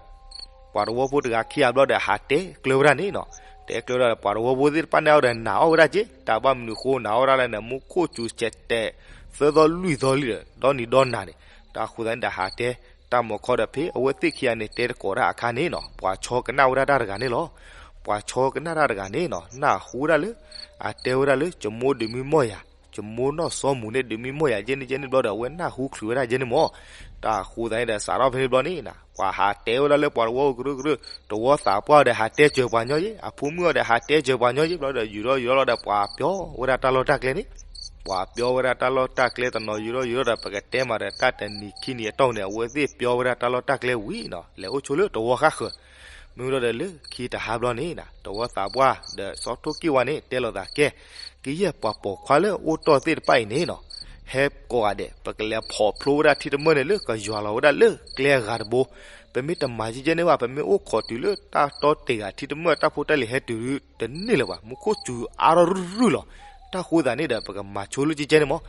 ပှၤတဝၢဖိတဂၤခံဂၤဘျီဒီး ဟးတဲကျၢၤဝဲဒၣ်န့ၣ်နီၤ. တဲကျၢၤဝဲဒၣ်ဒီး ပှၤတဝၢဖိသ့ၣ်တဖၣ်န့ၣ် အဝဲဒီးနာ်အီၣ်ဝဲဒၣ်က့, တၢ်ဘၣ်မနုၤဃိနာ်အီၣ်ဝဲဒၣ်လဲၣ်န့ၣ် မူခိၣ်စူၤဆဲးတဲာ် သၢသီလွံၢ်သီလံဒီး ဒီနံၤဒီနၤန့ၣ်, တၢ်ဃိသတးန့ၣ်ဒီး ဟးတဲ, တၢ်မုၢ်ခီဒီး ဖဲအဝဲသ့ၣ်ခံဂၤန့ၣ် တဲတကိးတၢ်အခါန့ၣ်နီၤ, ပှၤဆီကနၣ်ဝဲဒၣ်တၢ်တဂၤန့ၣ်လီၤ. ပှၤဆီကနၣ်တၢ်တဂၤန့ၣ်နီၤ နၢ်ဟူဝဲဒၣ်လၢ အတဲဝဲဒၣ်လၢ ယမိၢ်ဒုးမံမီၢ်ယၤ, ယမိၢ်နီၢ်စီမူၤန့ၣ် ဒုးမံမီၢ်ယၤ ယဲန့ၣ်ယဲန့ၣ်ဘျီဒီး အဝဲနၢ်ဟူချုးဝဲဒၣ်ယဲန့ၣ်မၢ်. တၢ်ဃိသတးန့ၣ်ဒီး စးထီၣ်ဖဲန့ၣ်ဘျီန့ၣ်နီၤ, ပှၤဟးတဲဝဲဒၣ်လၢပှၤတဝၢကရၢကရိ, တဝၢသးပှၢ်ဒီး ဟးတဲစၢၤပှၤညီယ့, အဖိမုၣ်အီၤဒီး ဟးတဲစၢၤပှၤညီယ့ဘျီဒီး ယူၤထီၣ်ယူၤထီၣ်လီၤဒီး ပှၤပျီဝဲဒၣ်တၢ်လီၢ်တၢ်ကျဲန့ၣ်, ပှၤပျီဝဲဒၣ်တၢ်လီၢ်တၢ်ကျဲတနီၤယူၤထီၣ်ယူၤထီၣ်ဒီး ပကတဲမးဒီး တၢ်တနံၤခံနံၤအတီၢ်န့ၣ် အဝဲသ့ၣ်ပျီဝဲဒၣ်တၢ်လီၢ်တၢ်ကျဲဝံၤနီၤ လဲၤအိၣ်ဆိလၢတဝၢဃၣ်ဃၢၤ. မ့ၢ်ဝဲဒီးလၢခံတဟါဘျီန့ၣ်နီၤ တဝၢသးပှၢ်ဒီး စီၤထိၣ်ကံၢ်ဝါန့ၣ် တဲလိာ်သးကဲ, ကယဲၢ်ပှၤပိာ်ခွါလၢအိၣ်တီၢ်သ့ၣ်တဖၣ်အံၤန့ၣ်နီၤ, ဟဲကိးဂၤဒဲး ပကလဲၤဖီၣ်ဖျိဝဲဒၣ်ထံတမၢၢ်န့ၣ်လၢ ကယွၤလီၤဝဲဒၣ်လၢကျဲအဂၤတဘိ, ပမ့ၢ်တမၤကဲကဲန့ၢ်ဘၣ် ပမ့ၢ်အိၣ်ခိးတုၤလၢတၢ်တီတ့ၢ်ဂၤ ထံတမၢၢ်တၢ်ဖိတၢ်လံၤဟဲတုၤတန့ၢ်လၢၤဘၣ်, မူခိၣ်စူၤအါထီၣ်ရုၢ်ရုၢ်လီၤ. တၢ်ဃိသတးန့ၣ်ဒီး ပကမၤဆိလၢကဲကဲန့ၣ်မၢ်.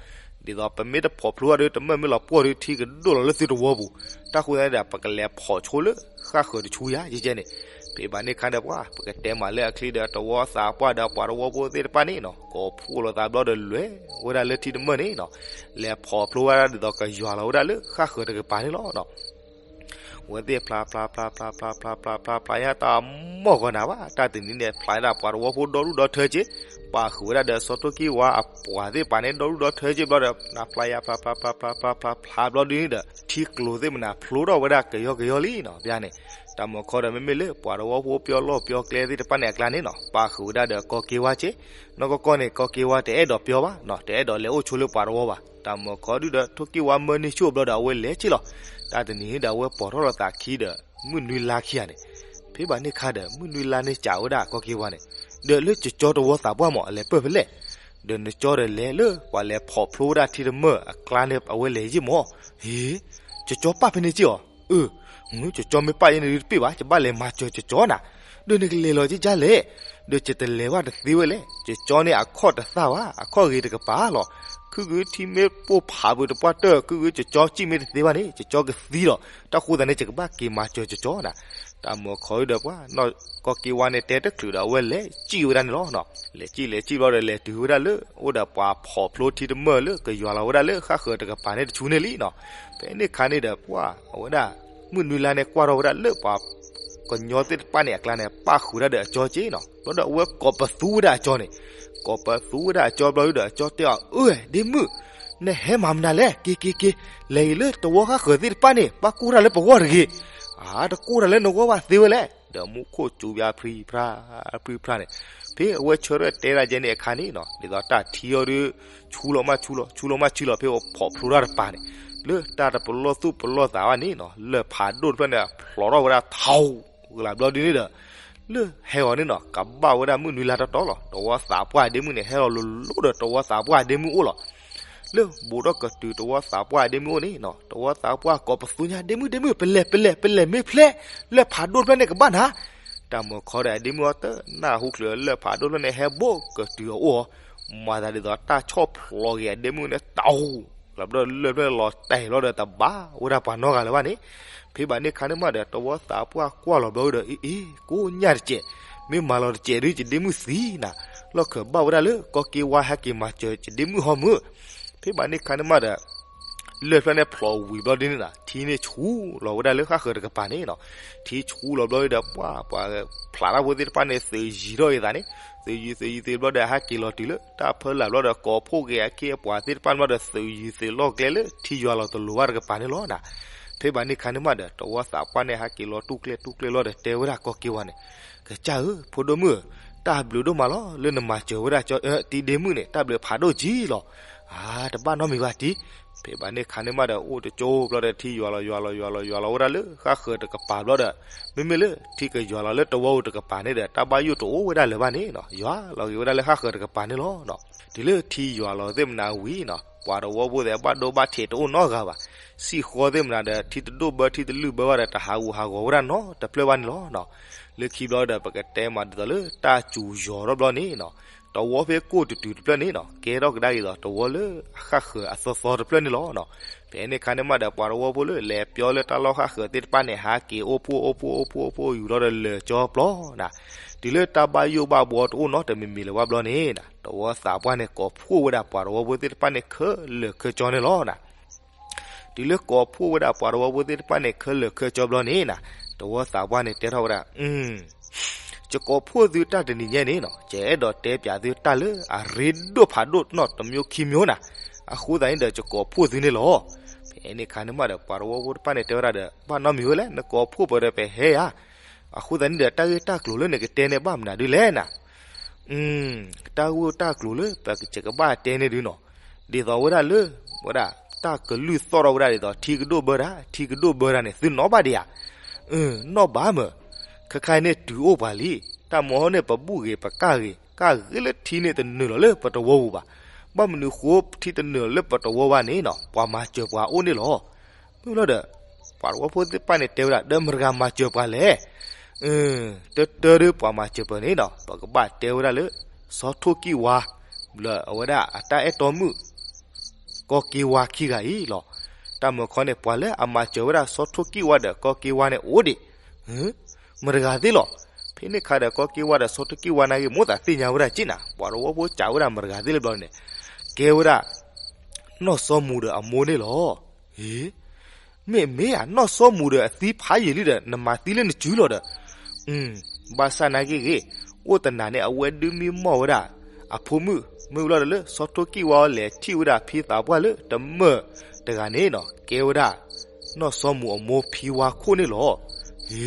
ဒ်သိးပမ့ၢ်တဖီၣ်ဖျိဘၣ်ဒီး တမၢၢ်မ့ၢ်လီၤပှီၢ်ဒီး ထံကဒိၣ်လီၤလၢသုတဝၢပူၤ, တၢ်ဃိသတးန့ၣ်ဒီး ပကလဲၤဖီၣ်ဆိလၢဃၣ်ဃၢၤတဆူယၤ ကဲကဲန့ၣ်. ဖဲဘၣ်န့ၣ်ခါဒီးပှၤ ပကတဲမးလၢအချံဒီး တဝၢသးပှၢ်ဒီး ပှၤတဝၢဖိသ့ၣ်တဖၣ်န့ၣ်နီၤ ကိးဖှိၣ်လိာ်သးဘျီဒီး လဲၤဝဲဒၣ်လၢထံတမၢၢ်န့ၣ်နီၤ, လဲၤဖီၣ်ဖျိဝဲဒၣ်ဒ်သိး ကယွၤလီၤဝဲဒၣ်လၢဃၣ်ဃၢၤတကပၤန့ၣ်လီၤ. ဝဲသ့ၣ်ဖျါဖျါဖျါဖျါဖျါဖျါဖျါညါ တၢ်မီၢ်ဂီၤနၤဘၣ်, တၢ်တနံၤန့ၣ် ဖျါဒၣ်ပှၤတဝၢဖိဒီဒူၣ်ဒီထၢက့, ပာ်ဃုာ်ဝဲဒၣ်ဒီး စီၤထိၣ်ကံၢ်ဝါအပှၤသ့ၣ်တဖၣ်န့ၣ် ဒီဒူၣ်ဒီထၢက့ဘျီဒီး နဖျါယါဖျါဖျါဖျါဖျါဖျါဖျါဘျီဒ်န့ၣ်ဒီး ထံကျိၤသ့ၣ်မနုၤဖျိထီၣ်ဝဲဒၣ်ကယီကယီလံနီၤ ဘၣ်န့ၣ်. တၢ်မုၢ်ခီဒီး မ့မ့ၢ်လၢပှၤတဝၢဖိပျီလီၢ်ပျီကျဲသ့ၣ်တဖၣ်န့ၣ်အကျါန့ၣ်နီၤ ပာ်ဃုာ်ဝဲဒၣ်ဒီးကီၢ်က့ဝါက့, နီၢ်ကီၢ်ကီၢ်န့ၣ် ကီၢ်က့ဝါတအဲၣ်ဒိးပျီဘၣ်နီၤ, တအဲၣ်ဒိးလဲၤအိၣ်ဆိလၢပှၤတဝၢဘၣ်. တၢ်မုၢ်ခီဒုဒီး ထိၣ်ကံၢ်ဝါမၢန့ၢ်ဆူၣ်ဘျီဒီး အဝဲလဲၤက့လီၤ. တၢ်တနံၤန့ၣ်ဒီး အဝဲပိာ်ထီၣ်လိာ်သးခံဒီး မုၢ်နွံလါခံဂၤန့ၣ်. ဖဲဘၣ်န့ၣ်ခါဒီး မုၢ်နွံလါန့ၣ် စံးဝဲဒၣ်ကီၢ်က့ဝါန့ၣ်, ဒီးလၢကၠီတဝၢသးပှၢ်မး အလဲၤပၢၢ်ဖဲလဲၣ်, ဒီးနကၠီဒီးလဲၤလၢပှၤလဲၤဖီၣ်ဖျိဝဲဒၣ်ထံတမၢၢ်အကျါန့ၣ် အဝဲလဲၤယ့ၢ်မး. ဟ့, ကၠီပၢ်ဖဲန့ၣ်က့အီၤ. အၢ, ကၠီမ့ၢ်ပၢ်ယဲန့ၣ်တပ့ၢ်ဘၣ်, ယဘၣ်လဲၤမၤစၢၤကၠီနၤ. ဒီးနကလဲၤလီၤက့ဒ်လဲၣ်, ဒီးယတလဲၤဘၣ်တသ့ဝဲလဲၣ်, ကၠီန့ၣ်အခီၣ်တသၣ်ဘၣ်, အခီၣ်ဂ့ၤတကပၤလီၤ. ခုဂ့ၤထံမ့ၢ်ပိၢ်ဖးဘၣ်တပှၢ်တၢၢ် ခုဂ့ၤကၠီစံၣ်မ့ၢ်တသ့ဘၣ်န့ၣ် ကၠီကသံလီၤ. တၢ်ဃိသတးန့ၣ် ယကဘၣ်က့ၤမၤစၢၤကၠီနၤ. တၢ်မုၢ်ခီဒီးပှၤ ကီၢ်က့ဝါန့ၣ်တဲတချုးဒီး အဝဲလဲၤစံၣ်ဝဲဒၣ်န့ၣ်လီၤ. လဲၤစံၣ်လဲၤစံၣ်ဘျီဒီး လဲၤတုၤဝဲဒၣ်လၢ အိၣ်ဒီးပှၤဖီၣ်ဖျိထံတမၢၢ်လၢကယွၤလီၤဝဲဒၣ်လၢဃၣ်ဃၢၤတကပၤန့ၣ်တဆူန့ၣ်လံနီၤ. ဖဲန့ၣ်ခါန့ၣ်ဒီးပှၤ အဝဲဒၣ် မုၢ်နွံလါန့ၣ် ကွၢ်ထီၣ်ဝဲဒၣ်လၢပှၤကညီသ့ၣ်တဖၣ်န့ၣ်အကျါန့ၣ် ပၣ်ဃုာ်ဒၣ်ဒီးအကၠီက့နီၤ. ဘျီဒီး အဝဲကိးပသူဝဲဒၣ်အကၠီန့ၣ်, ကိးပသူဝဲဒၣ်အကၠီဘျီဒီး အကၠီတဲအီၤ, အၢ ဒ့မုၣ်, နဟဲမၤမနုၤလဲၣ်, က့ၤက့ၤက့ၤ, လဲၤအံၤလၢတဝၢဃၣ်ဃၢၤသ့ၣ်တဖၣ်န့ၣ် ဘၣ်ကိၢ်တၢ်လၢပဂီၢ်တဂ့ၤ. အါ တကိၢ်တၢ်လၢနဂီၢ်ဘၣ်သ့ဝဲလဲၣ်. ဒီးမူခိၣ်စူၤဘၣ်ဖှံဖျါ ဖှံဖျါန့ၣ်, ဖဲအဝဲဆၢထၢၣ်တဲဒၣ်ကဲန့ၣ်အခါန့ၣ်နီၤ ဒ်သိးတၢ်ထံအီၤဒီး ဆူလီၤမးဆူလီၤ ဆူလီၤမးဆူလီၤ ဖဲအဖီၣ်ဖျိထီၣ်တပၤန့ၣ်, လၢတၢ်တပလီၢ်သူၣ်ပလီၢ်သးဘၣ်န့ၣ်နီၤ လၢၢ်ဖးဒိၣ်တဖျၢၣ်န့ၣ် ဖျိးထီၣ်ဝဲဒၣ်ထီၣ် ကလးဘျီဒ်န့ၣ်ဒီး လၢဟဲဂီၤန့ၣ်နီၤ ကဘၣ်ဝဲဒၣ်မုၢ်နွံလါတီတီလီၤ. တဝၢသးပှၢ်ဒ့မုၣ်န့ၣ် ဟဲလီၤလိၤလိၤဒီး တဝၢသးပှၢ်ဒ့မုၣ်အိၣ်လီၤ. လၢဘူးထီၣ်ကတုၤတဝၢသးပှၢ်ဒ့မုၣ်အိၣ်န့ၣ်နီၤ တဝၢသးပှၢ်ကိးပသူညါ ဒ့မုၣ် ဒ့မုၣ် ပလဲၤ ပလဲၤ ပလဲၤမ့ၢ်ဖျဲး လၢၢ်ဖးဒိၣ်တဖျၢၣ်န့ၣ်ကဘၣ်နၤ. တၢ်မုၢ်ခီဒီး အဒ့မုၣ်အီၤတနၢ်ဟူချုးလၢၢ်ဖးဒိၣ်တဖျၢၣ်န့ၣ် ဟဲဘိးကတုၤအအိၣ်အီၤ, မၤသးဒ်သိးတၢ်ဆီၣ်ဖျိးက့ၤအဒ့မုၣ်န့ၣ် တၢ်ဟူ လီၤဘျီလၢၢ်ဖျၢၣ်လီၤတဲာ်ဘျီဒီး တဘၣ်ဝဲဒၣ်ပှၤနီတဂၤလၢၤဘၣ်န့ၣ်. ဖဲဘၣ်န့ၣ်ခါန့ၣ်မးဒီး တဝၢသးပှၢ်ကွၢ်လီၤဘျီဒီး အ့ အ့ ကိးညၣ်တစဲး, မ့ၢ်မၤလီၤတစဲးဒီး ယဒ့မုၣ်သံနၤ, လီၢ်ခၢၣ်ဘၣ်ဝဲဒၣ်လၢ ကီၢ်က့ဝါဟဲက့ၤမၤစၢၤယဒ့မုၣ်ဟီမုၢ်. ဖဲဘၣ်န့ၣ်ခါန့ၣ်မးဒီး လၢၢ်ဖျၢၣ်န့ၣ်ဖျိးဝံၤဘျီဒ်န့ၣ်နီၤ ထံန့ၣ်ဆူလီၤဝဲဒၣ်လၢဃၣ်ဃၢၤတကပၤန့ၣ်နီၤ. ထံဆူလီၤဘျီဒီး ပှၤ ပှၤဖျးတၢ်ဖိသ့ၣ်တဖၣ်န့ၣ် သုးယံၤထီၣ်က့ၤသးန့ၣ်, သုးယံၤသုးယံၤသုးဘျီဒီး ဟဲက့ၤလီၤတုၤလၢတၢ်ဖၢလာ်ဘျီဒီး ကိးဖှိၣ်က့ၤအခ့အပှၤသ့ၣ်တဖၣ်ဘျီဒီး သုးယံၤသုးလီၢ်ကျဲလၢထံယွၤလီၤတလိၤဘၣ်တကပၤန့ၣ်လီၤနၤ. ဖဲဘၣ်န့ၣ်ခါန့ၣ်မးဒီး တဝၢသးပှၢ်န့ၣ် ဟဲက့ၤလီၤတူၢ်ကျဲတူၢ်ကျဲလီၤဒီး တဲဝဲဒၣ်ကီၢ်က့ဝါန့ၣ်, ကစၢ်ဧၢ ဖိဒိၣ်မုၣ်ဧၢ, တၢ်ဘျုးဒိၣ်မးလီၤ လၢနမၤစၢၤဝဲဒၣ်ကၠီ တံၤဒ့မုၣ်န့ၣ် တၢ်ဘျုးဖးဒိၣ်ကံလီၤ. အါ တဘၣ်နီတမံၤဘၣ်တံၤ. ဖဲဘၣ်န့ၣ်ခါန့ၣ်မးဒီး အိၣ်တကၠိဘျီဒီး ထံယွၤလီၤယွၤလီၤယွၤလီၤယွၤလီၤဝဲဒၣ်လၢဃၣ်ဃၢၤတကပၤဘျီဒီး မ့မ့ၢ်လၢထံကယွၤလီၤလၢတဝၢပူၤတကပၤန့ၣ်ဒီး တၢ်ဘၣ်ယိၣ်တအိၣ်ဝဲဒၣ်လၢၤဘၣ်န့ၣ်နီၤ ယွၤလီၤက့ၤဝဲဒၣ်လၢဃၣ်ဃၢၤတကပၤန့ၣ်လီၤ. တုၤလၢထံယွၤလီၤသ့ၣ်မနၤဝံၤနီၤ ပှၤတဝၢဖိသ့ၣ်ဘၣ်ဒိဘၣ်ထံးတအိၣ်နီတဂၤဘၣ်. စံၣ်ဃီသ့ၣ်မနၤဒီး ထံတဒိၣ်ဘၢထံတလုၢ်ဘၢဘၣ်ဒီး တဟးဂူာ်ဟးဂီၤဝဲဒၣ်နီတဖျၢၣ်ဘၣ်န့ၣ်လီၤ. လၢခံဘျီဒီး ပကတဲမးဒ်သိးလၢတၢ်စူၤယီၤထီၣ်ဘျီန့ၣ်နီၤ တဝီဖဲကိၣ်တတုၤတဖျၢၣ်န့ၣ်နီၤ ကဲထီၣ်ကဒါက့ၤဒီးတဝီလၢအဃၣ်ဃၢၤအသီသီတဖျၢၣ်န့ၣ်လီၤနီၤ. ဖဲန့ၣ်အခါန့ၣ်မးဒီး ပှၤတဝီဖိလၢလဲၤပျီလၢတၢ်လီၢ်ဃၣ်ဃၢၤသ့ၣ်တဖၣ်န့ၣ် ဟးက့ၤအိၣ်ဖှိၣ်အိၣ်ဖှိၣ်အိၣ်ဖှိၣ်အိၣ်ဖှိၣ်ယူၤလီၤဒီးလၢာ်ကၠီပျီနီၤ. တုၤလၢတၢ်ဘၣ်ယိၣ်ဘၣ်ဘှီတအိၣ်နီတမံၤမံၤလၢၤဘၣ်ဘျီန့ၣ်နီၤ တဝီသးပှၢ်န့ၣ် ကိးဖှိၣ်ဝဲဒၣ်ပှၤတဝီဖိသ့ၣ်တဖၣ်န့ၣ် ခဲလၢာ်ခဲဆ့န့ၣ်လီၤနီၤ. တုၤလၢကိးဖှိၣ်ဝဲဒၣ်ပှၤတဝီဖိသ့ၣ်တဖၣ်န့ၣ် ခဲလၢာ်ခဲဆ့ဘျီန့ၣ်နီၤ တဝီသးပှၢ်န့ၣ်တဲထီၣ်ဝဲဒၣ်, ယကိးဖှိၣ်သုတၢ်တနံၤညါန့ၣ်နီၤ ယအဲၣ်ဒိးတဲပၠးသုတၢ်လၢအရ့ဒိၣ်ဖးဒိၣ်နီတမျိုးခံမျိုးနီၤ. အဃိသတးန့ၣ်ဒီး ယကိးဖှိၣ်သုန့ၣ်လီၤ. ဖဲန့ၣ်အခါန့ၣ်မးဒီး ပှၤတဝီဖိတဖၣ်န့ၣ်တဲဝဲဒၣ်ဒီး ဘၣ်နီတမံၤဝဲလဲၣ် နကိးဖှိၣ်ပှၤဒီးပဟဲဧါ. အဃိသတးန့ၣ်ဒီး တၢ်ဂ့ၢ်တၢ်ကျိၤလၢနကတဲန့ၣ်ဘၣ်မနုၤဒုလဲၣ်နီၤ. တၢ်ဂ့ၢ်တၢ်ကျိၤလၢပကဘၣ်တဲန့ၣ်ဒုနီၤ ဒ်သိးဝဲဒၣ်လၢ ဝဲဒၣ်တၢ်ကလုၢ်သီၣ်ထီၣ်ဝဲဒၣ်ဒ်သိး ထံကဒိၣ်ဘၢတၢ် ထံကဒိၣ်ဘၢတၢ်န့ၣ် သုနီၣ်ဘၣ်ဒံးဧါ. နီၣ်ဘၣ်မး, ခဲခါအံၤန့ၣ်တုၤအိၣ်ပှၤလံ. တၢ်မၤဟီန့ၣ် ပဘူၣ်ဂ့ၤပကၢ်ဂ့ၤ ကၢ်ဂ့ၤလၢထံန့ၣ်တနုာ်လီၤလၢပတဝီပူၤဘၣ်. ဘၣ်မနုၤဃိထံတနုာ်လီၤလၢပတဝီဘၣ်န့ၣ်နီၤ ပှၤမၤစၢၤပှၤအိၣ်န့ၣ်လီၤ. မ့ၢ်လီၤဒီး ပှၤတဝီဖိသ့ၣ်တဖၣ်န့ၣ်တဲဝဲဒၣ် ဒီးမတၤဂၤမၤစၢၤပှၤလဲၣ်. တၢ်တၢ်ဒီးပှၤမၤစၢၤပှၤန့ၣ်နီၤ ပကဘၣ်တဲဝဲဒၣ်လၢ စီၤထိၣ်ကံၣ်ဝါ လၢအဝဲဒၣ်အတၢ်အဲၣ်တီမုၣ် ကီၢ်က့ဝါခံဂၤအံၤလီၤ. တၢ်မၤခီန့ၣ် ပှၤလၢအမၤစၢၤဝဲဒၣ်စီၤထိၣ်ကံၣ်ဝါဒီးကီၢ်က့ဝါန့ၣ်အိၣ်ဒံး မတၤဂၤသ့ၣ်လီၤ. ဖဲန့ၣ်အခါဒီး ကီၢ်က့ဝါဒီးစီၤထိၣ်ကံၣ်ဝါနာ်က့ မိၣ်သးသ့ၣ်ညါဝဲဒၣ်က့နၤ ပှၤတဝီဖိစံးဝဲဒၣ်မတၤဂၤသ့ၣ်လၢဘျီန့ၣ် ကဲဝဲဒၣ် နီၢ်စီမူၤဒီးအမိၢ်န့ၣ်လီၤ. မ့ၢ်မ့ၢ်ဧါ နီၢ်စီမူၤဒီးအသံဖးယံာ်လံဒီး နမၤသံလၢနစုလီၤဒီး ဘၣ်ဆၣ်နာ်က့ဂ့ၤ အိၣ်တနၤန့ၣ် အဝဲဒုးမံမီၢ်ဝဲဒၣ် အဖိမုၣ် မ့ၢ်ဝံၤလီၤဒီးလၢ စီၤထိၣ်ကံၣ်ဝါလဲၤထံၣ်ဝဲဒၣ်ဖံသးပှၢ်လၢတမၢၢ်တဂၤန့ၣ်နီၤ ကဲဝဲဒၣ် နီၢ်စီမူၤအမိၢ်ဖံဝါခိၣ်န့ၣ်လီၤ.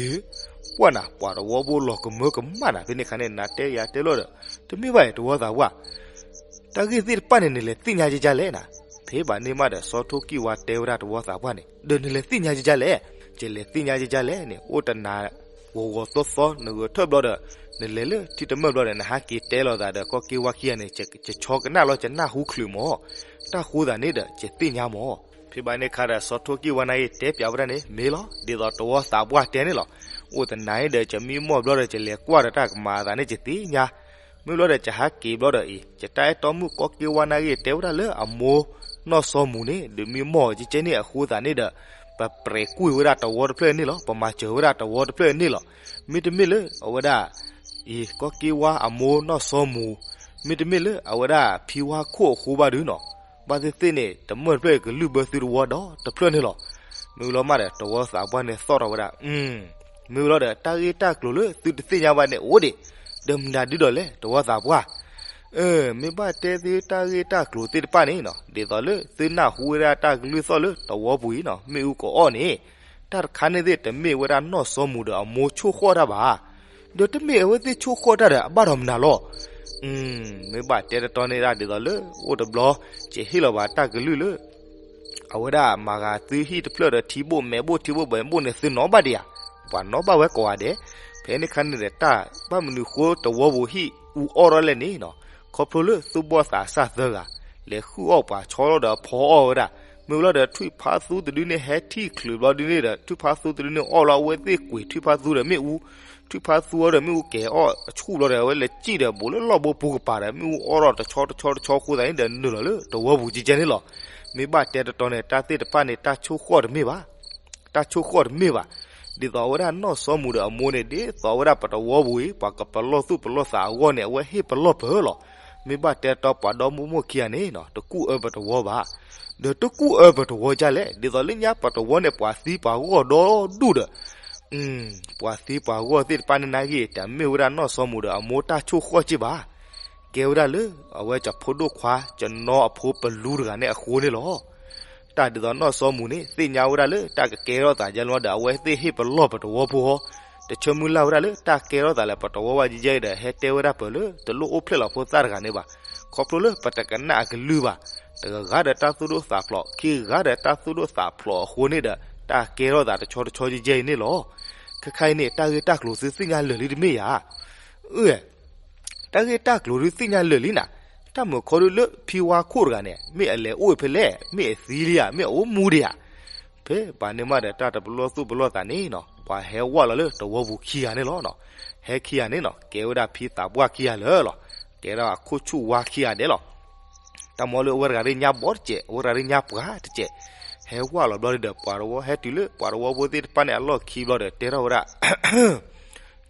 ဟ့ ပှၢ်နၤ ပှၤတဝီဖိလီၤကမၢကမၣ်နၤ ဖဲန့ၣ်အခါန့ၣ် နၤတဲယၤတဲလီၤဒီး တမ့ၢ်ဘၣ်အံၤ တဝီသးပှၢ် တၢ်ဂ့ၢ်သ့ၣ်တဖၣ်န့ၣ် နလဲၤသ့ၣ်ညါကကလဲၣ်နၤ. ဖဲဘၣ်န့ၣ်မးဒီး စီၤထိၣ်ကံၣ်ဝါတဲဝဲဒၣ်တဝီသးပှၢ်န့ၣ် ဒီးနလဲၤသ့ၣ်ညါကကလဲၣ်. ယလဲၤသ့ၣ်ညါကကလဲၣ်န့ၣ် အိၣ်တနၤ ဂီၤဂီၤသီသီ နဂဲၤထၢၣ်ဘျီဒီး နလဲၤလၢထံတမၢၢ်ဘျီဒီး နဟးက့ၤတဲလီၤသးဒီး ကီၢ်က့ဝါခံဂၤန့ၣ် ယဆီကနၣ်လီၤ ယနၢ်ဟူချုးမး. တၢ်ဃိသးန့ၣ်ဒီး ယသ့ၣ်ညါမး. ဖဲဘၣ်န့ၣ်အခါဒီး စီၤထိၣ်ကံၣ်ဝါနာ်က့ တဲပၠးဝဲဒၣ်န့ၣ် မ့ၢ်လီၤ ဒ်သိးတဝီသးပှၢ်တဲန့ၣ်လီၤ. အိၣ်တနၤန့ၣ်ဒီး ယမံမီၢ်ဘျီဒီး ယလဲၤကွၢ်ဒီးတၢ်ကမၤအသးန့ၣ် ယသ့ၣ်ညါ မ့ၢ်ဘျီဒီး ယဟးက့ၤဘျီဒီးအံၤ ယတၢ်အဲၣ်တီမုၣ်ကီၢ်က့ဝါနာ်က့ တဲဝဲဒၣ်လၢအမိၢ်နီၢ်စီမူၤန့ၣ် ဒုးမံမီၢ်ကကဲန့ၣ် အဃိသးန့ၣ်ဒီး ပပြဲးကွံာ်ဝဲဒၣ်တဝီတဖျၢၣ်န့ၣ်လီၤ. ပမၤစၢၤဝဲဒၣ်တဝီတဖျၢၣ်န့ၣ်လီၤ. မ့တမ့ၢ်လၢအဝဲဒၣ် အံၤ ကီၢ်က့ဝါအမိၢ်နီၢ်စီမူၤ မ့တမ့ၢ်လၢအဝဲဒၣ်ဖံဝါခိၣ်အဃိဘၣ်ဒုနီၤ. ဘၣ်သ့ၣ်သ့ၣ်န့ၣ် တမၢၢ်တဖျၢၣ်အံၤကလုၢ်ဘၢသုတဝီဒီးတဖျၢၣ်န့ၣ်လီၤ. မ့ၢ်ဝံၤလီၤမးဒီး တဝီသးပှၢ်န့ၣ်သီၣ်ထီၣ်ဝဲဒၣ် မ့ၢ်ဝံၤလီၤဒီး တၢ်ဂ့ၢ်တၢ်ကျိၤလၢသုတသ့ၣ်ညါဘၣ်န့ၣ်အိၣ်ဒံး ဒီးမနုၤဒုဒီးလဲၣ် တဝီသးပှၢ်. မ့ၢ်ဘၣ်တဲသုတၢ်ဂ့ၢ်တၢ်ကျိၤသ့ၣ်တဖၣ်န့ၣ်နီၤ ဒ်သိးလၢသုနၢ်ဟူဝဲဒၣ်တၢ်ကလုၢ်သီၣ်လၢတဝီပူၤအံၤနီၤ မ့ၣ်အူကအီၣ်န့ၣ် တၢ်တခါန့ၣ်သ့ၣ် တမ့ၢ်ဝဲဒၣ်နီၢ်စီမူၤဒီးအမိၢ်ဆိၣ်ဃီၣ်တၢ်ဘၣ်. ဒီးတမ့ၢ်အဝဲသ့ၣ်ဆိၣ်ဃီၣ်တၢ်ဒီးအဘၣ်ဒီးမနုၤလီၤ. မ့ၢ်ဘၣ်တဲတတီန့ၣ်ဒၣ်ဒ်သိးလၢ အိၣ်တဘျီ ယဟ့ၣ်လီၤဘၣ်တၢ်ကလုၢ်လၢ အဝဲဒၣ်မၤဂၤသုဟံၣ်တဖျၢၣ်ဒီးထံဘိၣ်မဲာ်ဘိၣ်ထံဘိၣ်မဲာ်ဘိၣ်န့ၣ် သုနီၣ်ဘၣ်ဒံးဧါ. ပှၤနီၣ်ဘၣ်ဝဲကိးဂၤဒဲး. ဖဲန့ၣ်ခါန့ၣ်ဒီး တၢ်ဘၣ်မနုၤဃိတဝီပူၤဟံၣ်အူအီၣ်ထီၣ်လဲၣ်န့ၣ်နီၤ ခီဖျိလၢသူၣ်ဘီၣ်သးစၢ်သၢဂၤ လဲၤဟုၣ်အီၣ်ပှၤဆီလီၤဒီးဖီအီၣ်ဝဲဒၣ်. မ့ၢ်ဝံၤလီၤဒီး ထွံၣ်ဖါသူတဒုန့ၣ် ဟဲထံၣ်ချုးဘျီဒုန့ၣ်ဒီး ထွံၣ်ဖါသူတဒုန့ၣ်အီၣ်လီၤ အဝဲသ့ၣ်ကွံာ်ထွံၣ်ဖါသူဒီးမ့ၣ်အူ ထွံၣ်ဖါသူအီၤဒီးမ့ၣ်အူကဲၤအီၣ်အဆူၣ်ဘျီဒီး အဝဲလဲၤစံၣ်ဒီးဘူးလၢလီၢ်ဘိပူၤကပၤဒီး မ့ၣ်အူအီၣ်ထီၣ်တဆီတဆီတဆီအဃိသတးန့ၣ်ဒီး နုာ်လီၤလၢတဝီပူၤကဲကဲန့ၣ်လီၤ. မ့ၢ်ဘၣ်တဲတတီန့ၣ် တၢ်သ့ၣ်တဖၣ်န့ၣ် တၢ်ဆိၣ်ဃီၣ်တမ့ၢ်ဘၣ်. တၢ်ဆိၣ်ဃီၣ်တမ့ၢ်ဘၣ်. ဒ်သိးအဝဲဒၣ်နီၢ်စီမူၤဒီးအမိၢ်န့ၣ် ဒ်သိးအဝဲဒၣ်ပတဝီပူၤအံၤ ပှၤကပလီၢ်သူၣ်ပလီၢ်သးအဂီၢ်န့ၣ် အဝဲဟ့ၣ်ပလီၢ်ပၢၢ်လီၤ. မ့ၢ်ဘၣ်တဲတတီ ပှၤဒီမိၢ်မိၢ်ခံဂၤန့ၣ် တကူၣ်အၢပတဝီဘၣ်. ဒီးတကူၣ်အၢပတဝီဒ်လဲၣ်. ဒ်သိးလၢညါပတဝီန့ၣ် ပှၤသံပှၤဂီၢ်ဒီဒူၣ်ဒီး ပှၤသံပှၤဂီၢ်သ့ၣ်တဖၣ်န့ၣ်နာ်ဂ့ၤ တမ့ၢ်ဝဲဒၣ်နီၢ်စီမူၤဒီးအမိၢ်တၢ်ဆိၣ်ဃီၣ်က့ဘၣ်. ကဲဝဲဒၣ်လၢ အဝဲကဖိဒိၣ်ခွါ ကနီအဖိပလူတဂၤန့ၣ်အဃိန့ၣ်လီၤ. တၢ်ဒ်သိးနီၢ်စီမူၤန့ၣ် သ့ၣ်ညါဝဲဒၣ်လၢတၢ်ကကဲထီၣ်သးယဲလီၤဒီး အဝဲသ့ၣ်ဟ့ၣ်ပလီၢ်ပတဝီဖိဟီ တဆၢမုၢ်လၢ်ဝဲဒၣ်လၢတၢ်ကဲထီၣ်သးလၢပတဝီဝဲယဲယဲဒီး ဟဲတဲဝဲဒၣ်ပၢၢ်လၢတလိၣ်အိၣ်ဖျဲၣ်လီၤဖိသၣ်တဂၤန့ၣ်ဘၣ်. ခီဖျိလၢပတကနၣ်အကလုၢ်ဘၣ်. တဂၤဂၤဒီးတၢ်သူၣ်ဒိၣ်သးဖျိး ခံဂၤဂၤဒီးတၢ်သူၣ်ဒိၣ်သးဖျိးအဃိန့ၣ်ဒီး တၢ်ကဲထီၣ်သးတဆီတဆီယဲယဲအံၤန့ၣ်လီၤ. ခဲခါအံၤန့ၣ် တၢ်ဂ့ၢ်တၢ်ကျိၤသုသ့ၣ်ညါလၢာ်လံတမ့ၢ်ဧါ. အၢ တၢ်ဂ့ၢ်တၢ်ကျိၤဒုးသ့ၣ်ညါလၢာ်လံနၤ. တၢ်မုာ်ခီဒုးလၢဖံဝါခိၣ်တဂၤန့ၣ် မ့ၢ်အလဲၤအိၣ်ဖဲလဲၣ်, မ့ၢ်အသံလံဧါ, မ့ၢ်အအိၣ်မူဒံးဧါ. ဖဲဘၣ်န့ၣ်မးဒီး တၢ်တပလီၢ်သူၣ်ပလီၢ်သးန့ၣ်နီၤ ပှၤဟဲဝဲလီၤလၢတဝီပူၤခံဂၤန့ၣ်လီၤ. ဟဲခံဂၤန့ၣ်နီၤ ကဲဝဲဒၣ်ဖံသးပှၢ်ခံဂၤလၢာ်လီၤ. ကဲထီၣ်အခိၣ်ဆူၣ်ဝါခံဂၤဒဲးလီၤ. တၢ်မၤလၢအဝဲတဂၤဒ်ညါဘီတစဲး, အဝဲတဂၤဒ်ညါပှၢ်တစဲး, ဟဲဝဲလီၤဘျီဒီး ပှၤတဝီဟဲတုၤလၢ ပှၤတဝီဖိသ့ၣ်တဖၣ်န့ၣ် အလီၢ်ခံဘျီဒီး တဲထီၣ်ဝဲဒၣ်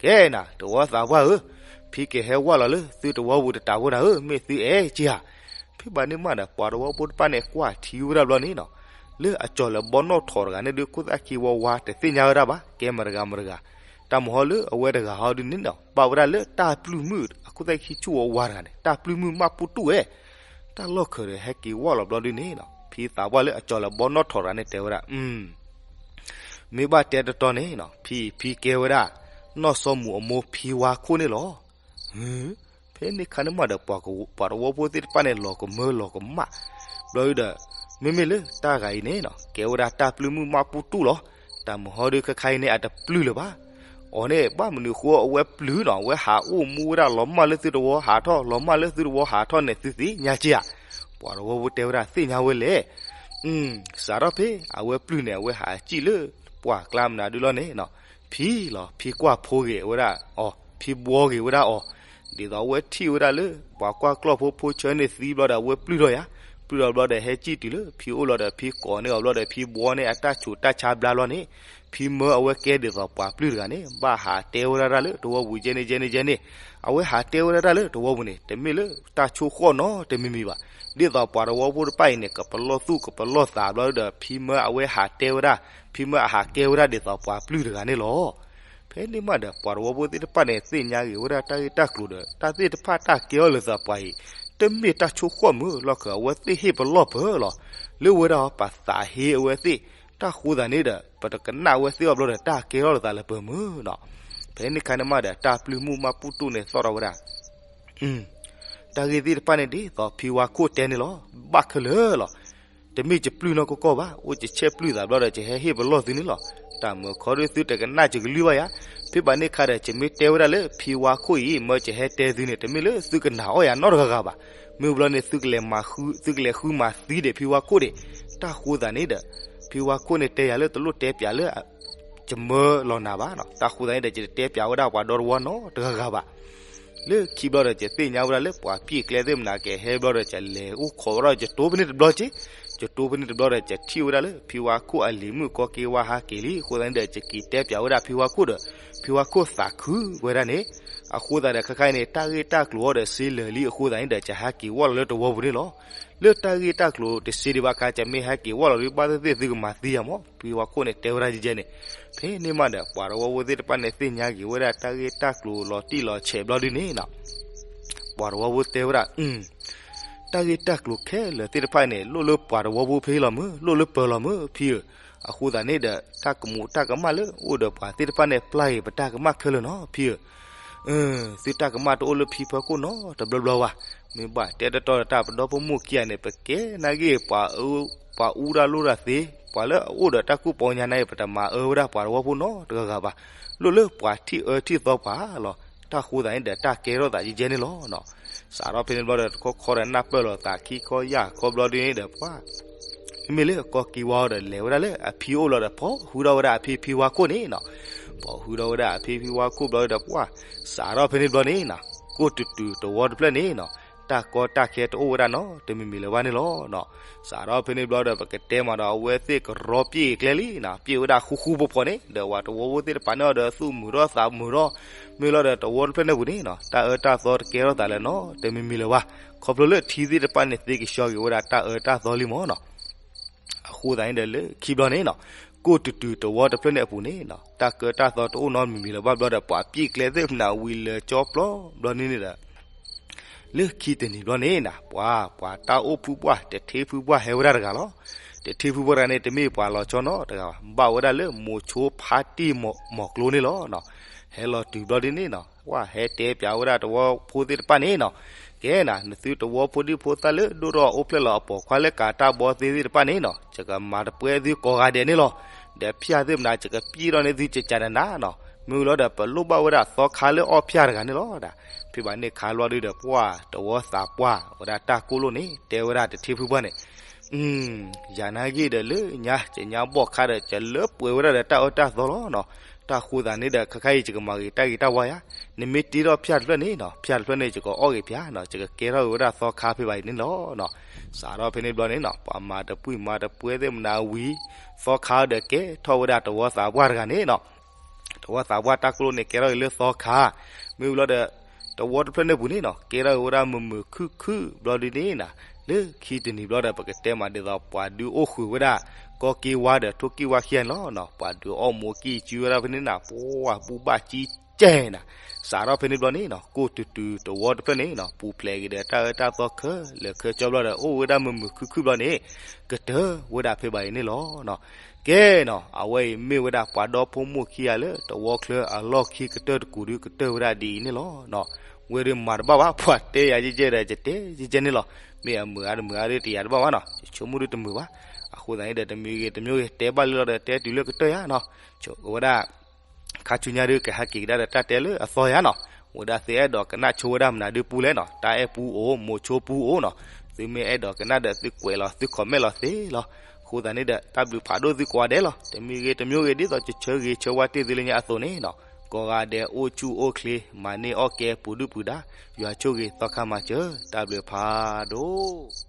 ကဲနၤ တဝီသးပှၢ်ဧၢ, ဖံကဟဲဝဲလီၤလၢသုတဝီပူၤတတးဖိနၤဧၢ, မ့ၢ်သုအဲၣ်က့ဧါ. ဖဲဘၣ်န့ၣ်မးဒီး ပှၤတဝီဖိတဖၣ်န့ၣ် ကွၢ်ထံဝဲဒၣ်ဘျီန့ၣ်နီၤ, လၢအကၠီၤလၢဘီနီၣ်ထိးတဂၤန့ၣ်ဒုး ခိၣ်သၣ်ခံဝါဝါ တသ့ၣ်ညါဝဲဒၣ်ဘၣ်, ကဲမတၤတဂၤမတၤတဂၤ, တၢ်မဟီလၢအဝဲတဂၤဟီဒုးန့ၣ်နီၤ ဘၣ်ဝဲဒၣ်လၢတၢ်ပျုၢ်မုၣ် အခိၣ်သၣ်ခံဆူၣ်ဝါဝါတဂၤန့ၣ် တၢ်ပျုၢ်မုၣ်မၢ်ပူတူၣ်ဝဲ, တၢ်လီၢ်ခၢၣ်ဒီးဟဲက့ၤဝဲလီၤဘျီဒုးန့ၣ်နီၤ ဖံသးပှၢ်လၢအကၠီၤလၢဘီနီၣ်ထိးတဂၤန့ၣ်တဲဝဲဒၣ် မ့ၢ်ဘၣ်တဲတတီန့ၣ်နီၤ ဖံ ဖံကဲဝဲဒၣ် နီၢ်စီၤမူၤအမိၢ်ဖံဝါခိၣ်န့ၣ်လီၤ. ဖဲန့ၣ်ခါန့ၣ်မးဒီး ပှၤတဝီဖိသ့ၣ်တဖၣ်န့ၣ် လီၤကမၢလီၤကမၣ်, ဘျီဒုးဒီး မ့မ့ၢ်လၢတၢ်ဂၤအံၤန့ၣ်နီၤ ကဲဝဲဒၣ်တၢ်ပျုၢ်မုၣ်မၢ်ပူတူၣ်လီၤ. တၢ်မဟီဒုးခဲခါအံၤန့ၣ် အတပျုၢ်လၢၤဘၣ်. အီၤန့ၣ် ဘၣ်မနုၤဃိအဝဲပျုၢ်နီၤ အဝဲဟးအိၣ်မူဝဲဒၣ်လီၤမၢ်လၢသုတဝီ ဟးထီၣ်လီၤမၢ်လၢသုတဝီ ဟးထီၣ်န့ၣ် သုသ့ၣ်ညါက့ဧါ. ပှၤတဝီဖိတဲဝဲဒၣ်သ့ၣ်ညါဝဲလဲၣ် စးထီၣ်ဖဲအဝဲပျုၢ်န့ၣ် အဝဲဟးစံၣ်လၢပှၢ်ကျါမနုၤဒုလီၤန့ၣ်နီၤ, ဖံလီၤ ဖံကွၢ်ဖိဂ့ၤဝဲဒၣ်အီၤ ဖံဘှီဂ့ၤဝဲဒၣ်အီၤ, ဒ်သိးအဝဲထံၣ်ဝဲဒၣ်လၢ ပှၤကွၢ်ကျီၢ်ဖိဖိဆၢန့ၣ်သံဘျီဒီး အဝဲပျုၢ်ထီၣ်ယါ, ပျုၢ်ထီၣ်ဘျီဒီး ဟဲစံၣ်တုၤလၢဖံအိၣ်လီၤဒီး ဖံကိးန့ၢ်အီၤဘျီဒီး ဖံဘှီန့ၣ် အတၢ်ဆူးတၢ်ဆါဘျါလီၤန့ၣ်, ဖံမၢအဝဲကဲဒ်သိးပှၤပျုၢ်တဂၤန့ၣ် ဘၣ်ဟးတဲဝဲဒၣ်တၢ်လၢတဝီပူၤ ယဲန့ၣ် ယဲန့ၣ် ယဲန့ၣ်, အဝဲဟးတဲဝဲဒၣ်တၢ်လၢတဝီပူၤန့ၣ် တမ့ၢ်လၢတၢ်ဆိၣ်ဃီၣ်နီတမံၤမံၤဘၣ်. ဒ်သိးပှၤတဝီဖိတဖၣ်အံၤန့ၣ် ကပလီၢ်သူၣ်ကပလီၢ်သးဘျီဒီး ဖံမၢအဝဲဟးတဲဝဲဒၣ်, ဖံမၢအဟးကဲဝဲဒၣ်ဒ်သိးပှၤပျုၢ်တဂၤန့ၣ်လီၤ. ဖဲန့ၣ်မးဒီး ပှၤတဝီဖိသ့ၣ်တဖၣ်န့ၣ် သ့ၣ်ညါဂ့ၤဝဲဒၣ်တၢ်ဂ့ၢ်တၢ်ကျိၤဒီး တၢ်သ့ၣ်တဖၣ်တၢ်ကဲအီၤလၢသးပှၤအံၤ တမ့ၢ်တၢ်ဆိၣ်ဃီၣ်မုၢ်လီၢ်ခၢၣ် အဝဲသ့ၣ်ဟ့ၣ်ပလီၢ်ပၢၢ်လီၤ. လၢဝဲဒၣ်ပသးဟ့အဝဲသ့ၣ်, တၢ်ဃိသးန့ၣ်ဒီး ပတကနၣ်ဝဲသ့ၣ်အီၤဘျီဒီး တၢ်ကဲထီၣ်လၢသးလၢပၢၢ်မုၢ်နီၤ. ဖဲန့ၣ်ခါန့ၣ်မးဒီး တၢ်ပျုၢ်မုၣ်မၢ်ပူတူၣ်န့ၣ်သီၣ်ထီၣ်ဝဲဒၣ် တၢ်ဂ့ၢ်သ့ၣ်တဖၣ်န့ၣ်ဒ်သိးဖံဝါခိၣ်တဲန့ၣ်လီၤ. ဘၣ်ခဲလၢာ်လီၤ. တမ့ၢ်ယပျုၢ်နီၢ်ကီၢ်ကီၢ်ဘၣ်, အိၣ်ယဆဲးပျုၢ်သးဘျီဒီး ယဟဲဟ့ၣ်ပလီၢ်သုန့ၣ်လီၤ. တၢ်မၢခီဒုးသုတကနၣ်ယကလုၢ်ဘၣ်ယၤ. ဖဲဘၣ်န့ၣ်ခါဒီး ယမ့ၢ်တဲဝဲဒၣ်လၢဖံဝါခိၣ်အံၤ မၢယဟဲတဲသုန့ၣ် တမ့ၢ်လၢသုကနာ်အီၣ်ယၤနီတဂၤဂၤဘၣ်. မ့ၢ်ဘျီန့ၣ် သုကလဲၤမၤဃု, သုကလဲၤဃုမၤသံဒီးဖံဝါခိၣ်ဒီး တၢ်ဃိသးန့ၣ်ဒီး ဖံဝါခိၣ်န့ၣ်တဲယၤလၢတလိၣ်တဲပၠးလၢ ယမၢလီၤနၤဘၣ်နီၤ. တၢ်ဃိသးန့ၣ်ဒီး ယတတဲပၠးဝဲဒၣ်ပှၤဒီတဝီနီတဂၤဂၤဘၣ်. လၢခံဘျီဒီး ယသ့ၣ်ညါဝဲဒၣ်လၢပှၤပျံၤကျဲသ့ၣ်မနၤကဟဲဘျီဒီး ယလဲၤအိၣ်ခိးဝဲဒီး ယတိဖဲန့ၣ်တဘျီက့, ယတိဖဲန့ၣ်တဘျီဒီး ယထံၣ်ဝဲဒၣ်လၢ ဖံဝါခိၣ်အလံၤမုၣ်ကီက့ဝါဟးက့ၤလံ. အဃိသတးန့ၣ်ဒီး ယက့ၤတဲပၠးဝဲဒၣ်ဖံဝါခိၣ်ဒီး ဖံဝါခိၣ်သးခုဝဲဒၣ်န့ၣ်. အဃိသတးဒီး ခဲခါအံၤန့ၣ် တၢ်ဂ့ၢ်တၢ်ကျိၤအီၤဒီးစ့လၢာ်လံ. အဃိသတးန့ၣ်ဒီး ယဟဲက့ၤဝဲလီၤလၢတဝီပူၤန့ၣ်လီၤ. လၢတၢ်ဂ့ၢ်တၢ်ကျိၤတစ့ဒံးဘၣ်ခါ ယမ့ၢ်ဟဲက့ၤဝဲလီၤဒံးဘၣ်သ့ၣ်သ့ၣ် သုကမၤသံယၤမး, ဖံဝါခိၣ်န့ၣ်တဲဝဲဒၣ်ယဲန့ၣ်. ဖဲန့ၣ်မးဒီး ပှၤတဝီဖိသ့ၣ်တဖၣ်န့ၣ် သ့ၣ်ညါက့ၤဝဲဒၣ်တၢ်ဂ့ၢ်တၢ်ကျိၤလီၤတံၢ်လီၤဆဲးဘျီဒုန့ၣ်နီၤ, ပှၤတဝီဖိတဲဝဲဒၣ် တၢ်ဂ့ၢ်တၢ်ကျိၤခဲလၢာ်သ့ၣ်တဖၣ်န့ၣ် လိၣ်လၢပှၤတဝီဖိဖဲလီၤမုၢ်, လိၣ်လၢပၢၤလီၤမုၢ်ဖံဧၢ. အဃိသတးန့ၣ်ဒီး တၢ်ကမူးတၢ်ကမၣ်လၢအိၣ်ဒီးပှၤသ့ၣ်တဖၣ်န့ၣ် ပျၢ်က့ၤပတၢ်ကမၣ်ခဲလၢာ်နီၤဖံဧၢ. သုတၢ်ကမၣ်တအိၣ်လၢဖံဖၢခိၣ်နီတဘျီဘျီဘၣ်. မ့ၢ်ဘၣ်တဲတတီဒီးတၢ်ပဒီဖိမိၢ်ခံဂၤန့ၣ် ပကဲနာ်က့ၤ ပှၤအူတၢ်လိၣ်တၢ်သ့, ပှၤလၢအအိၣ်ဒီးတၢ်ကူၣ်ပီညါနာ်က့ၤ ပတမၤအၢဝဲဒၣ်ပှၤတဝီဖိနီတဂၤဂၤဘၣ်. လိၣ်လၢပှၤထံၣ်အၢထံၣ်သီပှၤလီၤ. တၢ်ဃိသတးန့ၣ်ဒီး တၢ်ကဲထီၣ်သးယဲန့ၣ်လီၤ. စးထီၣ်ဖဲန့ၣ်ဘျီဒီး တခီခီဒီးနၢ်ပၢၢ်လိာ်သးခံခီယၢ်ခီဘျီဒုန့ၣ်ဒီး ပှၤ မ့မ့ၢ်လၢကီၢ်ကံဝါအီၤဒီး လဲၤဝဲဒၣ်လၢအဖံအိၣ်လီၤဒီး ပိာ်ဃုာ်ထီၣ်ဝဲဒၣ်အဖံဖံဝါခိၣ်န့ၣ်နီၤ. ပိာ်ဃုာ်ထီၣ်ဝဲဒၣ်အဖံဖံဝါခိၣ်ဘျီဒီး ပှၤ စးထီၣ်ဖဲန့ၣ်ဘျီန့ၣ်နီၤ, ကိၣ်တူၤတူၤတဝီတဖျၢၣ်န့ၣ်နီၤ, တၢ်ကီတၢ်ခဲတအိၣ်ဝဲဒၣ်နီတမံၤမံၤလၢၤဘၣ်န့ၣ်လီၤ. စးထီၣ်ဖဲန့ၣ်ဘျီဒီး ပကတဲမးဒီး အဝဲသ့ၣ်ကရီပျ့ၣ်ကျဲလံနီၤ, ပျ့ၣ်ဝဲဒၣ်ဃူဃူဖိးဖိးန့ၣ် ဒီးပှၤတဝီဖိသ့ၣ်တဖၣ်န့ၣ်ဒီး သူၣ်မုာ်ထီၣ်သးမုာ်ထီၣ်, မ့ၢ်လီၤဒီးတဝီတဖျၢၣ်န့ၣ်ပူၤန့ၣ်နီၤ တၢ်အၢတၢ်သီတကဲထီၣ်သးလၢၤနီတမံၤမံၤလၢၤဘၣ်. ခီဖျိလၢထံသ့ၣ်တဖၣ်န့ၣ် သ့ကဆှီက့ၤဝဲဒၣ်တၢ်အၢတၢ်သီလံမးနီၤ. အဃိသတးန့ၣ်ဒီး လၢခံဘျီန့ၣ်နီၤ, ကိၣ်တူၤတူၤတဝီတဖျၢၣ်န့ၣ်အပူၤန့ၣ်နီၤ တၢ်ကၢတၢ်သီတအိၣ်နီတမံၤမံၤလၢၤဘၣ်ဘျီဒီး ပှၤပျ့ၣ်ကျဲသ့ၣ်မနၤဝံၤလၢာ်ကၠီပျီဘျီန့ၣ်န့ၣ်ဒီး လၢခံတနံၤဘျီန့ၣ်နီၤ ပှၤ ပှၤတၢ်အိၣ်ဖုပှၢ် တထ့ဖုပှၢ်ဟဲဝဲဒၣ်တဂၤလီၤ. တထ့ဖုပှၢ်တဂၤန့ၣ် တမ့ၢ်ပှၤလီၤဆီနီတဂၤဘၣ်, ဘၣ်ဝဲဒၣ်လၢမိၤဆိဖါတံၢ်မီၤကျိန့ၣ်လီၤ. ဟဲလီၤတုၤဘျီဒ်န့ၣ်နီၤ ပှၤဟဲတဲပၠးဝဲဒၣ်တဝီဖိသ့ၣ်တဖၣ်န့ၣ်နီၤ, ကဲနၤ နသုတဝီဖိဒံဖိသၣ်လၢဒိၣ်ထီၣ်အိၣ်ဖျဲၣ်လီၤအပိာ်ခွါလၢကၤတၢ်ဘီသ့ၣ်သ့ၣ်တဖၣ်န့ၣ်နီၤ ယကမၤတပှဲသုကိးဂၤဒဲးန့ၣ်လီၤ. ဒီးဖၠၣ်သ့ၣ်မနၤ ယကပျ့ၣ်ထီၣ်န့ၢ်သုကကနၤနီၤ, မ့ၢ်ဝံၤလီၤဒီး ပလိၣ်ဘၣ်ဝဲဒၣ်သီခါလၢအီၣ်ဖၠၣ်တဂၤန့ၣ်လီၤ. ဖဲဘၣ်န့ၣ်ခါလီၤဒုဒီး ပှၤတဝီသးပှၢ်ဝဲဒၣ်တၢ်ကိၢ်လိၣ်န့ၣ် တဲဝဲဒၣ်တထ့ဖုပှၢ်န့ၣ် ယၤနာ်ဂ့ၢ်ဒီးလၢညါ ယညါဘီၣ်ခါဒီး ယလၢပှဲၤဝဲဒၣ်ဒီးတၢ်အၢတၢ်သီလီၤနီၤ. တၢ်ဃိသးန့ၣ်ဒီး ခဲခါအံၤယကမၤဂ့ၤတၢ်ဂ့ၤတၢ်ဝါယၤ, နမ့ၢ်တ့ထီၣ်ဖၠၣ်တဖျၢၣ်န့ၣ်နီၤ, ဖၠၣ်တဖျၢၣ်န့ၣ် ယကအီၣ်ဂ့ၤဖၠၣ်နီၤ, ယကကဲထီၣ်ဂ့ၤဝဲဒၣ်သီခါဖဲဘၣ်အံၤန့ၣ်လီၤနီၤ. စးထီၣ်ဖဲန့ၣ်ဘျီန့ၣ်နီၤ, ပှၤမၤတပှံၢ်မၤတပှဲၤသ့ၣ်မနၤဝံၤ, သီခါဒီးကဲထီၣ်ဝဲဒၣ်တဝီသးပှၢ်တဂၤန့ၣ်နီၤ. တဝီသးပှၢ်တၢ်ကျိန့ၣ် ကဲထီၣ်က့ၤလၢသီခါ, မ့ၢ်ဝံၤလီၤဒီး တဝီတဖျၢၣ်န့ၣ်ပူၤန့ၣ်နီၤ, ကဲထီၣ်က့ၤဝဲဒၣ်မုာ်မုာ်ခုၣ်ခုၣ်ဘျီဒုန့ၣ်နီၤ, လၢခံတနံၤဘျီဒီး ပကတဲမးဒ်သိး ပှၤဒုးအိၣ်ဃုာ်ဝဲဒၣ် ကီၢ်က့ဝါဒီးထိၣ်က့ဝါခံဂၤန့ၣ်လီၤနီၤ. ပှၤဒုးအီၣ်မူကံၢ်စုဝဲဒၣ်ဖဲန့ၣ်နီၤ, ပှၤဘူၣ်ဘၣ်ကံကဲနီၤ. စးထီၣ်ဖဲန့ၣ်ဘျီန့ၣ်နီၤ, ကိၢ်တုၤတုၤတဝီတဖျၢၣ်န့ၣ်နီၤ, ပူၤဖျဲးက့ၤဒီးတၢ်အၢတၢ်သီခဲလၢာ်ခဲဆ့ဘျီဒီး အိၣ်ဝဲဒၣ်မုာ်မုာ်ခုၣ်ခုၣ်ဘျီန့ၣ်, ကတၢၢ်ဝဲဒၣ်ဖဲဘၣ်အံၤန့ၣ်လီၤနီၤ. ကဲနီၤ, အဝဲအံၤမ့ၢ်ဝဲဒၣ်ပှၤဒီဖိမိၢ်ခံဂၤလၢ တဝီချၢအလီၢ်ခံကတၢၢ်တကူာ်ဒုး ကတၢၢ်ဝဲဒၣ်ဒ်အံၤန့ၣ်လီၤနီၤ. ဝဲဒၣ်မၤတဘၣ်ဘၣ်, ပှၤတဲယၤယဲၢ်ကဲဒီး ယတဲယဲၢ်ကဲန့ၣ်လီၤ. မ့ၢ်အမုာ်အါတမုာ်အါဒုးတယၤတဘၣ်ဘၣ်နီၤ, ယဆိကမိၣ်ဒုးတမုာ်ဘၣ်. အဃိသတးန့ၣ်ဒီး တမံၤဂ့ၤတမံၤဂ့ၤ တဲဘၣ်လံလီၤဒီး တဲတုၤလၢကတၢၢ်ယၤနီၤ. ဆိဝဲဒၣ် ခါဆူညါဒုး ကဟဲက့ၤကဒါဒီးတၢ်တဲလၢအသီယၤနီၤ. ဝဲဒၣ်သုအဲၣ်ဒိးကနၣ်ဆိဝဲဒၣ်မနုၤဒုးပူၤလဲၣ်နီၤ, တၢ်အဲၣ်ပူအိၣ်, မိၤဆိပူအိၣ်နီၤ. သုမ့ၢ်အဲၣ်ဒိးကနၣ်ဒီး သုကွဲးလီၤ သု comment လီၤသ့လီၤ. အဃိသတးန့ၣ်ဒီး တၢ်ဘျုးဖးဒိၣ်သုကိးဂၤဒဲးလီၤ. တမံၤဂ့ၤတမံၤဂ့ၤ ဒ်သိးယဆၢဂ့ၤဆၢဝါတ့ၢ်သုလၢညါအသိးန့ၣ်နီၤ, ကိးဂၤဒဲးအိၣ်ဆူၣ်အိၣ်ချ့, မၤန့ၢ်အီၣ်ကဲပူၤဒုၣ်ပူၤဒါ, ယွၤဆိၣ်ဂ့ၤသီခါမၤစၢၤ, တၢ်ဘျုးဖးဒိၣ်.